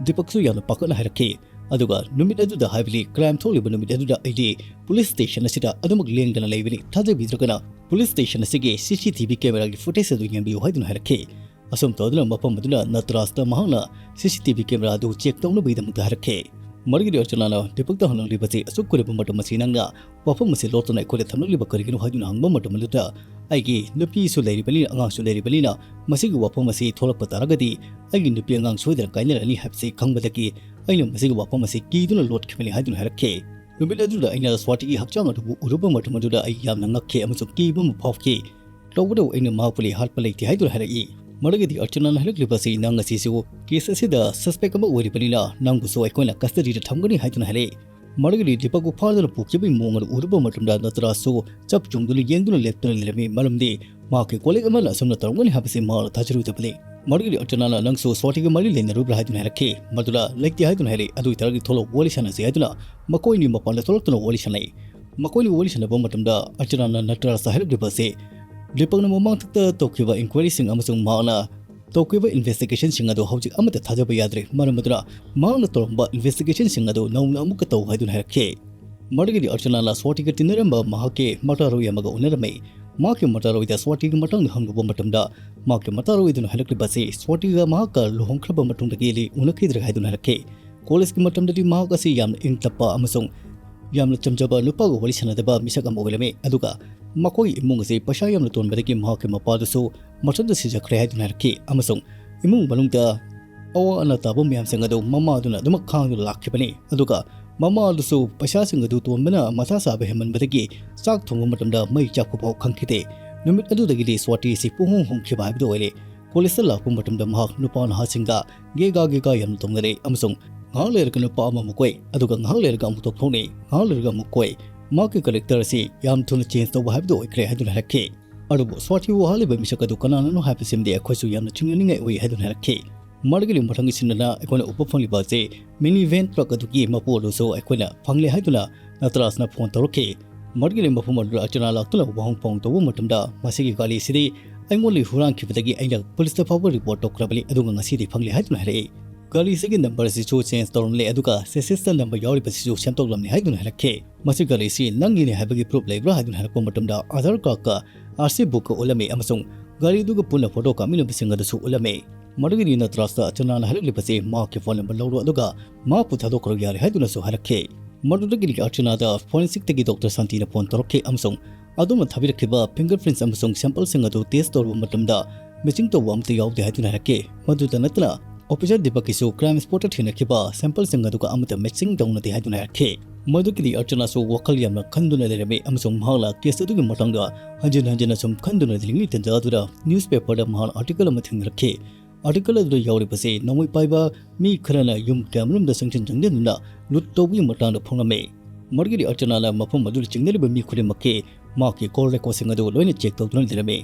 ꯗꯤꯄꯛꯁꯨ ꯌꯥꯝꯅ ꯄꯥꯈꯠꯅ ꯍꯥꯏꯔꯛꯈꯤ꯫ ꯑꯗꯨꯒ ꯅꯨꯃꯤꯠ ꯑꯗꯨꯗ, ꯍꯥꯏꯕꯗꯤ ꯀ꯭ꯔꯥꯏꯝ ꯊꯣꯛꯂꯤꯕ ꯅꯨꯃꯤꯠ ꯑꯗꯨꯗ ꯑꯩꯗꯤ ꯄꯨꯂꯤꯁ ꯁ꯭ꯇꯦꯁꯟ ꯑꯁꯤꯗ ꯑꯗꯨꯃꯛ ꯂꯦꯡꯗꯅ ꯂꯩꯕꯅꯤ꯫ ꯊꯥꯖꯕꯤꯗ꯭ꯔꯒꯅ ꯄꯨꯂꯤꯁ ꯁ꯭ꯇꯦꯁꯟ ꯑꯁꯤꯒꯤ ꯁꯤ ꯁꯤ ꯇꯤ ꯚꯤ ꯀꯦꯃꯦꯔꯥꯒꯤ ꯐꯨꯇꯦꯖ ꯑꯗꯨ ꯌꯦꯡꯕꯤꯌꯨ ꯍꯥꯏꯗꯨꯅ ꯍꯥꯏꯔꯛꯈꯤ꯫ ꯑꯁꯨꯝ ꯇꯧꯗꯨꯅ ꯃꯐꯝ ꯑꯗꯨꯗ ꯅꯇꯔꯥꯖꯇ ꯃꯍꯥꯛꯅ ꯁꯤ ꯁꯤ ꯇꯤ ꯚꯤ ꯀꯦꯃꯦꯔꯥ ꯑꯗꯨ ꯆꯦꯛ ꯇꯧꯅꯕꯒꯤꯗꯃꯛꯇ ꯍꯥꯏꯔꯛꯈꯤ꯫ ꯃꯗꯨꯒꯤꯗꯤ ꯑꯔꯆꯅꯥꯅ ꯗꯤꯄꯛꯇ ꯍꯪꯂꯛꯂꯤꯕꯁꯤ, "ꯑꯁꯨꯛ ꯀꯨꯏꯔꯕ ꯃꯇꯝ ꯑꯁꯤ ꯅꯪꯅ ꯋꯥꯐꯝ ꯑꯁꯤ ꯂꯣꯠꯇꯨꯅ ꯑꯩꯈꯣꯏꯗ ꯊꯝꯂꯛꯂꯤꯕ ꯀꯔꯤꯒꯤꯅꯣ?" ꯍꯥꯏꯗꯨꯅ ꯍꯪꯕ ꯃꯇꯝ ꯑꯗꯨꯗ, "ꯑꯩꯒꯤ ꯅꯨꯄꯤꯁꯨ ꯂꯩꯔꯤꯕꯅꯤꯅ, ꯑꯉꯥꯡꯁꯨ ꯂꯩꯔꯤꯕꯅꯤꯅ, ꯃꯁꯤꯒꯤ ꯋꯥꯐꯝ ꯑꯁꯤ ꯊꯣꯛꯂꯛꯄ ꯇꯥꯔꯒꯗꯤ ꯑꯩꯒꯤ ꯅꯨꯄꯤ ꯑꯉꯥꯡ ꯁꯣꯏꯗꯅ ꯀꯥꯏꯅꯔꯅꯤ ꯍꯥꯏꯕꯁꯤ ꯈꯪꯕꯗꯒꯤ ꯑꯩꯅ ꯃꯁꯤꯒꯤ ꯋꯥꯐꯝ ꯑꯁꯤ ꯀꯤꯗꯨꯅ ꯂꯣꯠꯈꯤꯕꯅꯤ" ꯍꯥꯏꯗꯨꯅ ꯍꯥꯏꯔꯛꯈꯤ꯫ ꯅꯨꯃꯤꯠ ꯑꯗꯨꯗ ꯑꯩꯅ ꯁ꯭ꯋꯥꯇꯤꯒꯤ ꯍꯛꯆꯥꯡ ꯑꯗꯨꯕꯨ ꯎꯔꯨꯕ ꯃꯇꯝ ꯑꯗꯨꯗ ꯑꯩ ꯌꯥꯝꯅ ꯉꯛꯈꯤ ꯑꯃꯁꯨꯡ ꯀꯤꯕ ꯑꯃ ꯐꯥꯎꯈꯤ꯫ ꯇꯧꯕꯇꯕꯨ ꯑꯩꯅ ꯃꯍꯥꯛꯄꯨꯗꯤ ꯍꯥꯠꯄ ꯂꯩꯇꯦ ꯍꯥꯏꯗꯨꯅ ꯍꯥꯏꯔꯛꯏ꯫ ꯃꯗꯨꯒꯤꯗꯤ ꯑꯔꯆꯅꯥꯅ ꯍꯥꯏꯔꯛꯂꯤꯕ ꯑꯁꯤ, "ꯅꯪ ꯑꯁꯤꯁꯨ ꯀꯦꯁ ꯑꯁꯤꯗ ꯁꯁꯄꯦꯛ ꯑꯃ ꯑꯣꯏꯔꯤꯕꯅꯤꯅ ꯅꯪꯕꯨꯁꯨ ꯑꯩꯈꯣꯏꯅ ꯀꯁꯇꯗꯤꯗ ꯊꯝꯒꯅꯤ" ꯍꯥꯏꯗꯨꯅ ꯍꯥꯏꯔꯛꯏ꯫ ꯃꯗꯨꯒꯤꯗꯤ ꯗꯤꯄꯛꯄꯨ ꯐꯥꯗꯨꯅ ꯄꯨꯈꯤꯕꯒꯤ ꯃꯑꯣꯡ ꯑꯗꯨ ꯎꯔꯨꯕ ꯃꯇꯝꯗ ꯅꯇꯔꯥꯖꯁꯨ ꯆꯞ ꯆꯨꯝꯗꯨꯅ ꯌꯦꯡꯗꯨꯅ ꯂꯦꯞꯇꯨꯅ ꯂꯩꯔꯝꯃꯤ, ꯃꯔꯝꯗꯤ ꯃꯍꯥꯛꯀꯤ ꯀꯣꯂꯤꯛ ꯑꯃꯅ ꯑꯁꯨꯝꯅ ꯇꯧꯔꯝꯒꯅꯤ ꯍꯥꯏꯕꯁꯤ ꯃꯍꯥꯛꯅ ꯊꯥꯖꯔꯨꯗꯕꯅꯤ꯫ ꯃꯗꯨꯒꯤꯗꯤ ꯑꯔꯆꯅꯥꯅ, "ꯅꯪꯁꯨ ꯁ꯭ꯋꯥꯇꯤꯒ ꯃꯔꯤ ꯂꯩꯅꯔꯨꯕ꯭ꯔꯥ?" ꯍꯥꯏꯗꯨꯅ ꯍꯥꯏꯔꯛꯈꯤ꯫ ꯃꯗꯨꯗ, "ꯂꯩꯇꯦ" ꯍꯥꯏꯗꯨꯅ ꯍꯥꯏꯔꯛꯏ꯫ "ꯑꯗꯨ ꯑꯣꯏꯇꯥꯔꯒꯗꯤ ꯊꯣꯛꯂꯛꯎ, ꯋꯥꯔꯤ ꯁꯥꯟꯅꯁꯤ" ꯍꯥꯏꯗꯨꯅ ꯃꯈꯣꯏꯅꯤ ꯃꯄꯥꯟꯗ ꯊꯣꯛꯂꯛꯇꯨꯅ ꯋꯥꯔꯤ ꯁꯥꯟꯅꯩ꯫ ꯃꯈꯣꯏꯅꯤ ꯋꯥꯔꯤ ꯁꯥꯟꯅꯕ ꯃꯇꯝꯗ ꯑꯔꯆꯅꯥꯅ ꯅꯇꯔꯥꯖꯇ ꯍꯥꯏꯔꯛꯂꯤꯕ ꯑꯁꯤ, ꯗꯤꯄꯛꯅ ꯃꯃꯥꯡꯊꯛꯇ ꯇꯧꯈꯤꯕ ꯏꯟꯀ꯭ꯋꯥꯏꯔꯤꯁꯤꯡ ꯑꯃꯁꯨꯡ ꯃꯍꯥꯛꯅ ꯇꯧꯈꯤꯕ ꯏꯟꯚꯦꯁꯇꯤꯒꯦꯁꯟꯁꯤꯡ ꯑꯗꯨ ꯍꯧꯖꯤꯛ ꯑꯃꯠꯇ ꯊꯥꯖꯕ ꯌꯥꯗ꯭ꯔꯦ, ꯃꯔꯝ ꯑꯗꯨꯅ ꯃꯍꯥꯛꯅ ꯇꯧꯔꯝꯕ ꯏꯟꯚꯦꯁꯇꯤꯒꯦꯁꯟꯁꯤꯡ ꯑꯗꯨ ꯅꯧꯅ ꯑꯃꯨꯛꯀ ꯇꯧ ꯍꯥꯏꯗꯨꯅ ꯍꯥꯏꯔꯛꯈꯤ꯫ ꯃꯗꯨꯒꯤꯗꯤ ꯑꯔꯆꯅꯥꯅ ꯁ꯭ꯋꯥꯇꯤꯒ ꯇꯤꯟꯅꯔꯝꯕ ꯃꯍꯥꯛꯀꯤ ꯃꯇꯥꯔꯣꯏ ꯑꯃꯒ ꯎꯅꯔꯝꯃꯤ꯫ ꯃꯍꯥꯛꯀꯤ ꯃꯇꯥꯔꯣꯏꯗ ꯁ꯭ꯋꯥꯇꯤꯒꯤ ꯃꯇꯥꯡꯗ ꯍꯪꯂꯨꯕ ꯃꯇꯝꯗ, ꯃꯍꯥꯛꯀꯤ ꯃꯇꯥꯔꯣꯏꯗꯨꯅ ꯍꯥꯏꯔꯛꯂꯤꯕ ꯑꯁꯤ ꯁ꯭ꯋꯥꯇꯤꯒ ꯃꯍꯥꯛꯀ ꯂꯨꯍꯣꯡꯈ꯭ꯔꯕ ꯃꯇꯨꯡꯗꯒꯤꯗꯤ ꯎꯅꯈꯤꯗ꯭ꯔꯦ ꯍꯥꯏꯗꯨꯅ ꯍꯥꯏꯔꯛꯈꯤ꯫ ꯀꯣꯂꯦꯖꯀꯤ ꯃꯇꯝꯗꯗꯤ ꯃꯍꯥꯛ ꯑꯁꯤ ꯌꯥꯝꯅ ꯏꯪ ꯇꯞꯄ ꯑꯃꯁꯨꯡ ꯌꯥꯝꯅ ꯆꯝꯖꯕ, ꯅꯨꯄꯥꯒ ꯋꯥꯔꯤ ꯁꯥꯟꯅꯗꯕ ꯃꯤꯁꯛ ꯑꯃ ꯑꯣꯏꯔꯝꯃꯤ꯫ ꯑꯗꯨꯒ ꯃꯈꯣꯏꯒꯤ ꯏꯃꯨꯡ ꯑꯁꯤ ꯄꯩꯁꯥ ꯌꯥꯝꯅ ꯇꯣꯟꯕꯗꯒꯤ ꯃꯍꯥꯛꯀꯤ ꯃꯄꯥꯗꯨꯁꯨ ꯃꯊꯟꯇ ꯁꯤꯖꯈ꯭ꯔꯦ ꯍꯥꯏꯗꯨꯅ ꯍꯥꯏꯔꯛꯈꯤ꯫ ꯑꯃꯁꯨꯡ ꯏꯃꯨꯡ ꯃꯅꯨꯡꯗ ꯑꯋꯥ ꯑꯅꯥ ꯇꯥꯕ ꯃꯌꯥꯝꯁꯤꯡ ꯑꯗꯨ ꯃꯃꯥ ꯑꯗꯨꯅ ꯑꯗꯨꯃꯛ ꯈꯥꯡꯗꯨꯅ ꯂꯥꯛꯈꯤꯕꯅꯤ꯫ ꯑꯗꯨꯒ ꯃꯃꯥ ꯑꯗꯨꯁꯨ ꯄꯩꯁꯥꯁꯤꯡ ꯑꯗꯨ ꯇꯣꯟꯕꯅ ꯃꯊꯥ ꯁꯥꯕ ꯍꯦꯟꯃꯟꯕꯗꯒꯤ ꯆꯥꯛ ꯊꯣꯡꯕ ꯃꯇꯝꯗ ꯃꯩ ꯆꯥꯛꯄ ꯐꯥꯎ ꯈꯪꯈꯤꯗꯦ꯫ ꯅꯨꯃꯤꯠ ꯑꯗꯨꯗꯒꯤꯗꯤ ꯁ꯭ꯋꯥꯇꯤ ꯑꯁꯤ ꯄꯨꯡꯍꯣꯡ ꯍꯣꯡꯈꯤꯕ ꯍꯥꯏꯕꯗꯨ ꯑꯣꯏꯔꯦ꯫ ꯀꯣꯂꯦꯖꯇ ꯂꯥꯛꯄ ꯃꯇꯝꯗ ꯃꯍꯥꯛ ꯅꯨꯄꯥ ꯅꯍꯥꯁꯤꯡꯒ ꯒꯦꯒꯥ ꯒꯦꯒꯥ ꯌꯥꯝꯅ ꯇꯧꯅꯔꯦ ꯑꯃꯁꯨꯡ ꯉꯥꯏꯍꯥꯛ ꯂꯩꯔꯒ ꯅꯨꯄꯥ ꯑꯃꯃꯨꯛ ꯀꯣꯏ, ꯑꯗꯨꯒ ꯉꯥꯏꯍꯥꯛ ꯂꯩꯔꯒ ꯑꯃꯨꯛ ꯇꯣꯛꯊꯣꯛꯅꯤ, ꯉꯥꯏꯍꯥꯛ ꯂꯩꯔꯒ ꯑꯃꯨꯛ ꯀꯣꯏ꯫ ꯃꯍꯥꯛꯀꯤ ꯀꯦꯔꯦꯛꯇꯔ ꯑꯁꯤ ꯌꯥꯝ ꯊꯨꯅ ꯆꯦꯟꯖ ꯇꯧꯕ ꯍꯥꯏꯕꯗꯨ ꯑꯣꯏꯈ꯭ꯔꯦ ꯍꯥꯏꯗꯨꯅ ꯍꯥꯏꯔꯛꯈꯤ꯫ ꯑꯗꯨꯕꯨ ꯁ꯭ꯋꯥꯇꯤꯕꯨ ꯍꯥꯠꯂꯤꯕ ꯃꯤꯁꯛ ꯑꯗꯨ ꯀꯅꯥꯅꯅꯣ ꯍꯥꯏꯕꯁꯤꯃꯗꯤ ꯑꯩꯈꯣꯏꯁꯨ ꯌꯥꯝꯅ ꯆꯤꯡꯅꯅꯤꯡꯉꯥꯏ ꯑꯣꯏ ꯍꯥꯏꯗꯨꯅ ꯍꯥꯏꯔꯛꯈꯤ꯫ ꯃꯗꯨꯒꯤꯗꯤ ꯃꯊꯪꯒꯤ ꯁꯤꯟꯗꯅ ꯑꯩꯈꯣꯏꯅ ꯎꯕ ꯐꯪꯂꯤꯕ ꯑꯁꯤ ꯃꯤꯅꯤ ꯚꯦꯟ ꯇ꯭ꯔꯛ ꯑꯗꯨꯒꯤ ꯃꯄꯨ ꯑꯗꯨꯁꯨ ꯑꯩꯈꯣꯏꯅ ꯐꯪꯂꯦ ꯍꯥꯏꯗꯨꯅ ꯅꯇꯔꯥꯖꯅ ꯐꯣꯟ ꯇꯧꯔꯛꯈꯤ꯫ ꯃꯗꯨꯒꯤꯗꯤ ꯃꯐꯝ ꯑꯗꯨꯗ ꯑꯔꯆꯅꯥ ꯂꯥꯛꯇꯨꯅ ꯋꯥꯍꯪ ꯄꯥꯎꯍꯪ ꯇꯧꯕ ꯃꯇꯝꯗ, "ꯃꯁꯤꯒꯤ ꯒꯥꯔꯤ ꯑꯁꯤꯗꯤ ꯑꯩꯉꯣꯟꯗꯒꯤ ꯍꯨꯔꯥꯟꯈꯤꯕꯗꯒꯤ ꯑꯩꯅ ꯄꯨꯂꯤꯁꯇ ꯐꯥꯎꯕ ꯔꯤꯄꯣꯔꯠ ꯇꯧꯈ꯭ꯔꯕꯅꯤ, ꯑꯗꯨꯒ ꯉꯁꯤꯗꯤ ꯐꯪꯂꯦ" ꯍꯥꯏꯗꯨꯅ ꯍꯥꯏꯔꯛꯏ꯫ ꯒꯥꯔꯤ ꯑꯁꯤꯒꯤ ꯅꯝꯕꯔ ꯑꯁꯤꯁꯨ ꯆꯦꯟꯖ ꯇꯧꯔꯝꯂꯦ, ꯑꯗꯨꯒ ꯆꯦꯁꯤꯁꯇ ꯅꯝꯕꯔ ꯌꯥꯎꯔꯤꯕꯁꯤꯁꯨ ꯁꯦꯝꯗꯣꯛꯂꯝꯂꯦ ꯍꯥꯏꯗꯨꯅ ꯍꯥꯏꯔꯛꯈꯤ꯫ "ꯃꯁꯤ ꯒꯥꯔꯤ ꯑꯁꯤ ꯅꯪꯒꯤꯅꯤ ꯍꯥꯏꯕꯒꯤ ꯄ꯭ꯔꯨꯐ ꯂꯩꯕ꯭ꯔꯥ?" ꯍꯥꯏꯗꯨꯅ ꯍꯥꯏꯔꯛꯄ ꯃꯇꯝꯗ, ꯑꯥꯙꯥꯔ ꯀꯥꯔꯗꯀ ꯑꯥꯔ ꯁꯤ ꯕꯨꯛꯀ ꯎꯠꯂꯝꯃꯤ ꯑꯃꯁꯨꯡ ꯒꯥꯔꯤꯗꯨꯒ ꯄꯨꯟꯅ ꯐꯣꯇꯣ ꯀꯥꯞꯃꯤꯟꯅꯕꯁꯤꯡ ꯑꯗꯨꯁꯨ ꯎꯠꯂꯝꯃꯤ꯫ ꯃꯗꯨꯒꯤꯗꯤ ꯅꯇꯔꯥꯖꯇ ꯑꯔꯆꯅꯥꯅ ꯍꯥꯏꯔꯛꯂꯤꯕꯁꯤ ꯃꯍꯥꯛꯀꯤ ꯐꯣꯟ ꯅꯝꯕꯔ ꯂꯧꯔꯣ ꯑꯗꯨꯒ ꯃꯍꯥꯛꯄꯨ ꯊꯥꯗꯣꯛꯈ꯭ꯔꯣ ꯌꯥꯔꯦ ꯍꯥꯏꯗꯨꯅꯁꯨ ꯍꯥꯏꯔꯛꯈꯤ꯫ ꯃꯗꯨꯗꯒꯤꯗꯤ ꯑꯔꯆꯅꯥꯗ ꯐꯣꯔꯦꯟꯁꯤꯛꯇꯒꯤ ꯗꯣꯛꯇꯔ ꯁꯥꯟꯇꯤꯅ ꯐꯣꯟ ꯇꯧꯔꯛꯈꯤ ꯑꯃꯁꯨꯡ ꯑꯗꯣꯝꯅ ꯊꯥꯕꯤꯔꯛꯈꯤꯕ ꯐꯤꯡꯒꯔ ꯄ꯭ꯔꯤꯟꯠꯁ ꯑꯃꯁꯨꯡ ꯁꯦꯝꯄꯜꯁꯤꯡ ꯑꯗꯨ ꯇꯦꯁ ꯇꯧꯔꯨꯕ ꯃꯇꯝꯗ ꯃꯦꯆꯤꯡ ꯇꯧꯕ ꯑꯃꯠꯇ ꯌꯥꯎꯗꯦ ꯍꯥꯏꯗꯨꯅ ꯍꯥꯏꯔꯛꯈꯤ꯫ ꯃꯗꯨꯇ ꯅꯠꯇꯅ, ꯑꯣꯐꯤꯁꯥꯔ ꯗꯤꯄꯛꯀꯤꯁꯨ ꯀ꯭ꯔꯥꯏꯝ ꯁ꯭ꯄꯣꯠꯇ ꯊꯦꯡꯅꯈꯤꯕ ꯁꯦꯝꯄꯜꯁꯤꯡ ꯑꯗꯨꯒ ꯑꯃꯠꯇ ꯃꯦꯆꯤꯡ ꯇꯧꯅꯗꯦ ꯍꯥꯏꯗꯨꯅ ꯍꯥꯏꯔꯛꯈꯤ꯫ ꯃꯗꯨꯒꯤꯗꯤ ꯑꯔꯆꯅꯥꯁꯨ ꯋꯥꯈꯜ ꯌꯥꯝꯅ ꯈꯟꯗꯨꯅ ꯂꯩꯔꯝꯃꯤ ꯑꯃꯁꯨꯡ ꯃꯍꯥꯛꯅ ꯀꯦꯁ ꯑꯗꯨꯒꯤ ꯃꯇꯥꯡꯗ ꯍꯟꯖꯤꯟ ꯍꯟꯖꯤꯟꯅ ꯁꯨꯝ ꯈꯟꯗꯨꯅ ꯂꯩꯔꯤꯉꯩ ꯇꯟꯖꯥ ꯑꯗꯨꯗ ꯅ꯭ꯌꯨꯁꯄꯦꯄꯔꯗ ꯃꯍꯥꯛꯅ ꯑꯥꯔꯇꯤꯀꯜ ꯑꯃ ꯊꯦꯡꯅꯔꯛꯈꯤ꯫ ꯑꯥꯔꯇꯤꯀꯜ ꯑꯗꯨꯗ ꯌꯥꯎꯔꯤꯕꯁꯤ ꯅꯣꯡꯃꯩ ꯄꯥꯏꯕ ꯃꯤ ꯈꯔꯅ ꯌꯨꯝ ꯀꯌꯥꯃꯔꯨꯝꯗ ꯆꯪꯁꯤꯟ ꯆꯪꯁꯤꯟꯗꯨꯅ ꯂꯨꯠ ꯇꯧꯕꯒꯤ ꯃꯇꯥꯡꯗ ꯐꯣꯡꯂꯝꯃꯤ꯫ ꯃꯗꯨꯒꯤꯗꯤ ꯑꯔꯆꯅꯥꯅ ꯃꯐꯝ ꯑꯗꯨꯗ ꯆꯤꯡꯅꯔꯤꯕ ꯃꯤ ꯈꯨꯗꯤꯡꯃꯛꯀꯤ ꯃꯍꯥꯛꯀꯤ ꯀꯣꯜ ꯔꯦꯀꯣꯔꯗꯁꯤꯡ ꯑꯗꯨ ꯂꯣꯏꯅ ꯆꯦꯛ ꯇꯧꯗꯨꯅ ꯂꯩꯔꯝꯃꯤ꯫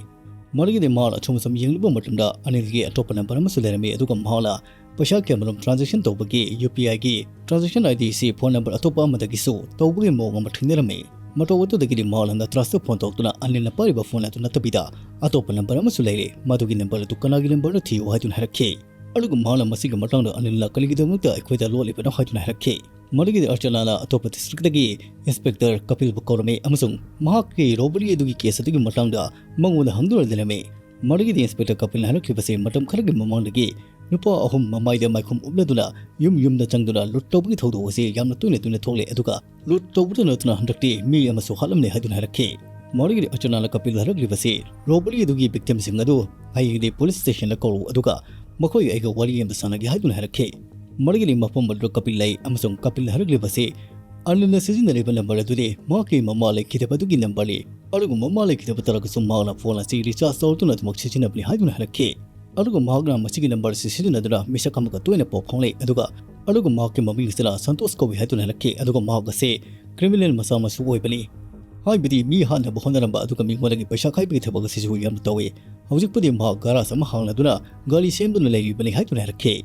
ꯃꯗꯨꯒꯤꯗꯤ ꯃꯍꯥꯛꯅ ꯑꯁꯨꯝ ꯑꯁꯨꯝ ꯌꯦꯡꯂꯨꯕ ꯃꯇꯝꯗ ꯑꯅꯤꯜꯒꯤ ꯑꯇꯣꯞꯄ ꯅꯝꯕꯔ ꯑꯃꯁꯨ ꯂꯩꯔꯝꯃꯤ, ꯑꯗꯨꯒ ꯃꯍꯥꯛꯅ ꯄꯩꯁꯥ ꯀꯌꯥꯃꯔꯨꯝ ꯇ꯭ꯔꯥꯟꯖꯦꯛꯁꯟ ꯇꯧꯕꯒꯤ ꯌꯨ ꯄꯤ ꯑꯥꯏꯒꯤ ꯇ꯭ꯔꯥꯟꯖꯦꯛꯁꯟ ꯑꯥꯏ ꯗꯤ ꯑꯁꯤ ꯐꯣꯟ ꯅꯝꯕꯔ ꯑꯇꯣꯞꯄ ꯑꯃꯗꯒꯤꯁꯨ ꯇꯧꯕꯒꯤ ꯃꯑꯣꯡ ꯑꯃ ꯊꯦꯡꯅꯔꯝꯃꯤ꯫ ꯃꯇꯧ ꯑꯗꯨꯗꯒꯤꯗꯤ ꯃꯍꯥꯛꯅ ꯅꯇ꯭ꯔꯥꯁꯇ ꯐꯣꯟ ꯇꯧꯔꯛꯇꯨꯅ ꯑꯅꯤꯜꯅ ꯄꯥꯏꯔꯤꯕ ꯐꯣꯟ ꯑꯗꯨ ꯅꯠꯇꯕꯤꯗ ꯑꯇꯣꯞꯄ ꯅꯝꯕꯔ ꯑꯃꯁꯨ ꯂꯩꯔꯦ, ꯃꯗꯨꯒꯤ ꯅꯝꯕꯔ ꯑꯗꯨ ꯀꯅꯥꯒꯤ ꯅꯝꯕꯔꯅꯣ ꯊꯤꯌꯨ ꯍꯥꯏꯗꯨꯅ ꯍꯥꯏꯔꯛꯈꯤ꯫ ꯑꯗꯨꯒ ꯃꯍꯥꯛꯅ ꯃꯁꯤꯒꯤ ꯃꯇꯥꯡꯗ ꯑꯅꯤꯜꯅ ꯀꯔꯤꯒꯤꯗꯃꯛꯇ ꯑꯩꯈꯣꯏꯗ ꯂꯣꯠꯂꯤꯕꯅꯣ ꯍꯥꯏꯗꯨꯅ ꯍꯥꯏꯔꯛꯈꯤ꯫ ꯃꯗꯨꯒꯤꯗꯤ ꯑꯔꯆꯅꯥꯅ ꯑꯇꯣꯞꯄ ꯗꯤꯁꯇ꯭ꯔꯤꯛꯇꯒꯤ ꯏꯟꯁꯄꯦꯛꯇꯔ ꯀꯄꯤꯜꯕꯨ ꯀꯧꯔꯝꯃꯤ ꯑꯃꯁꯨꯡ ꯃꯍꯥꯛꯀꯤ ꯔꯣꯕꯔꯤ ꯑꯗꯨꯒꯤ ꯀꯦꯁ ꯑꯗꯨꯒꯤ ꯃꯇꯥꯡꯗ ꯃꯉꯣꯟꯗ ꯍꯪꯗꯨꯅ ꯂꯩꯔꯝꯃꯤ꯫ ꯃꯗꯨꯒꯤꯗꯤ ꯏꯟꯁꯄꯦꯛꯇꯔ ꯀꯄꯤꯜꯅ ꯍꯥꯏꯔꯛꯂꯤꯕꯁꯤ ꯃꯇꯝ ꯈꯔꯒꯤ ꯃꯃꯥꯡꯗꯒꯤ ꯅꯨꯄꯥ ꯑꯍꯨꯝ ꯃꯃꯥꯏꯗ ꯃꯥꯏꯈꯨꯝ ꯎꯞꯂꯗꯨꯅ ꯌꯨꯝ ꯌꯨꯝꯗ ꯆꯪꯗꯨꯅ ꯂꯨꯠ ꯇꯧꯕꯒꯤ ꯊꯧꯗꯣꯛ ꯑꯁꯤ ꯌꯥꯝꯅ ꯇꯣꯏꯅ ꯇꯣꯏꯅ ꯊꯣꯛꯂꯦ, ꯑꯗꯨꯒ ꯂꯨꯠ ꯇꯧꯕꯗ ꯅꯠꯇꯅ ꯍꯟꯗꯛꯇꯤ ꯃꯤ ꯑꯃꯁꯨ ꯍꯥꯠꯂꯝꯂꯦ ꯍꯥꯏꯗꯨꯅ ꯍꯥꯏꯔꯛꯈꯤ꯫ ꯃꯗꯨꯒꯤꯗꯤ ꯑꯔꯆꯅꯥꯅ ꯀꯄꯤꯜꯗ ꯍꯥꯏꯔꯛꯂꯤꯕꯁꯤ, ꯔꯣꯕꯔꯤ ꯑꯗꯨꯒꯤ ꯚꯤꯛꯇꯤꯝꯁꯤꯡ ꯑꯗꯨ ꯍꯌꯦꯡꯗꯤ ꯄꯨꯂꯤꯁ ꯁ꯭ꯇꯦꯁꯟꯗ ꯀꯧꯔꯛꯎ, ꯑꯗꯨꯒ ꯃꯈꯣꯏ ꯑꯩꯒ ꯋꯥꯔꯤ ꯑꯃꯇ ꯁꯥꯟꯅꯒꯦ ꯍꯥꯏꯗꯨꯅ ꯍꯥꯏꯔꯛꯈꯤ꯫ ꯃꯗꯨꯒꯤꯗꯤ ꯃꯐꯝ ꯑꯗꯨꯗ ꯀꯄꯤꯜ ꯂꯩ ꯑꯃꯁꯨꯡ ꯀꯄꯤꯜꯅ ꯍꯥꯏꯔꯛꯂꯤꯕꯁꯤ, ꯑꯅꯤꯜꯅ ꯁꯤꯖꯤꯟꯅꯔꯤꯕ ꯅꯝꯕꯔ ꯑꯗꯨꯗꯤ ꯃꯍꯥꯛꯀꯤ ꯃꯃꯥ ꯂꯩꯈꯤꯗꯕꯗꯨꯒꯤ ꯅꯝꯕꯔꯅꯤ꯫ ꯑꯗꯨꯒ ꯃꯃꯥ ꯂꯩꯈꯤꯗꯕ ꯇꯥꯔꯒꯁꯨ ꯃꯍꯥꯛꯅ ꯐꯣꯟ ꯑꯁꯤ ꯔꯤꯆꯥꯔꯖ ꯇꯧꯔꯗꯨꯅ ꯑꯗꯨꯃꯛ ꯁꯤꯖꯤꯟꯅꯕꯅꯤ ꯍꯥꯏꯗꯨꯅ ꯍꯥꯏꯔꯛꯈꯤ꯫ ꯑꯗꯨꯒ ꯃꯍꯥꯛꯅ ꯃꯁꯤꯒꯤ ꯅꯝꯕꯔ ꯑꯁꯤ ꯁꯤꯖꯤꯟꯅꯗꯨꯅ ꯃꯤꯁꯛ ꯑꯃꯒ ꯇꯣꯏꯅ ꯄꯥꯎ ꯐꯥꯎꯅꯩ, ꯑꯗꯨꯒ ꯑꯗꯨꯒ ꯃꯍꯥꯛꯀꯤ ꯃꯃꯤꯡ ꯑꯁꯤꯅ ꯁꯟꯇꯣꯁ ꯀꯧꯏ ꯍꯥꯏꯗꯨꯅ ꯍꯥꯏꯔꯛꯈꯤ꯫ ꯑꯗꯨꯒ ꯃꯍꯥꯛ ꯑꯁꯤ ꯀ꯭ꯔꯤꯃꯤꯅꯦꯜ ꯃꯆꯥ ꯃꯁꯨ ꯑꯣꯏꯕꯅꯤ, ꯍꯥꯏꯕꯗꯤ ꯃꯤ ꯍꯥꯠꯅꯕ ꯍꯣꯠꯅꯔꯝꯕ ꯑꯗꯨꯒ ꯃꯤꯉꯣꯟꯗꯒꯤ ꯄꯩꯁꯥ ꯈꯥꯏꯕꯒꯤ ꯊꯕꯛ ꯑꯁꯤꯁꯨ ꯌꯥꯝꯅ ꯇꯧꯏ꯫ ꯍꯧꯖꯤꯛꯄꯨꯗꯤ ꯃꯍꯥꯛ ꯒꯔꯥꯖ ꯑꯃ ꯍꯥꯡꯂꯗꯨꯅ ꯒꯥꯔꯤ ꯁꯦꯝꯗꯨꯅ ꯂꯩꯔꯤꯕꯅꯤ ꯍꯥꯏꯗꯨꯅ ꯍꯥꯏꯔꯛꯈꯤ꯫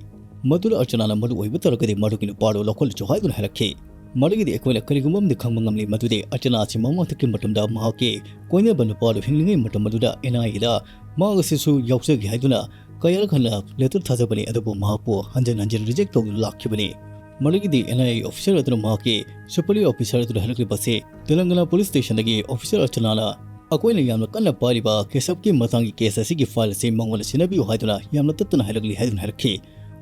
ꯃꯗꯨꯗ ꯑꯔꯆꯅꯥꯅ ꯃꯔꯨ ꯑꯣꯏꯕ ꯇꯥꯔꯒꯗꯤ ꯃꯗꯨꯒꯤ ꯅꯨꯄꯥꯗꯨ ꯂꯧꯈꯠꯂꯨꯆꯣ ꯍꯥꯏꯗꯨꯅ ꯍꯥꯏꯔꯛꯈꯤ꯫ ꯃꯗꯨꯒꯤꯗꯤ ꯑꯩꯈꯣꯏꯅ ꯀꯔꯤꯒꯨꯝꯕ ꯑꯃꯗꯤ ꯈꯪꯕ ꯉꯝꯂꯤ, ꯃꯗꯨꯗꯤ ꯑꯔꯆꯅꯥ ꯑꯁꯤ ꯃꯃꯥꯡꯊꯛꯀꯤ ꯃꯇꯝꯗ ꯃꯍꯥꯛꯀꯤ ꯀꯣꯏꯅꯕ ꯅꯨꯄꯥꯗꯨ ꯍꯤꯡꯂꯤꯉꯩ ꯃꯇꯝ ꯑꯗꯨꯗ ꯑꯦꯟ ꯑꯥꯏ ꯑꯦꯗ ꯃꯍꯥꯛ ꯑꯁꯤꯁꯨ ꯌꯥꯎꯖꯒꯦ ꯍꯥꯏꯗꯨꯅ ꯀꯌꯥꯔꯛ ꯍꯟꯅ ꯂꯦꯇꯔ ꯊꯥꯖꯕꯅꯤ, ꯑꯗꯨꯕꯨ ꯃꯍꯥꯛꯄꯨ ꯍꯟꯖꯤꯟ ꯍꯟꯖꯤꯟ ꯔꯤꯖꯦꯛ ꯇꯧꯗꯨꯅ ꯂꯥꯛꯈꯤꯕꯅꯤ꯫ ꯃꯗꯨꯒꯤꯗꯤ ꯑꯦꯟ ꯑꯥꯏ ꯑꯦ ꯑꯣꯐꯤꯁꯔ ꯑꯗꯨꯅ ꯃꯍꯥꯛꯀꯤ ꯁꯨꯄꯔꯤꯌꯔ ꯑꯣꯐꯤꯁꯔ ꯑꯗꯨꯗ ꯍꯥꯏꯔꯛꯂꯤꯕꯁꯤ, ꯇꯦꯂꯪꯒꯅꯥ ꯄꯨꯂꯤꯁ ꯁ꯭ꯇꯦꯁꯟꯗꯒꯤ ꯑꯣꯐꯤꯁꯔ ꯑꯔꯆꯅꯥꯅ ꯑꯩꯈꯣꯏꯅ ꯌꯥꯝꯅ ꯀꯟꯅ ꯄꯥꯏꯔꯤꯕ ꯀꯦꯁꯕꯀꯤ ꯃꯇꯥꯡꯒꯤ ꯀꯦꯁ ꯑꯁꯤꯒꯤ ꯐꯥꯏꯜ ꯑꯁꯤ ꯃꯉꯣꯟꯗ ꯁꯤꯟꯅꯕꯤꯌꯨ ꯍꯥꯏꯗꯨꯅ ꯌꯥꯝꯅ ꯇꯠꯇꯅ ꯍꯥꯏꯔꯛꯂꯤ ꯍꯥꯏꯗꯨꯅ ꯍꯥꯏꯔꯛꯈꯤ꯫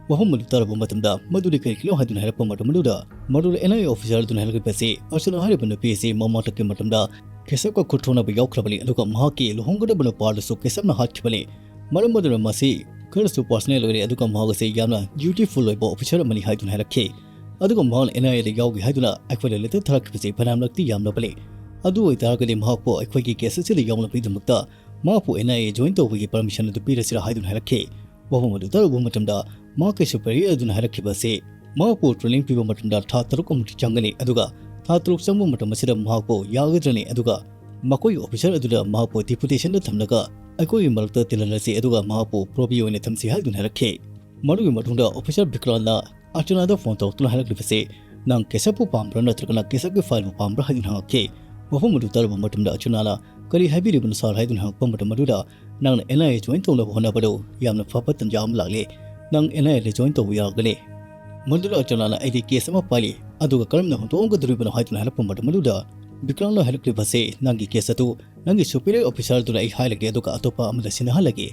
ꯋꯥꯐꯝ ꯑꯗꯨ ꯇꯥꯔꯕ ꯃꯇꯝꯗ, "ꯃꯗꯨꯗꯤ ꯀꯔꯤꯒꯤꯅꯣ?" ꯍꯥꯏꯗꯨꯅ ꯍꯥꯏꯔꯛꯄ ꯃꯇꯝ ꯑꯗꯨꯗ, ꯃꯗꯨꯗ ꯑꯦꯟ ꯑꯥꯏ ꯑꯦ ꯑꯣꯐꯤꯁꯔ ꯑꯗꯨꯅ ꯍꯥꯏꯔꯛꯂꯤꯕꯁꯤ, ꯑꯔꯆꯅꯥ ꯍꯥꯏꯔꯤꯕ ꯅꯨꯄꯤ ꯑꯁꯤ ꯃꯃꯥꯡꯊꯛꯀꯤ ꯃꯇꯝꯗ ꯀꯦꯁꯕꯀ ꯈꯨꯠ ꯊꯣꯛꯅꯕ ꯌꯥꯎꯈ꯭ꯔꯕꯅꯤ, ꯑꯗꯨꯒ ꯃꯍꯥꯛꯀꯤ ꯂꯨꯍꯣꯡꯒꯗꯕ ꯅꯨꯄꯥꯗꯨꯁꯨ ꯀꯦꯁꯕꯅ ꯍꯥꯠꯈꯤꯕꯅꯤ꯫ ꯃꯔꯝ ꯑꯗꯨꯅ ꯃꯁꯤ ꯈꯔꯁꯨ ꯄꯥꯔꯁꯅꯦꯜ ꯑꯣꯏꯔꯦ, ꯑꯗꯨꯒ ꯃꯍꯥꯛ ꯑꯁꯤ ꯌꯥꯝꯅ ꯗ꯭ꯌꯨꯇꯤꯐꯨꯜ ꯑꯣꯏꯕ ꯑꯣꯐꯤꯁꯔ ꯑꯃꯅꯤ ꯍꯥꯏꯗꯨꯅ ꯍꯥꯏꯔꯛꯈꯤ꯫ ꯑꯗꯨꯒ ꯃꯍꯥꯛꯅ ꯑꯦꯟ ꯑꯥꯏ ꯑꯦꯗ ꯌꯥꯎꯒꯦ ꯍꯥꯏꯗꯨꯅ ꯑꯩꯈꯣꯏꯗ ꯂꯦꯇꯔ ꯊꯥꯔꯛꯈꯤꯕꯁꯤ ꯐꯅꯌꯥꯝꯂꯛꯇꯤ ꯌꯥꯝꯂꯕꯅꯤ꯫ ꯑꯗꯨ ꯑꯣꯏꯇꯥꯔꯒꯗꯤ ꯃꯍꯥꯛꯄꯨ ꯑꯩꯈꯣꯏꯒꯤ ꯀꯦꯁ ꯑꯁꯤꯗ ꯌꯥꯎꯅꯕꯒꯤꯗꯃꯛꯇ ꯃꯍꯥꯛꯄꯨ ꯑꯦꯟ ꯑꯥꯏ ꯑꯦ ꯖꯣꯏꯟ ꯇꯧꯕꯒꯤ ꯄꯔꯃꯤꯁꯟ ꯑꯗꯨ ꯄꯤꯔꯁꯤꯔꯥ ꯍꯥꯏꯗꯨꯅ ꯍꯥꯏꯔꯛꯈꯤ꯫ ꯋꯥꯐꯝ ꯑꯗꯨ ꯇꯥꯔꯨꯕ ꯃꯇꯝꯗ ꯃꯍꯥꯛꯀꯤ ꯁꯨꯄꯔꯤꯌꯔ ꯑꯗꯨꯅ ꯍꯥꯏꯔꯛꯈꯤꯕ ꯑꯁꯤ, ꯃꯍꯥꯛꯄꯨ ꯇ꯭ꯔꯦꯅꯤꯡ ꯄꯤꯕ ꯃꯇꯝꯗ ꯊꯥ ꯇꯔꯨꯛ ꯑꯃꯨꯛꯇꯤ ꯆꯪꯒꯅꯤ, ꯑꯗꯨꯒ ꯊꯥ ꯇꯔꯨꯛ ꯆꯪꯕ ꯃꯇꯝ ꯑꯁꯤꯗ ꯃꯍꯥꯛꯄꯨ ꯌꯥꯒꯗ꯭ꯔꯅꯤ, ꯑꯗꯨꯒ ꯃꯈꯣꯏꯒꯤ ꯑꯣꯐꯤꯁꯔ ꯑꯗꯨꯗ ꯃꯍꯥꯛꯄꯨ ꯗꯤꯄꯨꯇꯦꯁꯟꯗ ꯊꯝꯂꯒ ꯑꯩꯈꯣꯏꯒꯤ ꯃꯔꯛꯇ ꯇꯤꯜꯍꯜꯂꯁꯤ, ꯑꯗꯨꯒ ꯃꯍꯥꯛꯄꯨ ꯄ꯭ꯔꯣꯕꯤ ꯑꯣꯏꯅ ꯊꯝꯁꯤ ꯍꯥꯏꯗꯨꯅ ꯍꯥꯏꯔꯛꯈꯤ꯫ ꯃꯗꯨꯒꯤ ꯃꯇꯨꯡꯗ ꯑꯣꯐꯤꯁꯔ ꯕꯤꯀ꯭ꯔꯥꯟꯅ ꯑꯔꯆꯅꯥꯗ ꯐꯣꯟ ꯇꯧꯔꯛꯇꯨꯅ ꯍꯥꯏꯔꯛꯂꯤꯕꯁꯤ, "ꯅꯪ ꯀꯦꯁꯕꯄꯨ ꯄꯥꯝꯕ꯭ꯔꯥ ꯅꯠꯇ꯭ꯔꯒꯅ ꯀꯦꯁꯕꯀꯤ ꯐꯥꯏꯜꯕꯨ ꯄꯥꯝꯕ꯭ꯔꯥ?" ꯍꯥꯏꯗꯨꯅ ꯍꯪꯉꯛꯈꯤ꯫ ꯋꯥꯐꯝ ꯑꯗꯨ ꯇꯥꯔꯨꯕ ꯃꯇꯝꯗ ꯑꯔꯆꯅꯥꯅ, "ꯀꯔꯤ ꯍꯥꯏꯕꯤꯔꯤꯕꯅꯣ ꯁꯥꯔ?" ꯍꯥꯏꯗꯨꯅ ꯍꯪꯉꯛꯄ ꯃꯇꯝ ꯑꯗꯨꯗ, "ꯅꯪꯅ ꯑꯦꯟ ꯑꯥꯏ ꯑꯦ ꯖꯣꯏꯟ ꯇꯧꯅꯕ ꯍꯣꯠꯅꯕꯗꯨ ꯌꯥꯝꯅ ꯐꯕ ꯇꯥꯟꯖꯥ ꯑꯃ ꯂꯥꯛꯂꯦ꯫ ꯅꯪ ꯑꯦꯟ ꯑꯥꯏ ꯑꯦꯗ ꯖꯣꯏꯟ ꯇꯧꯕ ꯌꯥꯒꯅꯤ꯫" ꯃꯗꯨꯗ ꯑꯔꯆꯅꯥꯅ, "ꯑꯩꯗꯤ ꯀꯦꯁ ꯑꯃ ꯄꯥꯏꯔꯤ, ꯑꯗꯨꯒ ꯀꯔꯝꯅ ꯍꯨꯟꯗꯣꯛꯑꯝꯒꯗꯧꯔꯤꯕꯅꯣ ꯍꯥꯏꯗꯨꯅ ꯍꯥꯏꯔꯛꯄ ꯃꯇꯝ ꯑꯗꯨꯗ ꯕꯤꯀ꯭ꯔꯥꯝꯅ ꯍꯥꯏꯔꯛꯂꯤꯕꯁꯤ, "ꯅꯪꯒꯤ ꯀꯦꯁ ꯑꯗꯨ ꯅꯪꯒꯤ ꯁꯨꯄꯤꯔꯤꯌꯔ ꯑꯣꯐꯤꯁꯥꯔ ꯑꯗꯨꯗ ꯑꯩ ꯍꯥꯏꯔꯒꯦ, ꯑꯗꯨꯒ ꯑꯇꯣꯞꯄ ꯑꯃꯗ ꯁꯤꯟꯅꯍꯜꯂꯒꯦ,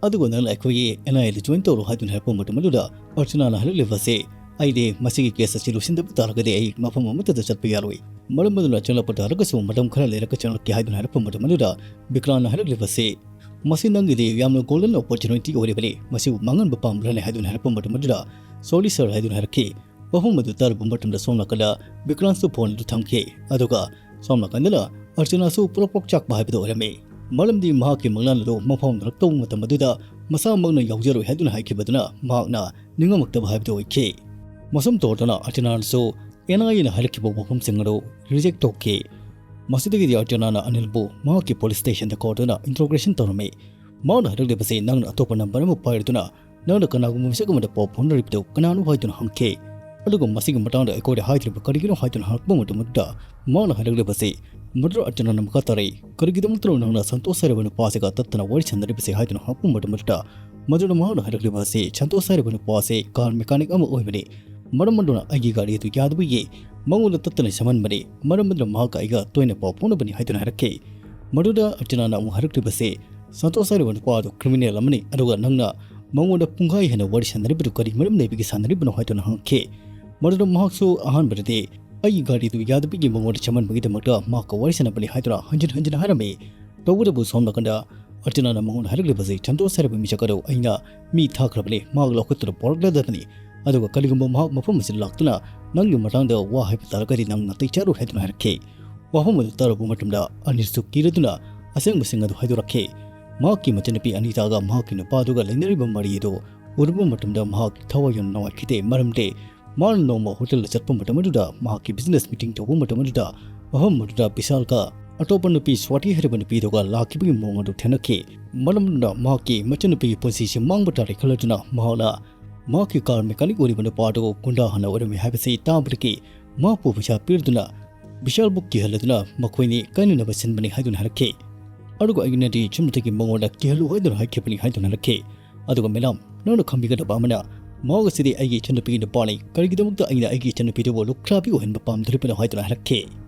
ꯑꯗꯨꯒ ꯅꯪꯅ ꯑꯩꯈꯣꯏꯒꯤ ꯑꯦꯟ ꯑꯥꯏ ꯑꯦꯗ ꯖꯣꯏꯟ ꯇꯧꯔꯣ" ꯍꯥꯏꯗꯨꯅ ꯍꯥꯏꯔꯛꯄ ꯃꯇꯝ ꯑꯗꯨꯗ ꯑꯔꯆꯅꯥꯅ ꯍꯥꯏꯔꯛꯂꯤꯕꯁꯤ, "ꯑꯩꯗꯤ ꯃꯁꯤꯒꯤ ꯀꯦꯁ ꯑꯁꯤ ꯂꯣꯏꯁꯤꯟꯗꯕ ꯇꯥꯔꯒꯗꯤ ꯑꯩ ꯃꯐꯝ ꯑꯃꯠꯇꯗ ꯆꯠꯄ ꯌꯥꯔꯣꯏ꯫ ꯃꯔꯝ ꯑꯗꯨꯅ ꯆꯪꯂꯛꯄ ꯇꯥꯔꯒꯁꯨ ꯃꯇꯝ ꯈꯔ ꯂꯩꯔꯒ ꯆꯪꯂꯛꯀꯦ" ꯍꯥꯏꯗꯨꯅ ꯍꯥꯏꯔꯛꯄ ꯃꯇꯝ ꯑꯗꯨꯗ ꯕꯤꯀ꯭ꯔꯥꯝꯅ ꯍꯥꯏꯔꯛꯂꯤꯕꯁꯤ, "ꯃꯁꯤ ꯅꯪꯒꯤꯗꯤ ꯌꯥꯝꯅ ꯒꯣꯜꯗꯟ ꯑꯣꯄꯣꯔꯆꯨꯅꯤꯇꯤ ꯑꯣꯏꯔꯤꯕꯅꯤ, ꯃꯁꯤꯕꯨ ꯃꯥꯡꯍꯟꯕ ꯄꯥꯝꯕ꯭ꯔꯅꯦ?" ꯍꯥꯏꯗꯨꯅ ꯍꯥꯏꯔꯛꯄ ꯃꯇꯝ ꯑꯗꯨꯗ, "ꯁꯣꯔꯤ ꯁꯥꯔ" ꯍꯥꯏꯗꯨꯅ ꯍꯥꯏꯔꯛꯈꯤ꯫ ꯋꯥꯐꯝ ꯑꯗꯨ ꯇꯥꯔꯨꯕ ꯃꯇꯝꯗ ꯁꯣꯝ ꯅꯥꯀꯟꯗ ꯕꯤꯀ꯭ꯔꯥꯝꯁꯨ ꯐꯣꯟ ꯑꯗꯨ ꯊꯝꯈꯤ꯫ ꯑꯗꯨꯒ ꯁꯣꯝ ꯅꯥꯀꯟꯗꯅ ꯑꯔꯆꯅꯥꯁꯨ ꯄ꯭ꯔꯣꯛ ꯄ꯭ꯔꯣꯛ ꯆꯥꯛꯄ ꯍꯥꯏꯕꯗꯨ ꯑꯣꯏꯔꯝꯃꯤ꯫ ꯃꯔꯝꯗꯤ ꯃꯍꯥꯛꯀꯤ ꯃꯪꯂꯥꯟ ꯑꯗꯨ ꯃꯪꯐꯥꯎꯅꯔꯛꯇꯧꯕ ꯃꯇꯝ ꯑꯗꯨꯗ ꯃꯁꯥꯃꯛꯅ ꯌꯥꯎꯖꯔꯣꯏ ꯍꯥꯏꯗꯨꯅ ꯍꯥꯏꯈꯤꯕꯗꯨꯅ ꯃꯍꯥꯛꯅ ꯅꯤꯡꯉꯝꯃꯛꯇꯕ ꯍꯥꯏꯕꯗꯨ ꯑꯣꯏꯈꯤ꯫ ꯃꯁꯨꯝ ꯇꯧꯗꯅ ꯑꯔꯆꯅꯥꯅꯁꯨ ꯑꯦꯟ ꯑꯥꯏ ꯑꯦꯅ ꯍꯥꯏꯔꯛꯈꯤꯕ ꯋꯥꯐꯝꯁꯤꯡ ꯑꯗꯨ ꯔꯤꯖꯦꯛ ꯇꯧꯈꯤ꯫ ꯃꯁꯤꯗꯒꯤꯗꯤ ꯑꯔꯆꯅꯥꯅ ꯑꯅꯤꯜꯕꯨ ꯃꯍꯥꯛꯀꯤ ꯄꯨꯂꯤꯁ ꯁ꯭ꯇꯦꯁꯟꯗ ꯀꯧꯗꯨꯅ ꯏꯟꯇ꯭ꯔꯣꯒꯦꯁꯟ ꯇꯧꯔꯝꯃꯤ꯫ ꯃꯍꯥꯛꯅ ꯍꯥꯏꯔꯛꯂꯤꯕꯁꯤ, "ꯅꯪꯅ ꯑꯇꯣꯞꯄ ꯅꯝꯕꯔ ꯑꯃ ꯄꯥꯏꯔꯗꯨꯅ ꯅꯪꯅ ꯀꯅꯥꯒꯨꯝꯕ ꯃꯤꯁꯛ ꯑꯃꯗ ꯄꯥꯎ ꯐꯥꯎꯅꯔꯤꯕꯗꯨ ꯀꯅꯥꯅꯣ?" ꯍꯥꯏꯗꯨꯅ ꯍꯪꯈꯤ꯫ ꯑꯗꯨꯒ ꯃꯁꯤꯒꯤ ꯃꯇꯥꯡꯗ ꯑꯩꯈꯣꯏꯗ ꯍꯥꯏꯗ꯭ꯔꯤꯕ ꯀꯔꯤꯒꯤꯅꯣ ꯍꯥꯏꯗꯨꯅ ꯍꯪꯂꯛꯄ ꯃꯇꯝꯗ ꯃꯍꯥꯛꯅ ꯍꯥꯏꯔꯛꯂꯤꯕꯁꯤ, ꯃꯗꯨꯗ ꯑꯔꯆꯅꯥꯅ ꯃꯈꯥ ꯇꯥꯔꯛꯏ, "ꯀꯔꯤꯒꯤꯗꯃꯛꯇꯅꯣ ꯅꯪꯅ ꯁꯟꯇꯣꯁ ꯍꯥꯏꯔꯤꯕ ꯅꯨꯄꯥ ꯑꯁꯤꯒ ꯇꯠꯇꯅ ꯋꯥꯔꯤ ꯁꯥꯟꯅꯔꯤꯕꯁꯤ?" ꯍꯥꯏꯗꯨꯅ ꯍꯪꯂꯛꯄ ꯃꯇꯝꯗ ꯃꯗꯨꯗ ꯃꯍꯥꯛꯅ ꯍꯥꯏꯔꯛꯂꯤꯕ ꯑꯁꯤ, "ꯁꯟꯇꯣꯁ ꯍꯥꯏꯔꯤꯕ ꯅꯨꯄꯥ ꯑꯁꯤ ꯀꯥꯔ ꯃꯦꯀꯥꯅꯤꯛ ꯑꯃ ꯑꯣꯏꯕꯅꯤ꯫ ꯃꯔꯝ ꯑꯗꯨꯅ ꯑꯩꯒꯤ ꯒꯥꯔꯤ ꯑꯗꯨ ꯌꯥꯗꯕꯒꯤ ꯃꯉꯣꯟꯗ ꯇꯠꯇꯅ ꯁꯦꯝꯍꯟꯕꯅꯤ꯫ ꯃꯔꯝ ꯑꯗꯨꯅ ꯃꯍꯥꯛꯀ ꯑꯩꯒ ꯇꯣꯏꯅ ꯄꯥꯎ ꯐꯥꯎꯅꯕꯅꯤ" ꯍꯥꯏꯗꯨꯅ ꯍꯥꯏꯔꯛꯈꯤ꯫ ꯃꯗꯨꯗ ꯑꯔꯆꯅꯥꯅ ꯑꯃꯨꯛ ꯍꯥꯏꯔꯛꯂꯤꯕꯁꯤ, "ꯁꯟꯇꯣꯁ ꯍꯥꯏꯔꯤꯕ ꯅꯨꯄꯥ ꯑꯗꯨ ꯀ꯭ꯔꯤꯃꯤꯅꯦꯜ ꯑꯃꯅꯤ, ꯑꯗꯨꯒ ꯅꯪꯅ ꯃꯉꯣꯟꯗ ꯄꯨꯡꯈꯥꯏ ꯍꯦꯟꯅ ꯋꯥꯔꯤ ꯁꯥꯟꯅꯔꯤꯕꯗꯨ ꯀꯔꯤ ꯃꯔꯝ ꯂꯩꯕꯒꯤ ꯁꯥꯟꯅꯔꯤꯕꯅꯣ?" ꯍꯥꯏꯗꯨꯅ ꯍꯪꯉꯛꯈꯤ꯫ ꯃꯗꯨꯗ ꯃꯍꯥꯛꯁꯨ ꯑꯍꯥꯟꯕꯗꯗꯤ ꯑꯩꯒꯤ ꯒꯥꯔꯤꯗꯨ ꯌꯥꯗꯕꯒꯤ ꯃꯉꯣꯟꯗ ꯆꯃꯟꯕꯒꯤꯗꯃꯛꯇ ꯃꯍꯥꯛꯀ ꯋꯥꯔꯤ ꯁꯥꯟꯅꯕꯅꯤ ꯍꯥꯏꯗꯨꯅ ꯍꯟꯖꯤꯟ ꯍꯟꯖꯤꯟ ꯍꯥꯏꯔꯝꯃꯤ꯫ ꯇꯧꯕꯇꯕꯨ ꯁꯣꯝ ꯅꯥꯀꯟꯗ ꯑꯔꯆꯅꯥꯅ ꯃꯉꯣꯟꯗ ꯍꯥꯏꯔꯛꯂꯤꯕꯁꯤ, "ꯁꯟꯇꯣꯁ ꯍꯥꯏꯔꯤꯕ ꯃꯤꯁꯛ ꯑꯗꯨ ꯑꯩꯅ ꯃꯤ ꯊꯥꯈ꯭ꯔꯕꯅꯤ, ꯃꯍꯥꯛ ꯂꯧꯈꯠꯇꯨꯅ ꯄꯣꯔꯛꯂꯗꯕꯅꯤ꯫ ꯑꯗꯨꯒ ꯀꯔꯤꯒꯨꯝꯕ ꯃꯍꯥꯛ ꯃꯐꯝ ꯑꯁꯤꯗ ꯂꯥꯛꯇꯨꯅ ꯅꯪꯒꯤ ꯃꯇꯥꯡꯗ ꯋꯥ ꯍꯥꯏꯕ ꯇꯥꯔꯒꯗꯤ ꯅꯪ ꯅꯥꯇꯩ ꯆꯥꯔꯣꯏ" ꯍꯥꯏꯗꯨꯅ ꯍꯥꯏꯔꯛꯈꯤ꯫ ꯋꯥꯐꯝ ꯑꯗꯨ ꯇꯥꯔꯨꯕ ꯃꯇꯝꯗ ꯑꯅꯤꯁꯇꯨ ꯀꯤꯔꯗꯨꯅ ꯑꯁꯦꯡꯕꯁꯤꯡ ꯑꯗꯨ ꯍꯥꯏꯗꯣꯔꯛꯈꯤ꯫ ꯃꯍꯥꯛꯀꯤ ꯃꯆꯟꯅꯨꯄꯤ ꯑꯅꯤꯇꯥꯒ ꯃꯍꯥꯛꯀꯤ ꯅꯨꯄꯥꯗꯨꯒ ꯂꯩꯅꯔꯤꯕ ꯃꯔꯤ ꯑꯗꯨ ꯎꯔꯨꯕ ꯃꯇꯝꯗ ꯃꯍꯥꯛ ꯊꯋꯥꯏ ꯌꯥꯝꯅ ꯅꯨꯡꯉꯥꯏꯈꯤꯗꯦ, ꯃꯔꯝꯗꯤ ꯃꯥꯅ ꯅꯣꯡꯃ ꯍꯣꯇꯦꯜꯗ ꯆꯠꯄ ꯃꯇꯝ ꯑꯗꯨꯗ ꯃꯍꯥꯛꯀꯤ ꯕꯤꯖꯤꯅꯦꯁ ꯃꯤꯇꯤꯡ ꯇꯧꯕ ꯃꯇꯝ ꯑꯗꯨꯗ ꯃꯐꯝ ꯑꯗꯨꯗ ꯕꯤꯁꯥꯜꯒ ꯑꯇꯣꯞꯄ ꯅꯨꯄꯤ ꯁ꯭ꯋꯥꯇꯤ ꯍꯥꯏꯔꯤꯕ ꯅꯨꯄꯤꯗꯨꯒ ꯂꯥꯛꯈꯤꯕꯒꯤ ꯃꯑꯣꯡ ꯑꯗꯨ ꯊꯦꯡꯅꯈꯤ꯫ ꯃꯔꯝ ꯑꯗꯨꯅ ꯃꯍꯥꯛꯀꯤ ꯃꯆꯟꯅꯨꯄꯤꯒꯤ ꯄꯨꯟꯁꯤꯁꯤ ꯃꯥꯡꯕ ꯇꯥꯔꯦ ꯈꯜꯂꯗꯨꯅ ꯃꯍꯥꯛꯅ ꯃꯍꯥꯛꯀꯤ ꯀꯥꯔ ꯃꯦꯀꯥꯅꯤꯛ ꯑꯣꯏꯔꯤꯕ ꯅꯨꯄꯥ ꯑꯗꯨ ꯒꯨꯟꯗꯥ ꯍꯥꯟꯅ ꯑꯣꯏꯔꯝꯃꯤ ꯍꯥꯏꯕꯁꯤ ꯇꯥꯕꯗꯒꯤ ꯃꯍꯥꯛꯄꯨ ꯄꯩꯁꯥ ꯄꯤꯔꯗꯨꯅ ꯕꯤꯁꯥꯜꯕꯨ ꯀꯤꯍꯜꯂꯗꯨꯅ ꯃꯈꯣꯏꯅꯤ ꯀꯥꯏꯅꯅꯕ ꯁꯤꯟꯕꯅꯤ ꯍꯥꯏꯗꯨꯅ ꯍꯥꯏꯔꯛꯈꯤ꯫ ꯑꯗꯨꯒ ꯑꯩꯅꯗꯤ ꯆꯨꯝꯅꯗꯒꯤ ꯃꯉꯣꯟꯗ ꯀꯤꯍꯜꯂꯨ ꯍꯥꯏꯗꯨꯅ ꯍꯥꯏꯈꯤꯕꯅꯤ ꯍꯥꯏꯗꯨꯅ ꯍꯥꯏꯔꯛꯈꯤ꯫ ꯑꯗꯨꯒ ꯃꯦꯗꯥꯝ, ꯅꯪꯅ ꯈꯪꯕꯤꯒꯗꯕ ꯑꯃꯅ, "ꯃꯍꯥꯛ ꯑꯁꯤꯗꯤ ꯑꯩꯒꯤ ꯏꯆꯟꯅꯨꯄꯤꯒꯤ ꯅꯨꯄꯥꯅꯤ꯫ ꯀꯔꯤꯒꯤꯗꯃꯛꯇ ꯑꯩꯅ ꯑꯩꯒꯤ ꯏꯆꯟꯅꯨꯄꯤꯗꯨꯕꯨ ꯂꯨꯈ꯭ꯔꯥꯕꯤ ꯑꯣꯏꯍꯟꯕ ꯄꯥꯝꯗ꯭ꯔꯤꯕꯅꯣ?" ꯍꯥꯏꯗꯨꯅ ꯍꯥꯏꯔꯛꯈꯤ꯫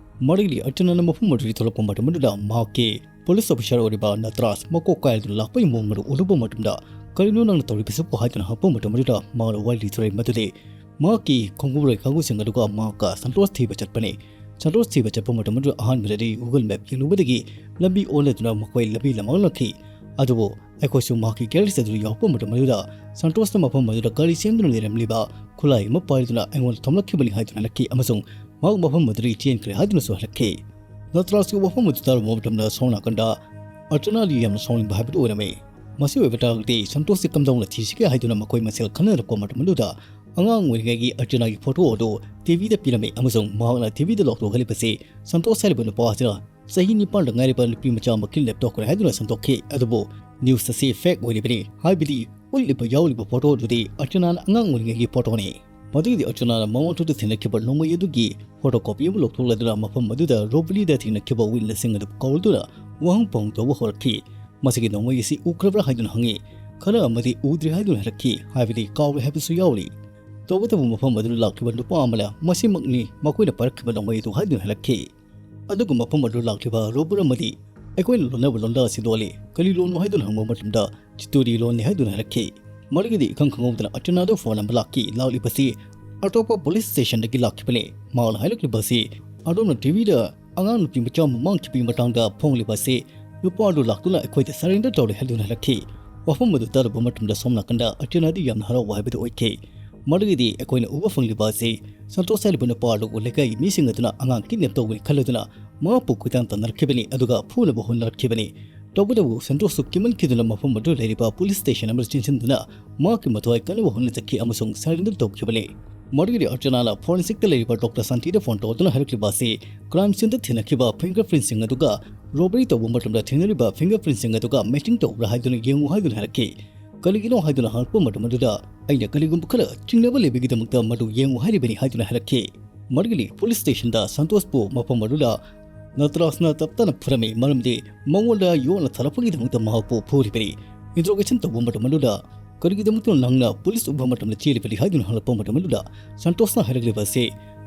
ꯃꯗꯨꯗꯒꯤ ꯑꯔꯆꯅꯥꯅ ꯃꯐꯝ ꯑꯗꯨꯗꯒꯤ ꯊꯣꯛꯂꯛꯄ ꯃꯇꯝ ꯑꯗꯨꯗ ꯃꯍꯥꯛꯀꯤ ꯄꯨꯂꯤꯁ ꯑꯣꯐꯤꯁꯥꯔ ꯑꯣꯏꯔꯤꯕ ꯅꯇ꯭ꯔꯥꯁ ꯃꯀꯣꯛ ꯀꯥꯏꯗꯨꯅ ꯂꯥꯛꯄꯒꯤ ꯃꯑꯣꯡ ꯑꯗꯨ ꯎꯔꯨꯕ ꯃꯇꯝꯗ, "ꯀꯔꯤꯅꯣ ꯅꯪꯅ ꯇꯧꯔꯤꯕꯁꯤꯕꯨ?" ꯍꯥꯏꯗꯨꯅ ꯍꯪꯉꯛꯄ ꯃꯇꯝ ꯑꯗꯨꯗ ꯃꯥꯅ ꯋꯥꯔꯤ ꯂꯤꯊꯣꯔꯛꯏ ꯃꯗꯨꯗꯤ ꯃꯍꯥꯛꯀꯤ ꯈꯣꯡꯎꯞ ꯂꯩꯈꯥꯎꯁꯤꯡ ꯑꯗꯨꯒ ꯃꯍꯥꯛꯀ ꯁꯟꯇꯣꯁ ꯊꯤꯕ ꯆꯠꯄꯅꯤ꯫ ꯁꯟꯇꯣꯁ ꯊꯤꯕ ꯆꯠꯄ ꯃꯇꯝ ꯑꯗꯨꯗ ꯑꯍꯥꯟꯕꯗꯗꯤ Google Map ꯌꯦꯡꯂꯨꯕꯗꯒꯤ ꯂꯝꯕꯤ ꯑꯣꯟꯅꯗꯨꯅ ꯃꯈꯣꯏ ꯂꯝꯕꯤ ꯂꯝꯃꯥꯡꯂꯛꯈꯤ꯫ ꯑꯗꯨꯕꯨ ꯑꯩꯈꯣꯏꯁꯨ ꯃꯍꯥꯛꯀꯤ ꯒꯦꯔꯦꯖ ꯑꯗꯨꯗ ꯌꯧꯔꯛꯄ ꯃꯇꯝ ꯑꯗꯨꯗ ꯁꯟꯇꯣꯁꯅ ꯃꯐꯝ ꯑꯗꯨꯗ ꯒꯥꯔꯤ ꯁꯦꯝꯗꯨꯅ ꯂꯩꯔꯝꯂꯤꯕ ꯈꯨꯠꯂꯥꯏ ꯑꯃ ꯄꯥꯏꯗꯨꯅ ꯑꯩꯉꯣꯟꯗ ꯊꯣꯝꯂꯛꯈꯤꯕꯅꯤ ꯍꯥꯏꯗꯨꯅ ꯍꯥꯏꯔꯛꯈꯤ ꯑꯃꯁꯨꯡ ꯃꯍꯥꯛ ꯃꯐꯝ ꯑꯗꯨꯗꯒꯤ ꯆꯦꯟꯈ꯭ꯔꯦ ꯍꯥꯏꯗꯨꯅꯁꯨ ꯍꯥꯏꯔꯛꯈꯤ꯫ ꯅꯇ꯭ꯔꯥꯁꯀꯤ ꯋꯥꯐꯝ ꯑꯗꯨ ꯇꯥꯔꯨꯕ ꯃꯇꯝꯗ ꯁꯣꯝ ꯅꯥꯀꯟꯗ ꯑꯔꯆꯅꯥꯗꯤ ꯌꯥꯝꯅ ꯁꯥꯎꯅꯤꯡꯕ ꯍꯥꯏꯕꯗꯨ ꯑꯣꯏꯔꯝꯃꯤ꯫ ꯃꯁꯤ ꯑꯣꯏꯕ ꯇꯥꯔꯒꯗꯤ ꯁꯟꯇꯣꯁꯁꯤ ꯀꯝꯗꯧꯅ ꯊꯤꯁꯤꯒꯦ ꯍꯥꯏꯗꯨꯅ ꯃꯈꯣꯏ ꯃꯁꯦꯜ ꯈꯟꯅꯔꯛꯄ ꯃꯇꯝ ꯑꯗꯨꯗ ꯑꯉꯥꯡ ꯑꯣꯏꯔꯤꯉꯩꯒꯤ ꯑꯔꯆꯅꯥꯒꯤ ꯐꯣꯇꯣ ꯑꯗꯨ ꯇꯤꯚꯤꯗ ꯄꯤꯔꯝꯃꯤ ꯑꯃꯁꯨꯡ ꯃꯍꯥꯛꯅ ꯇꯤꯚꯤꯗ ꯂꯥꯎꯊꯣꯛꯍꯜꯂꯤꯕꯁꯤ ꯁꯟꯇꯣꯁ ꯍꯥꯏꯔꯤꯕ ꯅꯨꯄꯥ ꯑꯁꯤꯅ ꯆꯍꯤ ꯅꯤꯄꯥꯟꯗ ꯉꯥꯏꯔꯤꯕ ꯅꯨꯄꯤ ꯃꯆꯥ ꯑꯃ ꯀꯤꯗꯅꯦꯞ ꯇꯧꯈ꯭ꯔꯦ ꯍꯥꯏꯗꯨꯅ ꯁꯟꯗꯣꯛꯈꯤ꯫ ꯑꯗꯨꯕꯨ ꯅ꯭ꯌꯨꯁ ꯑꯁꯤ ꯐꯦꯛ ꯑꯣꯏꯔꯤꯕꯅꯤ, ꯍꯥꯏꯕꯗꯤ ꯎꯠꯂꯤꯕ ꯌꯥꯎꯔꯤꯕ ꯐꯣꯇꯣ ꯑꯗꯨꯗꯤ ꯑꯔꯆꯅꯥꯅ ꯑꯉꯥꯡ ꯑꯣꯏꯔꯤꯉꯩꯒꯤ ꯐꯣꯇꯣꯅꯤ꯫ ꯃꯗꯨꯒꯤꯗꯤ ꯑꯔꯆꯅꯥꯅ ꯃꯃꯥꯡ ꯊꯣꯛꯇ ꯊꯦꯡꯅꯈꯤꯕ ꯅꯣꯡꯃꯩ ꯑꯗꯨꯒꯤ ꯐꯣꯇꯣ ꯀꯣꯄꯤ ꯑꯃ ꯂꯧꯊꯣꯛꯂꯗꯨꯅ ꯃꯐꯝ ꯑꯗꯨꯗ ꯔꯣꯕꯔꯤꯗ ꯊꯦꯡꯅꯈꯤꯕ ꯋꯤꯠꯅꯦꯁꯁꯤꯡ ꯑꯗꯨ ꯀꯧꯔꯗꯨꯅ ꯋꯥꯍꯪ ꯄꯥꯎꯍꯪ ꯇꯧꯕ ꯍꯧꯔꯛꯈꯤ꯫ "ꯃꯁꯤꯒꯤ ꯅꯣꯡꯃꯩ ꯑꯁꯤ ꯎꯈ꯭ꯔꯕ꯭ꯔꯥ?" ꯍꯥꯏꯗꯨꯅ ꯍꯪꯉꯤ꯫ ꯈꯔ ꯑꯃꯗꯤ "ꯎꯗ꯭ꯔꯤ" ꯍꯥꯏꯗꯨꯅ ꯍꯥꯏꯔꯛꯈꯤ, ꯍꯥꯏꯕꯗꯤ ꯀꯥꯎꯔꯦ ꯍꯥꯏꯕꯁꯨ ꯌꯥꯎꯔꯤ꯫ ꯇꯧꯕꯇꯕꯨ ꯃꯐꯝ ꯑꯗꯨꯗ ꯂꯥꯛꯈꯤꯕ ꯅꯨꯄꯥ ꯑꯃꯅ "ꯃꯁꯤꯃꯛꯅꯤ ꯃꯈꯣꯏꯅ ꯄꯥꯏꯔꯛꯈꯤꯕ ꯅꯣꯡꯃꯩ ꯑꯗꯨ" ꯍꯥꯏꯗꯨꯅ ꯍꯥꯏꯔꯛꯈꯤ꯫ ꯑꯗꯨꯒ ꯃꯐꯝ ꯑꯗꯨꯗ ꯂꯥꯛꯈꯤꯕ ꯔꯣꯕꯔ ꯑꯃꯗꯤ "ꯑꯩꯈꯣꯏꯅ ꯂꯣꯟꯅꯕ ꯂꯣꯟꯗꯥ ꯑꯁꯤ ꯂꯣꯜꯂꯤ, ꯀꯔꯤ ꯂꯣꯟꯅꯣ?" ꯍꯥꯏꯗꯨꯅ ꯍꯪꯕ ꯃꯇꯝꯗ "ꯆꯤꯇꯨꯔꯤ ꯂꯣꯟꯅꯤ" ꯍꯥꯏꯗꯨꯅ ꯍꯥꯏꯔꯛꯈꯤ꯫ ꯃꯗꯨꯒꯤꯗꯤ ꯏꯈꯪ ꯈꯪꯍꯧꯗꯅ ꯑꯔꯆꯅꯥꯗ ꯐꯣꯟ ꯑꯃ ꯂꯥꯛꯈꯤ꯫ ꯂꯥꯛꯂꯤꯕꯁꯤ ꯑꯇꯣꯞꯄ ꯄꯨꯂꯤꯁ ꯁ꯭ꯇꯦꯁꯟꯗꯒꯤ ꯂꯥꯛꯈꯤꯕꯅꯤ꯫ ꯃꯥꯅ ꯍꯥꯏꯔꯛꯂꯤꯕ ꯑꯁꯤ, "ꯑꯗꯣꯝꯅ ꯇꯤꯚꯤꯗ ꯑꯉꯥꯡ ꯅꯨꯄꯤ ꯃꯆꯥ ꯑꯃ ꯃꯥꯡꯈꯤꯕꯒꯤ ꯃꯇꯥꯡꯗ ꯐꯣꯡꯂꯤꯕ ꯑꯁꯤ ꯅꯨꯄꯥ ꯑꯗꯨ ꯂꯥꯛꯇꯨꯅ ꯑꯩꯈꯣꯏꯗ ꯁꯔꯦꯟꯗꯔ ꯇꯧꯔꯦ" ꯍꯥꯏꯗꯨꯅ ꯍꯥꯏꯔꯛꯈꯤ꯫ ꯋꯥꯐꯝ ꯑꯗꯨ ꯇꯥꯔꯨꯕ ꯃꯇꯝꯗ ꯁꯣꯝ ꯅꯥꯀꯟꯗ ꯑꯔꯆꯅꯥꯗꯤ ꯌꯥꯝꯅ ꯍꯔꯥꯎꯕ ꯍꯥꯏꯕꯗꯨ ꯑꯣꯏꯈꯤ꯫ ꯃꯗꯨꯒꯤꯗꯤ ꯑꯩꯈꯣꯏꯅ ꯎꯕ ꯐꯪꯂꯤꯕ ꯑꯁꯤ ꯁꯟꯇꯣꯁ ꯍꯥꯏꯔꯤꯕ ꯅꯨꯄꯥ ꯑꯗꯨꯕꯨ ꯂꯩꯀꯥꯏꯒꯤ ꯃꯤꯁꯤꯡ ꯑꯗꯨꯅ ꯑꯉꯥꯡ ꯀꯤꯗꯅꯦꯞ ꯇꯧꯕꯅꯤ ꯈꯜꯂꯗꯨꯅ ꯃꯍꯥꯛꯄꯨ ꯀꯣꯏꯇꯥꯟ ꯇꯥꯟꯅꯔꯛꯈꯤꯕꯅꯤ, ꯑꯗꯨꯒ ꯐꯨꯅꯕ ꯍꯣꯠꯅꯔꯛꯈꯤꯕꯅꯤ꯫ ꯇꯧꯕꯇꯕꯨ ꯁꯟꯇꯣꯁꯁꯨ ꯀꯤꯃꯟꯈꯤꯗꯨꯅ ꯃꯐꯝ ꯑꯗꯨꯗ ꯂꯩꯔꯤꯕ ꯄꯨꯂꯤꯁ ꯁ꯭ꯇꯦꯁꯟ ꯑꯃꯗ ꯆꯦꯟꯁꯤꯟꯗꯨꯅ ꯃꯍꯥꯛꯀꯤ ꯃꯊ꯭ꯋꯥꯏ ꯀꯟꯅꯕ ꯍꯣꯠꯅꯖꯈꯤ ꯑꯃꯁꯨꯡ ꯁꯔꯦꯟꯗꯔ ꯇꯧꯈꯤꯕꯅꯤ꯫ ꯃꯗꯨꯒꯤꯗꯤ ꯑꯔꯆꯅꯥꯅ ꯐꯣꯔꯦꯟꯁꯤꯛꯇ ꯂꯩꯔꯤꯕ ꯗꯣꯛꯇꯔ ꯁꯥꯟꯇꯤꯗ ꯐꯣꯟ ꯇꯧꯗꯨꯅ ꯍꯥꯏꯔꯛꯂꯤꯕ ꯑꯁꯤ ꯀ꯭ꯔꯥꯏꯝ ꯁꯤꯟꯗ ꯊꯦꯡꯅꯈꯤꯕ ꯐꯤꯡꯒꯔ ꯄ꯭ꯔꯤꯟꯁꯤꯡ ꯑꯗꯨꯒ ꯔꯣꯕꯔꯤ ꯇꯧꯕ ꯃꯇꯝꯗ ꯊꯦꯡꯅꯔꯤꯕ ꯐꯤꯡꯒꯔ ꯄ꯭ꯔꯤꯟꯁꯤꯡ ꯑꯗꯨꯒ ꯃꯦꯆꯤꯡ ꯇꯧꯕ꯭ꯔꯥ ꯍꯥꯏꯗꯨꯅ ꯌꯦꯡꯉꯨ ꯍꯥꯏꯗꯨꯅ ꯍꯥꯏꯔꯛꯈꯤ꯫ "ꯀꯔꯤꯒꯤꯅꯣ?" ꯍꯥꯏꯗꯨꯅ ꯍꯪꯂꯛꯄ ꯃꯇꯝ ꯑꯗꯨꯗ ꯑꯩꯅ ꯀꯔꯤꯒꯨꯝꯕ ꯈꯔ ꯆꯤꯡꯅꯕ ꯂꯩꯕꯒꯤꯗꯃꯛꯇ ꯃꯗꯨ ꯌꯦꯡꯉꯨ ꯍꯥꯏꯔꯤꯕꯅꯤ ꯍꯥꯏꯗꯨꯅ ꯍꯥꯏꯔꯛꯈꯤ꯫ ꯃꯗꯨꯒꯤꯗꯤ ꯄꯨꯂꯤꯁ ꯁ꯭ꯇꯦꯁꯟꯗ ꯁꯟꯇꯣꯁꯄꯨ ꯃꯐꯝ ꯑꯗꯨꯗ ꯅꯇ꯭ꯔꯥꯁꯅ ꯇꯞ ꯇꯞꯅ ꯐꯨꯔꯝꯃꯤ, ꯃꯔꯝꯗꯤ ꯃꯉꯣꯟꯗ ꯌꯣꯠꯅ ꯊꯥꯔꯛꯄꯒꯤꯗꯃꯛꯇ ꯃꯍꯥꯛꯄꯨ ꯐꯨꯔꯤꯕꯅꯤ꯫ ꯏꯟꯇ꯭ꯔꯣꯒꯦꯁꯟ ꯇꯧꯕ ꯃꯇꯝ ꯑꯗꯨꯗ "ꯀꯔꯤꯒꯤꯗꯃꯛꯇꯅ ꯅꯪꯅ ꯄꯨꯂꯤꯁ ꯎꯕ ꯃꯇꯝꯗ ꯆꯦꯜꯂꯤꯕꯅꯤ?" ꯍꯥꯏꯗꯨꯅ ꯍꯪꯂꯛꯄ ꯃꯇꯝ ꯑꯗꯨꯗ ꯁꯟꯇꯣꯁꯅ ꯍꯥꯏꯔꯛꯂꯤꯕ ꯑꯁꯤ,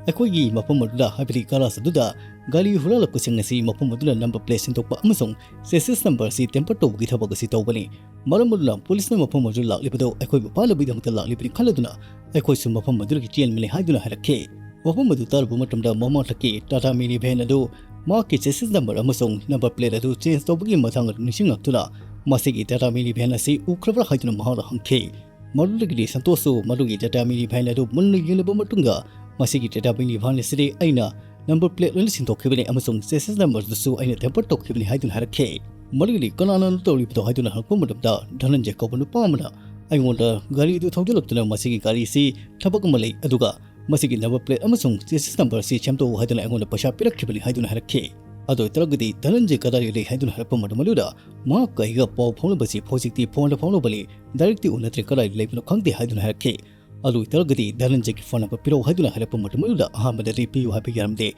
"ꯑꯩꯈꯣꯏꯒꯤ ꯃꯐꯝ ꯑꯗꯨꯗ, ꯍꯥꯏꯕꯗꯤ ꯒꯥꯔꯥꯖ ꯑꯗꯨꯗ ꯒꯥꯔꯤ ꯍꯨꯔꯥꯜꯂꯛꯄꯁꯤꯡ ꯑꯁꯤ ꯃꯐꯝ ꯑꯗꯨꯗ ꯅꯝꯕꯔ ꯄ꯭ꯂꯦꯠ ꯁꯤꯟꯗꯣꯛꯄ ꯑꯃꯁꯨꯡ ꯆꯦꯁꯤꯁ ꯅꯝꯕꯔ ꯑꯁꯤ ꯇꯦꯝꯄꯔ ꯇꯧꯕꯒꯤ ꯊꯕꯛ ꯑꯁꯤ ꯇꯧꯕꯅꯤ꯫ ꯃꯔꯝ ꯑꯗꯨꯅ ꯄꯨꯂꯤꯁꯅ ꯃꯐꯝ ꯑꯗꯨꯗ ꯂꯥꯛꯂꯤꯕꯗꯨ ꯑꯩꯈꯣꯏꯕꯨ ꯐꯥꯅꯕꯒꯤꯗꯃꯛꯇ ꯂꯥꯛꯂꯤꯕꯅꯤ ꯈꯜꯂꯗꯨꯅ ꯑꯩꯈꯣꯏꯁꯨ ꯃꯐꯝ ꯑꯗꯨꯗꯒꯤ ꯆꯦꯟꯕꯅꯤ" ꯍꯥꯏꯗꯨꯅ ꯍꯥꯏꯔꯛꯈꯤ꯫ ꯋꯥꯐꯝ ꯑꯗꯨ ꯇꯥꯔꯨꯕ ꯃꯇꯝꯗ ꯃꯃꯥꯡꯊꯛꯀꯤ ꯇꯥꯇꯥ ꯃꯤꯅꯤ ꯚꯦꯟ ꯑꯗꯨ ꯃꯍꯥꯛꯀꯤ ꯆꯦꯁꯤꯁ ꯅꯝꯕꯔ ꯑꯃꯁꯨꯡ ꯅꯝꯕꯔ ꯄ꯭ꯂꯦꯠ ꯑꯗꯨ ꯆꯦꯟꯖ ꯇꯧꯕꯒꯤ ꯃꯇꯥꯡ ꯑꯗꯨ ꯅꯤꯡꯁꯤꯡꯂꯛꯇꯨꯅ ꯃꯁꯤꯒꯤ ꯇꯥꯇꯥ ꯃꯤꯅꯤ ꯚꯦꯟ ꯑꯁꯤ ꯎꯈ꯭ꯔꯕ꯭ꯔꯥ ꯍꯥꯏꯗꯨꯅ ꯃꯍꯥꯛꯅ ꯍꯪꯈꯤ꯫ ꯃꯗꯨꯗꯒꯤꯗꯤ ꯁꯟꯇꯣꯁꯁꯨ ꯃꯗꯨꯒꯤ ꯇꯥꯇꯥ ꯃꯤꯅꯤ ꯚꯦꯟ ꯑꯗꯨ ꯃꯨꯟꯅ ꯌꯦꯡꯂꯕ ꯃꯇꯨꯡꯗ, "ꯃꯁꯤꯒꯤ ꯇꯥꯇꯥ ꯃꯤꯅꯤ ꯚꯦꯟ ꯑꯁꯤꯗꯤ ꯑꯩꯅ ꯅꯝꯕꯔ ꯄ꯭ꯂꯦꯠ ꯂꯣꯏꯅ ꯁꯤꯟꯗꯣꯛꯈꯤꯕꯅꯤ ꯑꯃꯁꯨꯡ ꯆꯦꯁꯤꯁ ꯅꯝꯕꯔꯗꯨꯁꯨ ꯑꯩꯅ ꯇꯦꯝꯄꯔ ꯇꯧꯈꯤꯕꯅꯤ" ꯍꯥꯏꯗꯨꯅ ꯍꯥꯏꯔꯛꯈꯤ꯫ ꯃꯗꯨꯒꯤꯗꯤ "ꯀꯅꯥꯅ ꯇꯧꯔꯤꯕꯗꯣ?" ꯍꯥꯏꯗꯨꯅ ꯍꯪꯂꯛꯄ ꯃꯇꯝꯗ, ꯙꯅꯟꯖꯦ ꯀꯧꯕ ꯅꯨꯄꯥ ꯑꯃꯅ ꯑꯩꯉꯣꯟꯗ ꯒꯥꯔꯤ ꯑꯗꯨ ꯊꯧꯖꯤꯜꯂꯛꯇꯨꯅ ꯃꯁꯤꯒꯤ ꯒꯥꯔꯤ ꯑꯁꯤ ꯊꯕꯛ ꯑꯃ ꯂꯩ, ꯑꯗꯨꯒ ꯃꯁꯤꯒꯤ ꯅꯝꯕꯔ ꯄ꯭ꯂꯦꯠ ꯑꯃꯁꯨꯡ ꯆꯦꯁꯤꯁ ꯅꯝꯕꯔ ꯑꯁꯤ ꯁꯦꯝꯗꯣꯛꯎ ꯍꯥꯏꯗꯨꯅ ꯑꯩꯉꯣꯟꯗ ꯄꯩꯁꯥ ꯄꯤꯔꯛꯈꯤꯕꯅꯤ ꯍꯥꯏꯗꯨꯅ ꯍꯥꯏꯔꯛꯈꯤ꯫ ꯑꯗꯨ ꯑꯣꯏꯇꯥꯔꯒꯗꯤ ꯙꯅꯟꯖꯦ ꯀꯗꯥꯏꯗ ꯂꯩ ꯍꯥꯏꯗꯨꯅ ꯍꯥꯏꯔꯛꯄ ꯃꯇꯝ ꯑꯗꯨꯗ, "ꯃꯍꯥꯛꯀ ꯑꯩꯒ ꯄꯥꯎ ꯐꯥꯎꯅꯕꯁꯤ ꯍꯧꯖꯤꯛꯇꯤ ꯐꯣꯟꯗ ꯐꯥꯎꯅꯕꯅꯤ, ꯗꯥꯏꯔꯦꯛꯇꯤ ꯎꯅꯗ꯭ꯔꯦ, ꯀꯗꯥꯏꯗ ꯂꯩꯕꯅꯣ ꯈꯪꯗꯦ" ꯍꯥꯏꯗꯨꯅ ꯍꯥꯏꯔꯛꯈꯤ꯫ "ꯑꯗꯨ ꯑꯣꯏꯇꯥꯔꯒꯗꯤ ꯙꯅꯟꯖꯦꯒꯤ ꯐꯣꯟ ꯅꯝꯕꯔ ꯄꯤꯔꯛꯎ" ꯍꯥꯏꯗꯨꯅ ꯍꯥꯏꯔꯛꯄ ꯃꯇꯝ ꯑꯗꯨꯗ ꯑꯍꯥꯟꯕꯗꯗꯤ ꯄꯤꯌꯨ ꯍꯥꯏꯕ ꯌꯥꯔꯝꯗꯦ,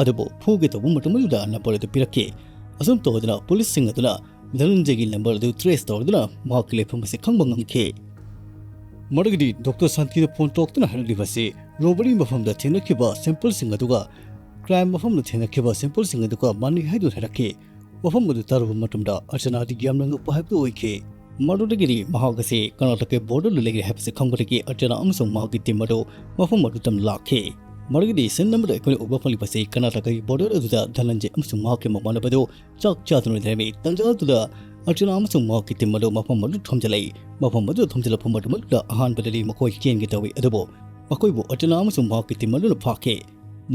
ꯑꯗꯨꯕꯨ ꯐꯨꯒꯦ ꯇꯧꯕ ꯃꯇꯝ ꯑꯗꯨꯗ ꯅꯝꯕꯔ ꯑꯗꯨ ꯄꯤꯔꯛꯈꯤ꯫ ꯑꯁꯨꯝ ꯇꯧꯗꯨꯅ ꯄꯨꯂꯤꯁꯁꯤꯡ ꯑꯗꯨꯅ ꯙꯅꯟꯖꯦꯒꯤ ꯅꯝꯕꯔ ꯑꯗꯨ ꯇ꯭ꯔꯦꯁ ꯇꯧꯔꯗꯨꯅ ꯃꯍꯥꯛꯀꯤ ꯂꯩꯐꯝ ꯑꯁꯤ ꯈꯪꯕ ꯉꯝꯈꯤ꯫ ꯃꯗꯨꯒꯤꯗꯤ ꯗꯣꯛꯇꯔ ꯁꯥꯟꯇꯤꯅ ꯐꯣꯟ ꯇꯧꯔꯛꯇꯨꯅ ꯍꯥꯏꯔꯛꯂꯤꯕ ꯑꯁꯤ, ꯔꯣꯕꯔꯤ ꯃꯐꯝꯗ ꯊꯦꯡꯅꯈꯤꯕ ꯁꯦꯝꯄꯜꯁꯤꯡ ꯑꯗꯨꯒ ꯀ꯭ꯔꯥꯏꯝ ꯃꯐꯝꯗ ꯊꯦꯡꯅꯈꯤꯕ ꯁꯦꯝꯄꯜꯁꯤꯡ ꯑꯗꯨꯒ ꯃꯥꯟꯅꯩ ꯍꯥꯏꯗꯨꯅ ꯍꯥꯏꯔꯛꯈꯤ꯫ ꯋꯥꯐꯝ ꯑꯗꯨ ꯇꯥꯔꯨꯕ ꯃꯇꯝꯗ ꯑꯔꯆꯅꯥꯗꯤ ꯌꯥꯝꯅ ꯉꯛꯄ ꯍꯥꯏꯕꯗꯨ ꯑꯣꯏꯈꯤ꯫ ꯃꯗꯨꯗꯒꯤꯗꯤ ꯃꯍꯥꯛ ꯑꯁꯤ ꯀꯔꯅꯥꯇꯀꯥꯒꯤ ꯕꯣꯔꯗꯔꯗ ꯂꯩꯔꯦ ꯍꯥꯏꯕꯁꯤ ꯈꯪꯕꯗꯒꯤ ꯑꯔꯆꯅꯥ ꯑꯃꯁꯨꯡ ꯃꯍꯥꯛꯀꯤ ꯇꯤꯝ ꯑꯗꯨ ꯃꯐꯝ ꯑꯗꯨꯗ ꯂꯥꯛꯈꯤ꯫ ꯃꯗꯨꯒꯤꯗꯤ ꯁꯤꯟ ꯑꯃꯗ ꯑꯩꯈꯣꯏꯅ ꯎꯕ ꯐꯪꯂꯤꯕꯁꯤ ꯀꯔꯅꯥꯇꯀꯥꯒꯤ ꯕꯣꯔꯗꯔ ꯑꯗꯨꯗ ꯙꯅꯟꯖꯦ ꯑꯃꯁꯨꯡ ꯃꯍꯥꯛꯀꯤ ꯃꯃꯥꯟꯅꯕꯗꯨ ꯆꯥꯛ ꯆꯥꯗꯨꯅ ꯂꯩꯔꯝꯃꯤ꯫ ꯇꯟꯖꯥ ꯑꯗꯨꯗ ꯑꯔꯆꯅꯥ ꯑꯃꯁꯨꯡ ꯃꯍꯥꯛꯀꯤ ꯇꯤꯝ ꯑꯗꯨ ꯃꯐꯝ ꯑꯗꯨ ꯊꯣꯝꯖꯤꯜꯂꯛꯏ꯫ ꯃꯐꯝ ꯑꯗꯨꯗ ꯊꯣꯝꯖꯤꯜꯂꯛꯄ ꯃꯇꯝ ꯑꯗꯨꯗ ꯑꯍꯥꯟꯕꯗꯗꯤ ꯃꯈꯣꯏ ꯆꯦꯟꯒꯦ ꯇꯧꯏ, ꯑꯗꯨꯕꯨ ꯃꯈꯣꯏꯕꯨ ꯑꯔꯆꯅꯥ ꯑꯃꯁꯨꯡ ꯃꯍꯥꯛꯀꯤ ꯇꯤꯝ ꯑꯗꯨꯅ ꯐꯥꯈꯤ꯫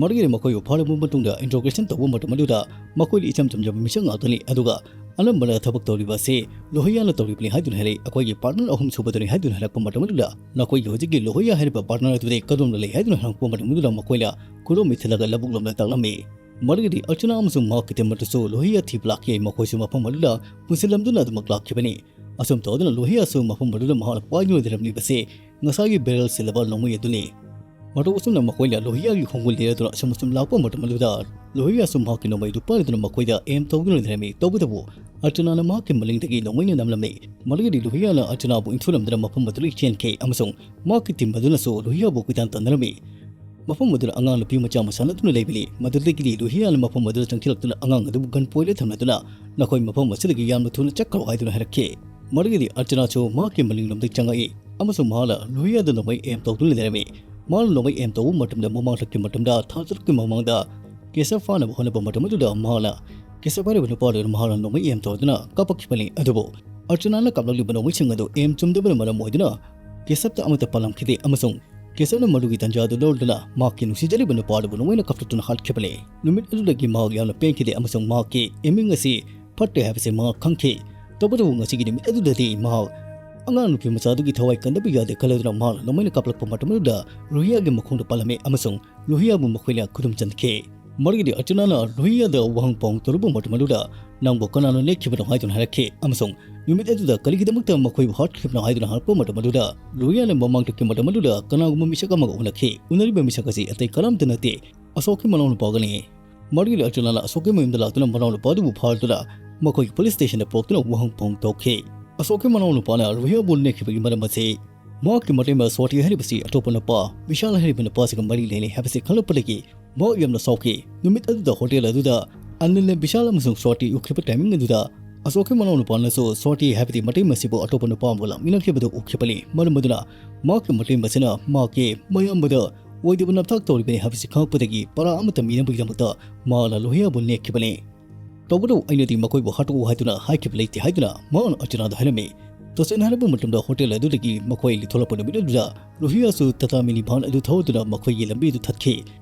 ꯃꯗꯨꯒꯤ ꯃꯈꯣꯏꯕꯨ ꯐꯥꯔꯕ ꯃꯇꯨꯡꯗ ꯏꯟꯇ꯭ꯔꯣꯒꯦꯁꯟ ꯇꯧꯕ ꯃꯇꯝ ꯑꯗꯨꯗ ꯃꯈꯣꯏꯗꯤ ꯏꯆꯝ ꯆꯝꯖꯕ ꯃꯤꯁꯛ ꯉꯥꯛꯇꯅꯤ, ꯑꯗꯨꯒ ꯑꯅꯝꯕꯅ ꯊꯕꯛ ꯇꯧꯔꯤꯕ ꯑꯁꯤ ꯂꯣꯍꯤꯌꯥꯅ ꯇꯧꯔꯤꯕꯅꯤ ꯍꯥꯏꯗꯨꯅ ꯍꯥꯏꯔꯛꯏ꯫ "ꯑꯩꯈꯣꯏꯒꯤ ꯄꯥꯔꯠꯅꯔ ꯑꯍꯨꯝ ꯁꯨꯕꯗꯨꯅꯤ" ꯍꯥꯏꯗꯨꯅ ꯍꯥꯏꯔꯛꯄ ꯃꯇꯝ ꯑꯗꯨꯗ, "ꯅꯈꯣꯏꯒꯤ ꯍꯧꯖꯤꯛꯀꯤ ꯂꯣꯍꯤꯌꯥ ꯍꯥꯏꯔꯤꯕ ꯄꯥꯔꯠꯅꯔ ꯑꯗꯨꯗꯤ ꯀꯗꯣꯝꯗ ꯂꯩ?" ꯍꯥꯏꯗꯨꯅ ꯍꯪꯂꯛꯄ ꯃꯇꯝ ꯑꯗꯨꯗ ꯃꯈꯣꯏꯅ ꯈꯨꯗꯣꯝ ꯏꯊꯤꯜꯂꯒ ꯂꯧꯕꯨꯛ ꯂꯣꯝꯗ ꯇꯥꯛꯂꯝꯃꯤ꯫ ꯃꯗꯨꯒꯤꯗꯤ ꯑꯔꯆꯅꯥ ꯑꯃꯁꯨꯡ ꯃꯍꯥꯛꯀꯤ ꯇꯤꯝ ꯑꯗꯨꯁꯨ ꯂꯣꯍꯤꯌꯥ ꯊꯤꯕ ꯂꯥꯛꯈꯤ꯫ ꯃꯈꯣꯏꯁꯨ ꯃꯐꯝ ꯑꯗꯨꯗ ꯄꯨꯟꯁꯤꯜꯂꯝꯗꯨꯅ ꯑꯗꯨꯃꯛ ꯂꯥꯛꯈꯤꯕꯅꯤ꯫ ꯑꯁꯨꯝ ꯇꯧꯗꯨꯅ ꯂꯣꯍꯤꯌꯥꯁꯨ ꯃꯐꯝ ꯑꯗꯨꯗ ꯃꯍꯥꯛꯅ ꯄꯥꯏꯗꯨꯅ ꯂꯩꯔꯝꯂꯤꯕꯁꯤ ꯉꯁꯥꯏꯒꯤ ꯕꯦꯔꯦꯜ ꯁꯤꯜꯂꯕ ꯅꯣꯡꯃꯩ ꯑꯗꯨꯅꯤ꯫ ꯃꯇꯧ ꯑꯁꯨꯝꯅ ꯃꯈꯣꯏꯅ ꯂꯣꯍꯤꯌꯥꯒꯤ ꯈꯣꯡꯒꯨꯜ ꯂꯤꯔꯗꯨꯅ ꯑꯁꯨꯝ ꯑꯁꯨꯝ ꯂꯥꯛꯄ ꯃꯇꯝ ꯑꯗꯨꯗ ꯂꯣꯍꯤꯌꯥꯁꯨ ꯃꯍꯥꯛꯀꯤ ꯅꯣꯡꯃꯩꯗꯨ ꯄꯥꯏꯗꯨꯅ ꯃꯈꯣꯏꯗ ꯑꯦꯝ ꯇꯧꯗꯨꯅ ꯂꯩꯔꯝꯃꯤ꯫ ꯇꯧꯕꯇꯕꯨ ꯑꯔꯆꯅꯥꯅ ꯃꯍꯥꯛꯀꯤ ꯃꯅꯤꯡꯗꯒꯤ ꯅꯣꯡꯃꯩꯅ ꯅꯝꯂꯝꯃꯤ꯫ ꯃꯗꯨꯒꯤꯗꯤ ꯂꯨꯍꯤꯌꯥꯅ ꯑꯔꯆꯅꯥꯕꯨ ꯏꯟꯊꯨꯔꯝꯗꯨꯅ ꯃꯐꯝ ꯑꯗꯨꯗꯒꯤ ꯆꯦꯟꯈꯤ ꯑꯃꯁꯨꯡ ꯃꯍꯥꯛꯀꯤ team ꯑꯗꯨꯅꯁꯨ ꯂꯨꯍꯤꯌꯥꯕꯨ ꯀꯣꯏꯇꯥꯟ ꯇꯥꯟꯅꯔꯝꯃꯤ꯫ ꯃꯐꯝ ꯑꯗꯨꯗ ꯑꯉꯥꯡ ꯅꯨꯄꯤ ꯃꯆꯥ ꯑꯃ ꯁꯥꯟꯅꯗꯨꯅ ꯂꯩꯕꯅꯤ꯫ ꯃꯗꯨꯗꯒꯤꯗꯤ ꯂꯨꯍꯤꯌꯥꯅ ꯃꯐꯝ ꯑꯗꯨꯗ ꯆꯪꯁꯤꯜꯂꯛꯇꯨꯅ ꯑꯉꯥꯡ ꯑꯗꯨꯕꯨ gun point ꯊꯝꯅꯗꯨꯅ ꯅꯈꯣꯏ ꯃꯐꯝ ꯑꯁꯤꯗꯒꯤ ꯌꯥꯝꯅ ꯊꯨꯅ ꯆꯠꯈ꯭ꯔꯣ ꯍꯥꯏꯗꯨꯅ ꯍꯥꯏꯔꯛꯈꯤ꯫ ꯃꯗꯨꯒꯤꯗꯤ ꯑꯔꯆꯅꯥꯁꯨ ꯃꯍꯥꯛꯀꯤ ꯃꯅꯤꯡꯂꯣꯝꯗꯒꯤ ꯆꯪꯉꯛꯏ ꯑꯃꯁꯨꯡ ꯃꯍꯥꯛꯅ ꯂꯨꯍꯤꯌꯥꯗ ꯅꯣꯡꯃꯩ aim ꯇꯧꯗꯨꯅ ꯂꯩꯔꯝꯃꯤ꯫ ꯃꯍꯥꯛꯅ ꯅꯣꯡꯃꯩ aim ꯇꯧꯕ ꯃꯇꯝꯗ ꯃꯃꯥꯡ ꯆꯠꯈꯤꯕ ꯃꯇꯝꯗ ꯊꯥ ꯇꯔꯨꯛꯀꯤ ꯃꯃꯥꯡꯗ ꯀꯦꯁꯕ ꯐꯥꯅꯕ ꯍꯣꯠꯅꯕ ꯃꯇꯝ ꯑꯗꯨꯗ ꯃꯍꯥꯛꯅ ꯀꯦꯁꯕ ꯍꯥꯏꯔꯤꯕ ꯅꯨꯄꯥ ꯑꯗꯨꯗ ꯃꯍꯥꯛꯅ ꯅꯣꯡꯃꯩ aim ꯇꯧꯗꯨꯅ ꯀꯥꯞꯄꯛꯈꯤꯕꯅꯤ꯫ ꯑꯗꯨꯕꯨ ꯑꯔꯆꯅꯥꯅ ꯀꯥꯞꯂꯛꯂꯤꯕ ꯅꯣꯡꯃꯩꯁꯤꯡ ꯑꯗꯨ aim ꯆꯨꯝꯗꯕꯅ ꯃꯔꯝ ꯑꯣꯏꯗꯨꯅ ꯀꯦꯁꯕꯇ ꯑꯃꯠꯇ ꯄꯥꯜꯂꯝꯈꯤꯗꯦ ꯑꯃꯁꯨꯡ ꯀꯦꯁꯕꯅ ꯃꯗꯨꯒꯤ ꯇꯥꯟꯖꯥ ꯑꯗꯨ ꯂꯧꯔꯗꯨꯅ ꯃꯍꯥꯛꯀꯤ ꯅꯨꯡꯁꯤꯖꯔꯤꯕ ꯅꯨꯄꯥ ꯑꯗꯨꯕꯨ ꯅꯣꯡꯃꯩꯅ ꯀꯥꯞꯊꯣꯛꯇꯨꯅ ꯍꯥꯠꯈꯤꯕꯅꯤ꯫ ꯅꯨꯃꯤꯠ ꯑꯗꯨꯗꯒꯤ ꯃꯍꯥꯛ ꯌꯥꯝꯅ ꯄꯦꯟꯈꯤꯗꯦ ꯑꯃꯁꯨꯡ ꯃꯍꯥꯛꯀꯤ aiming ꯑꯁꯤ ꯐꯠꯇꯦ ꯍꯥꯏꯕꯁꯤ ꯃꯍꯥꯛ ꯈꯪꯈꯤ꯫ ꯇꯧꯕꯇꯕꯨ ꯉꯁꯤꯒꯤ ꯅꯨꯃꯤꯠ ꯑꯗꯨꯗꯗꯤ ꯃꯍꯥꯛ ꯑꯉꯥꯡ ꯅꯨꯄꯤ ꯃꯆꯥꯗꯨꯒꯤ ꯊꯋꯥꯏ ꯀꯟꯗꯕ ꯌꯥꯗꯦ ꯈꯜꯂꯗꯨꯅ ꯃꯍꯥꯛꯅ ꯅꯣꯡꯃꯩꯅ ꯀꯥꯞꯂꯛꯄ ꯃꯇꯝ ꯑꯗꯨꯗ ꯂꯨꯍꯤꯌꯥꯒꯤ ꯃꯈꯣꯡꯗ ꯄꯥꯜꯂꯝꯃꯤ ꯑꯃꯁꯨꯡ ꯂꯨꯍꯤꯌꯥꯕꯨ ꯃꯈꯣꯏꯅ ꯈꯨꯗꯨꯝ ꯆꯟꯈꯤ꯫ ꯃꯗꯨꯒꯤꯗꯤ ꯑꯔꯆꯅꯥꯅ ꯂꯨꯍꯤꯌꯥꯗ ꯋꯥꯍꯪ ꯄꯥꯎꯍꯪ ꯇꯧꯔꯨꯕ ꯃꯇꯝ ꯑꯗꯨꯗ, "ꯅꯪꯕꯨ ꯀꯅꯥꯅ ꯅꯦꯛꯈꯤꯕꯅꯣ?" ꯍꯥꯏꯗꯨꯅ ꯍꯥꯏꯔꯛꯈꯤ ꯑꯃꯁꯨꯡ ꯅꯨꯃꯤꯠ ꯑꯗꯨꯗ ꯀꯔꯤꯒꯤꯗꯃꯛꯇ ꯃꯈꯣꯏꯕꯨ ꯍꯥꯠꯈꯤꯕꯅꯣ ꯍꯥꯏꯗꯨꯅ ꯍꯪꯂꯛꯄ ꯃꯇꯝ ꯑꯗꯨꯗ ꯂꯨꯍꯤꯌꯥꯅ ꯃꯃꯥꯡꯗ ꯃꯇꯝ ꯑꯗꯨꯗ ꯀꯅꯥꯒꯨꯝꯕ ꯃꯤꯁꯛ ꯑꯃꯒ ꯎꯅꯈꯤ꯫ ꯎꯅꯔꯤꯕ ꯃꯤꯁꯛ ꯑꯁꯤ ꯑꯇꯩ ꯀꯅꯥꯝꯇ ꯅꯠꯇꯦ, ꯑꯁꯣꯛꯀꯤ ꯃꯅꯥꯎꯅꯨꯄꯥꯒꯅꯤ꯫ ꯃꯗꯨꯒꯤꯗꯤ ꯑꯔꯆꯅꯥꯅ ꯑꯁꯣꯛꯀꯤ ꯃꯌꯨꯝꯗ ꯂꯥꯛꯇꯨꯅ ꯃꯅꯥꯎꯅꯨꯄꯥ ꯑꯗꯨꯕꯨ ꯐꯥꯗꯨꯅ ꯃꯈꯣꯏꯒꯤ police stationꯗ ꯄꯨꯔꯛꯇꯨꯅ ꯋꯥꯍꯪ ꯄꯥꯎꯍꯪ ꯇꯧꯈꯤ꯫ ꯑꯁꯣꯛꯀꯤ ꯃꯅꯥꯎꯅꯨꯄꯥꯅ ꯂꯨꯍꯤꯌꯥꯕꯨ ꯅꯦꯛꯈꯤꯕꯒꯤ ꯃꯔꯝ ꯑꯁꯤ ꯃꯍꯥꯛꯀꯤ ꯃꯇꯩꯃ ꯁ꯭ꯋꯥꯇꯤ ꯍꯥꯏꯔꯤꯕꯁꯤ ꯑꯇꯣꯞꯄ ꯅꯨꯄꯥ ꯕꯤꯁꯥꯜ ꯍꯥꯏꯔꯤꯕ ꯅꯨꯄꯥꯁꯤꯒ ꯃꯔꯤ ꯂꯩꯅꯩ ꯍꯥꯏꯕꯁꯤ ꯈꯪꯂꯛꯄꯗꯒꯤ ꯃꯍꯥꯛ ꯌꯥꯝꯅ ꯁꯥꯎꯈꯤ꯫ ꯅꯨꯃꯤꯠ ꯑꯗꯨꯗ ꯍꯣꯇꯦꯜ ꯑꯗꯨꯗ ꯑꯅꯤꯜꯅ ꯕꯤꯁꯥꯜ ꯑꯃꯁꯨꯡ ꯁ꯭ꯋꯥꯇꯤ ꯎꯈꯤꯕ timing ꯑꯗꯨꯗ ꯑꯁꯣꯛꯀꯤ ꯃꯅꯥꯎꯅꯨꯄꯥꯅꯁꯨ ꯁ꯭ꯋꯥꯇꯤ ꯍꯥꯏꯕꯗꯤ ꯃꯇꯩꯃꯁꯤꯕꯨ ꯑꯇꯣꯞꯄ ꯅꯨꯄꯥ ꯑꯃꯒ ꯂꯥꯛꯃꯤꯟꯅꯈꯤꯕꯗꯨ ꯎꯈꯤꯕꯅꯤ꯫ ꯃꯔꯝ ꯑꯗꯨꯅ ꯃꯍꯥꯛꯀꯤ ꯃꯇꯩꯃꯁꯤꯅ ꯃꯍꯥꯛꯀꯤ ꯃꯌꯥꯝꯕꯗ ꯑꯣꯏꯗꯕ ꯅꯝꯊꯥꯛ ꯇꯧꯔꯤꯕꯅꯤ ꯍꯥꯏꯕꯁꯤ ꯈꯪꯂꯛꯄꯗꯒꯤ ꯄꯔꯥ ꯑꯃꯠꯇ ꯃꯤꯅꯕꯒꯤꯗꯃꯛꯇ ꯃꯍꯥꯛꯅ ꯂꯨꯍꯤꯌꯥꯕꯨ ꯅꯦꯛꯈꯤꯕꯅꯤ꯫ ꯇꯧꯕꯇꯕꯨ ꯑꯩꯅꯗꯤ ꯃꯈꯣꯏꯕꯨ ꯍꯥꯠꯇꯣꯛꯎ ꯍꯥꯏꯗꯨꯅ ꯍꯥꯏꯈꯤꯕ ꯂꯩꯇꯦ ꯍꯥꯏꯗꯨꯅ ꯃꯍꯥꯛꯅ ꯑꯔꯆꯅꯥꯗ ꯍꯥꯏꯔꯝꯃꯤ꯫ ꯇꯁꯦꯡꯅ ꯍꯥꯏꯔꯕ ꯃꯇꯝꯗ ꯍꯣꯇꯦꯜ ꯑꯗꯨꯗꯒꯤ ꯃꯈꯣꯏ ꯑꯅꯤ ꯊꯣꯛꯂꯛꯄ ꯅꯨꯃꯤꯠ ꯑꯗꯨꯗ ꯂꯨꯍꯤꯌꯥꯁꯨ ꯇꯥꯇꯥ ꯃꯤꯅꯤ ꯚꯥꯟ ꯑꯗꯨ ꯊꯧꯗꯨꯅ ꯃꯈꯣꯏꯒꯤ ꯂꯝꯕꯤ ꯑꯗꯨ ꯊꯠꯈꯤ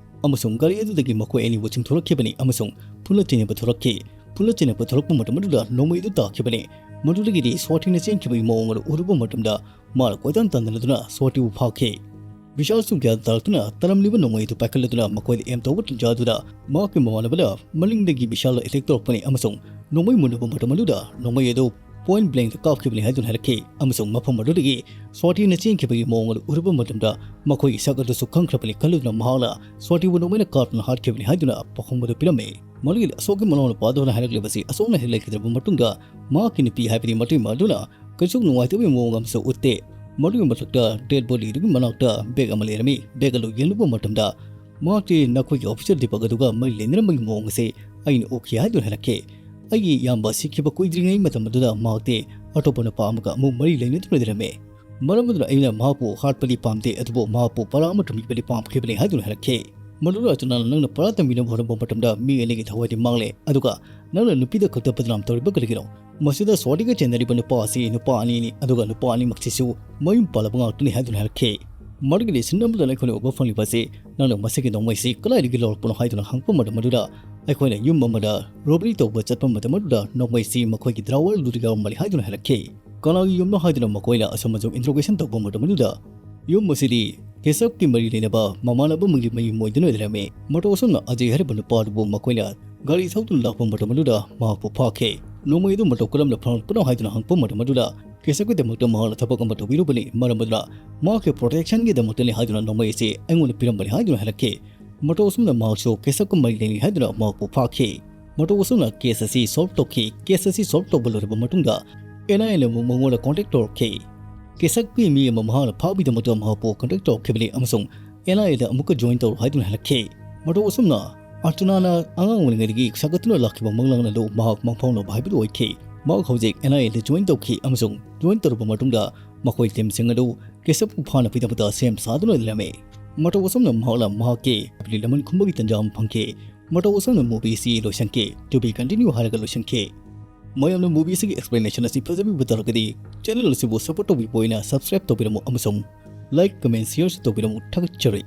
ꯑꯃꯁꯨꯡ ꯒꯥꯔꯤ ꯑꯗꯨꯗꯒꯤ ꯃꯈꯣꯏ ꯑꯅꯤꯕꯨ ꯆꯤꯡꯊꯣꯔꯛꯈꯤꯕꯅꯤ ꯑꯃꯁꯨꯡ ꯐꯨꯅ ꯆꯩꯅꯕ ꯊꯣꯔꯛꯈꯤ꯫ ꯐꯨꯅ ꯆꯩꯅꯕ ꯊꯣꯔꯛꯄ ꯃꯇꯝ ꯑꯗꯨꯗ ꯅꯣꯡꯃꯩ ꯑꯗꯨ ꯇꯥꯈꯤꯕꯅꯤ꯫ ꯃꯗꯨꯗꯒꯤꯗꯤ ꯁ꯭ꯋꯥꯇꯤꯅ ꯆꯦꯟꯈꯤꯕꯒꯤ ꯃꯑꯣꯡ ꯑꯗꯨ ꯎꯔꯨꯕ ꯃꯇꯝꯗ ꯃꯥꯅ ꯀꯣꯏꯇꯥꯟ ꯇꯥꯟꯗꯅꯗꯨꯅ ꯁ꯭ꯋꯥꯇꯤꯕꯨ ꯐꯥꯈꯤ꯫ ꯕꯤꯁꯥꯜꯁꯨ ꯒ꯭ꯌꯥꯟ ꯇꯥꯔꯛꯇꯨꯅ ꯇꯥꯔꯝꯂꯤꯕ ꯅꯣꯡꯃꯩ ꯑꯗꯨ ꯄꯥꯏꯈꯠꯂꯗꯨꯅ ꯃꯈꯣꯏꯗ aim ꯇꯧꯕ ꯇꯥꯟꯖꯥ ꯑꯗꯨꯗ ꯃꯍꯥꯛꯀꯤ ꯃꯃꯥꯟꯅꯕꯅ ꯃꯅꯤꯡꯗꯒꯤ ꯕꯤꯁꯥꯜꯅ attack ꯇꯧꯔꯛꯄꯅꯤ ꯑꯃꯁꯨꯡ ꯅꯣꯡꯃꯩ ꯃꯨꯟꯅꯕ ꯃꯇꯝ ꯑꯗꯨꯗ ꯅꯣꯡꯃꯩ ꯑꯗꯨ point blankꯗ ꯀꯥꯞꯈꯤꯕꯅꯤ ꯍꯥꯏꯗꯨꯅ ꯍꯥꯏꯔꯛꯈꯤ ꯑꯃꯁꯨꯡ ꯃꯐꯝ ꯑꯗꯨꯗꯒꯤ ꯁ꯭ꯋꯥꯇꯤꯅ ꯆꯦꯟꯈꯤꯕꯒꯤ ꯃꯑꯣꯡ ꯑꯗꯨ ꯎꯔꯨꯕ ꯃꯇꯝꯗ ꯃꯈꯣꯏꯒꯤ ꯁꯛ ꯑꯗꯨꯁꯨ ꯈꯪꯈ꯭ꯔꯕꯅꯤ ꯈꯜꯂꯗꯨꯅ ꯃꯍꯥꯛꯅ ꯁ꯭ꯋꯥꯇꯤꯕꯨ ꯅꯣꯡꯃꯩꯅ ꯀꯥꯞꯇꯨꯅ ꯍꯥꯠꯈꯤꯕꯅꯤ ꯍꯥꯏꯗꯨꯅ ꯄꯥꯎꯈꯨꯝ ꯑꯗꯨ ꯄꯤꯔꯝꯃꯤ꯫ ꯃꯗꯨꯒꯤ ꯑꯁꯣꯛꯀꯤ ꯃꯅꯥꯎꯅꯨꯄꯥꯗꯨꯅ ꯍꯥꯏꯔꯛꯂꯤꯕꯁꯤ ꯑꯁꯣꯛꯅ ꯍꯦꯛ ꯂꯩꯈꯤꯗ꯭ꯔꯕ ꯃꯇꯨꯡꯗ ꯃꯍꯥꯛꯀꯤ ꯅꯨꯄꯤ ꯍꯥꯏꯕꯗꯤ ꯃꯇꯩꯃ ꯑꯗꯨꯅ ꯀꯩꯁꯨ ꯅꯨꯡꯉꯥꯏꯇꯕꯒꯤ ꯃꯑꯣꯡ ꯑꯃꯁꯨ ꯎꯠꯇꯦ꯫ ꯃꯗꯨꯒꯤ ꯃꯊꯛꯇ ꯗꯦꯗ ꯕꯣꯗꯤꯗꯨꯒꯤ ꯃꯅꯥꯛꯇ ꯕꯦꯒ ꯑꯃ ꯂꯩꯔꯝꯃꯤ꯫ ꯕꯦꯒ ꯑꯗꯨ ꯌꯦꯡꯂꯨꯕ ꯃꯇꯝꯗ ꯃꯍꯥꯛꯇꯤ ꯅꯈꯣꯏꯒꯤ ꯑꯣꯐꯤꯁꯔ ꯗꯤꯄꯛ ꯑꯗꯨꯒ ꯃꯔꯤ ꯂꯩꯅꯔꯝꯕꯒꯤ ꯃꯑꯣꯡ ꯑꯁꯤ ꯑꯩꯅ ꯎꯈꯤ ꯍꯥꯏꯗꯨꯅ ꯍꯥꯏꯔꯛꯈꯤ꯫ ꯑꯩꯒꯤ ꯏꯌꯥꯝꯕ ꯁꯤꯈꯤꯕ ꯀꯨꯏꯗ꯭ꯔꯤꯉꯩ ꯃꯇꯝ ꯑꯗꯨꯗ ꯃꯍꯥꯛꯇꯤ ꯑꯇꯣꯞꯄ ꯅꯨꯄꯥ ꯑꯃꯒ ꯑꯃꯨꯛ ꯃꯔꯤ ꯂꯩꯅꯗꯨꯅ ꯂꯩꯔꯝꯃꯤ꯫ ꯃꯔꯝ ꯑꯗꯨꯅ ꯑꯩꯅ ꯃꯍꯥꯛꯄꯨ ꯍꯥꯠꯄꯗꯤ ꯄꯥꯝꯗꯦ, ꯑꯗꯨꯕꯨ ꯃꯍꯥꯛꯄꯨ ꯄꯔꯥ ꯑꯃ ꯇꯝꯕꯤꯕꯗꯤ ꯄꯥꯝꯈꯤꯕꯅꯤ ꯍꯥꯏꯗꯨꯅ ꯍꯥꯏꯔꯛꯈꯤ꯫ ꯃꯗꯨꯗ ꯑꯔꯆꯅꯥꯅ ꯅꯪꯅ ꯄꯔꯥ ꯇꯝꯕꯤꯅꯕ ꯍꯣꯠꯅꯕ ꯃꯇꯝꯗ ꯃꯤ ꯑꯅꯤꯒꯤ ꯊꯋꯥꯏꯗꯤ ꯃꯥꯡꯂꯦ, ꯑꯗꯨꯒ ꯅꯪꯅ ꯅꯨꯄꯤꯗ ꯈꯛꯇ ꯕꯗꯅꯥꯝ ꯇꯧꯔꯤꯕ ꯀꯔꯤꯒꯤꯅꯣ? ꯃꯁꯤꯗ ꯁ꯭ꯋꯥꯇꯤꯒ ꯆꯦꯟꯅꯔꯤꯕ ꯅꯨꯄꯥ ꯑꯁꯤ ꯅꯨꯄꯥ ꯑꯅꯤꯅꯤ, ꯑꯗꯨꯒ ꯅꯨꯄꯥ ꯑꯅꯤꯃꯛꯁꯤꯁꯨ ꯃꯌꯨꯝ ꯄꯥꯜꯂꯕ ꯉꯥꯛꯇꯅꯤ ꯍꯥꯏꯗꯨꯅ ꯍꯥꯏꯔꯛꯈꯤ꯫ ꯃꯗꯨꯒꯤꯗꯤ ꯁꯤꯟ ꯑꯃꯗ ꯑꯩꯈꯣꯏꯅ ꯎꯕ ꯐꯪꯂꯤꯕ ꯑꯁꯤ ꯅꯪꯅ ꯃꯁꯤꯒꯤ ꯅꯣꯡꯃꯩꯁꯤ ꯀꯗꯥꯏꯗꯒꯤ ꯂꯧꯔꯛꯄꯅꯣ ꯍꯥꯏꯗꯨꯅ ꯍꯪꯕ ꯃꯇꯝ ꯑꯗꯨꯗ ꯑꯩꯈꯣꯏꯅ ꯌꯨꯝ ꯑꯃꯗ ꯔꯣꯕꯔꯤ ꯇꯧꯕ ꯆꯠꯄ ꯃꯇꯝ ꯑꯗꯨꯗ ꯅꯣꯡꯃꯩꯁꯤ ꯃꯈꯣꯏꯒꯤ ꯗ꯭ꯔꯥꯋꯔ ꯑꯗꯨꯗ ꯌꯥꯎꯔꯝꯕꯅꯤ ꯍꯥꯏꯗꯨꯅ ꯍꯥꯏꯔꯛꯈꯤ꯫ ꯀꯅꯥꯒꯤ ꯌꯨꯝꯅꯣ ꯍꯥꯏꯗꯨꯅ ꯃꯈꯣꯏꯅ ꯑꯁꯨꯝ ꯑꯁꯨꯝ ꯏꯟꯇ꯭ꯔꯣꯒꯦꯁꯟ ꯇꯧꯕ ꯃꯇꯝ ꯑꯗꯨꯗ ꯌꯨꯝ ꯑꯁꯤꯗꯤ ꯀꯦꯁꯞꯀꯤ ꯃꯔꯤ ꯂꯩꯅꯕ ꯃꯃꯥꯟꯅꯕ ꯑꯃꯒꯤ ꯃꯌꯨꯝ ꯑꯣꯏꯗꯨꯅ ꯂꯩꯔꯝꯃꯤ꯫ ꯃꯇꯧ ꯑꯁꯨꯝꯅ ꯑꯖꯦ ꯍꯥꯏꯔꯤꯕ ꯅꯨꯄꯥ ꯑꯗꯨꯕꯨ ꯃꯈꯣꯏꯅ ꯒꯥꯔꯤ ꯊꯧꯗꯨꯅ ꯂꯥꯛꯄ ꯃꯇꯝ ꯑꯗꯨꯗ ꯃꯍꯥꯛꯄꯨ ꯐꯥꯈꯤ꯫ ꯅꯣꯡꯃꯩ ꯑꯗꯨ ꯃꯇꯧ ꯀꯔꯝꯅ ꯐꯪꯂꯛꯄꯅꯣ ꯍꯥꯏꯗꯨꯅ ꯍꯪꯕ ꯃꯇꯝ ꯑꯗꯨꯗ ꯀꯦꯁꯞꯀꯤꯗꯃꯛꯇ ꯃꯍꯥꯛꯅ ꯊꯕꯛ ꯑꯃ ꯇꯧꯕꯤꯔꯨꯕꯅꯤ, ꯃꯔꯝ ꯑꯗꯨꯅ ꯃꯍꯥꯛꯀꯤ ꯄ꯭ꯔꯣꯇꯦꯛꯁꯟꯒꯤꯗꯃꯛꯇꯅꯤ ꯍꯥꯏꯗꯨꯅ ꯅꯣꯡꯃꯩ ꯑꯁꯤ ꯑꯩꯉꯣꯟꯗ ꯄꯤꯔꯝꯕꯅꯤ ꯍꯥꯏꯗꯨꯅ ꯍꯥꯏꯔꯛꯈꯤ꯫ ꯃꯇꯧ ꯑꯁꯨꯝꯅ ꯃꯍꯥꯛꯁꯨ ꯀꯦꯁꯞꯀ ꯃꯔꯤ ꯂꯩꯅꯩ ꯍꯥꯏꯗꯨꯅ ꯃꯍꯥꯛꯄꯨ ꯐꯥꯈꯤ꯫ ꯃꯇꯧ ꯑꯁꯨꯝꯅ ꯀꯦꯁ ꯑꯁꯤ ꯁꯣꯜꯕ ꯇꯧꯈꯤ꯫ ꯀꯦꯁ ꯑꯁꯤ ꯁꯣꯜꯕ ꯇꯧꯕ ꯂꯣꯏꯔꯕ ꯃꯇꯨꯡꯗ ꯑꯦꯟ ꯑꯥꯏ ꯑꯦꯅ ꯑꯃꯨꯛ ꯃꯉꯣꯟꯗ ꯀꯣꯟꯇꯦꯛ ꯇꯧꯔꯛꯈꯤ꯫ ꯀꯦꯁꯞꯀꯤ ꯃꯤ ꯑꯃ ꯃꯍꯥꯛꯅ ꯐꯥꯕꯒꯤꯗꯃꯛꯇ ꯃꯍꯥꯛꯄꯨ ꯀꯣꯟꯇꯦꯛ ꯇꯧꯔꯛꯈꯤꯕꯅꯤ ꯑꯃꯁꯨꯡ ꯑꯦꯟ ꯑꯥꯏ ꯑꯦꯗ ꯑꯃꯨꯛꯀ ꯖꯣꯏꯟ ꯇꯧꯔꯣ ꯍꯥꯏꯗꯨꯅ ꯍꯥꯏꯔꯛꯈꯤ꯫ ꯃꯇꯧ ꯑꯁꯨꯝꯅ ꯑꯔꯆꯅꯥꯅ ꯑꯉꯥꯡ ꯑꯣꯏꯔꯤꯉꯩꯗꯒꯤ ꯁꯥꯒꯠꯇꯨꯅ ꯂꯥꯛꯈꯤꯕ ꯃꯪꯂꯥꯟ ꯑꯗꯨ ꯃꯍꯥꯛ ꯃꯪꯐꯥꯎꯅꯕ ꯍꯥꯏꯕꯗꯨ ꯑꯣꯏꯈꯤ꯫ ꯃꯍꯥꯛ ꯍꯧꯖꯤꯛ ꯑꯦꯟ ꯑꯥꯏ ꯑꯦꯗ ꯖꯣꯏꯟ ꯇꯧꯈꯤ ꯑꯃꯁꯨꯡ ꯖꯣꯏꯟ ꯇꯧꯔꯕ ꯃꯇꯨꯡꯗ ꯃꯈꯣꯏ ꯇꯤꯝꯁꯤꯡ ꯑꯗꯨ ꯀꯦꯁꯞꯄꯨ ꯐꯥꯅꯕꯒꯤꯗꯃꯛꯇ ꯁꯦꯝ ꯁꯥꯗꯨꯅ ꯂꯩꯔꯝꯃꯤ꯫ ꯃꯇꯧ ꯑꯁꯨꯝꯅ ꯃꯍꯥꯛꯅ ꯃꯍꯥꯛꯀꯤ ꯂꯃꯟ ꯈꯨꯝꯕꯒꯤ ꯇꯥꯟꯖꯥ ꯑꯃ ꯐꯪꯈꯤ꯫ ꯃꯇꯧ ꯑꯁꯨꯝꯅ movie ꯑꯁꯤ ꯂꯣꯏꯁꯤꯟꯈꯤ꯫ To be continue ꯍꯥꯏꯔꯒ ꯂꯣꯏꯁꯤꯟꯈꯤ꯫ ꯃꯌꯥꯝꯅ movie ꯑꯁꯤꯒꯤ explanation ꯑꯁꯤ ꯐꯖꯕꯤꯕ ꯇꯥꯔꯒꯗꯤ channel ꯑꯁꯤꯕꯨ support ꯇꯧꯕꯤꯕ ꯑꯣꯏꯅ subscribe ꯇꯧꯕꯤꯔꯝꯃꯨ ꯑꯃꯁꯨꯡ like, comment, share ꯁꯨ ꯇꯧꯕꯤꯔꯝꯃꯨ꯫ ꯊꯥꯒꯠꯆꯔꯤ꯫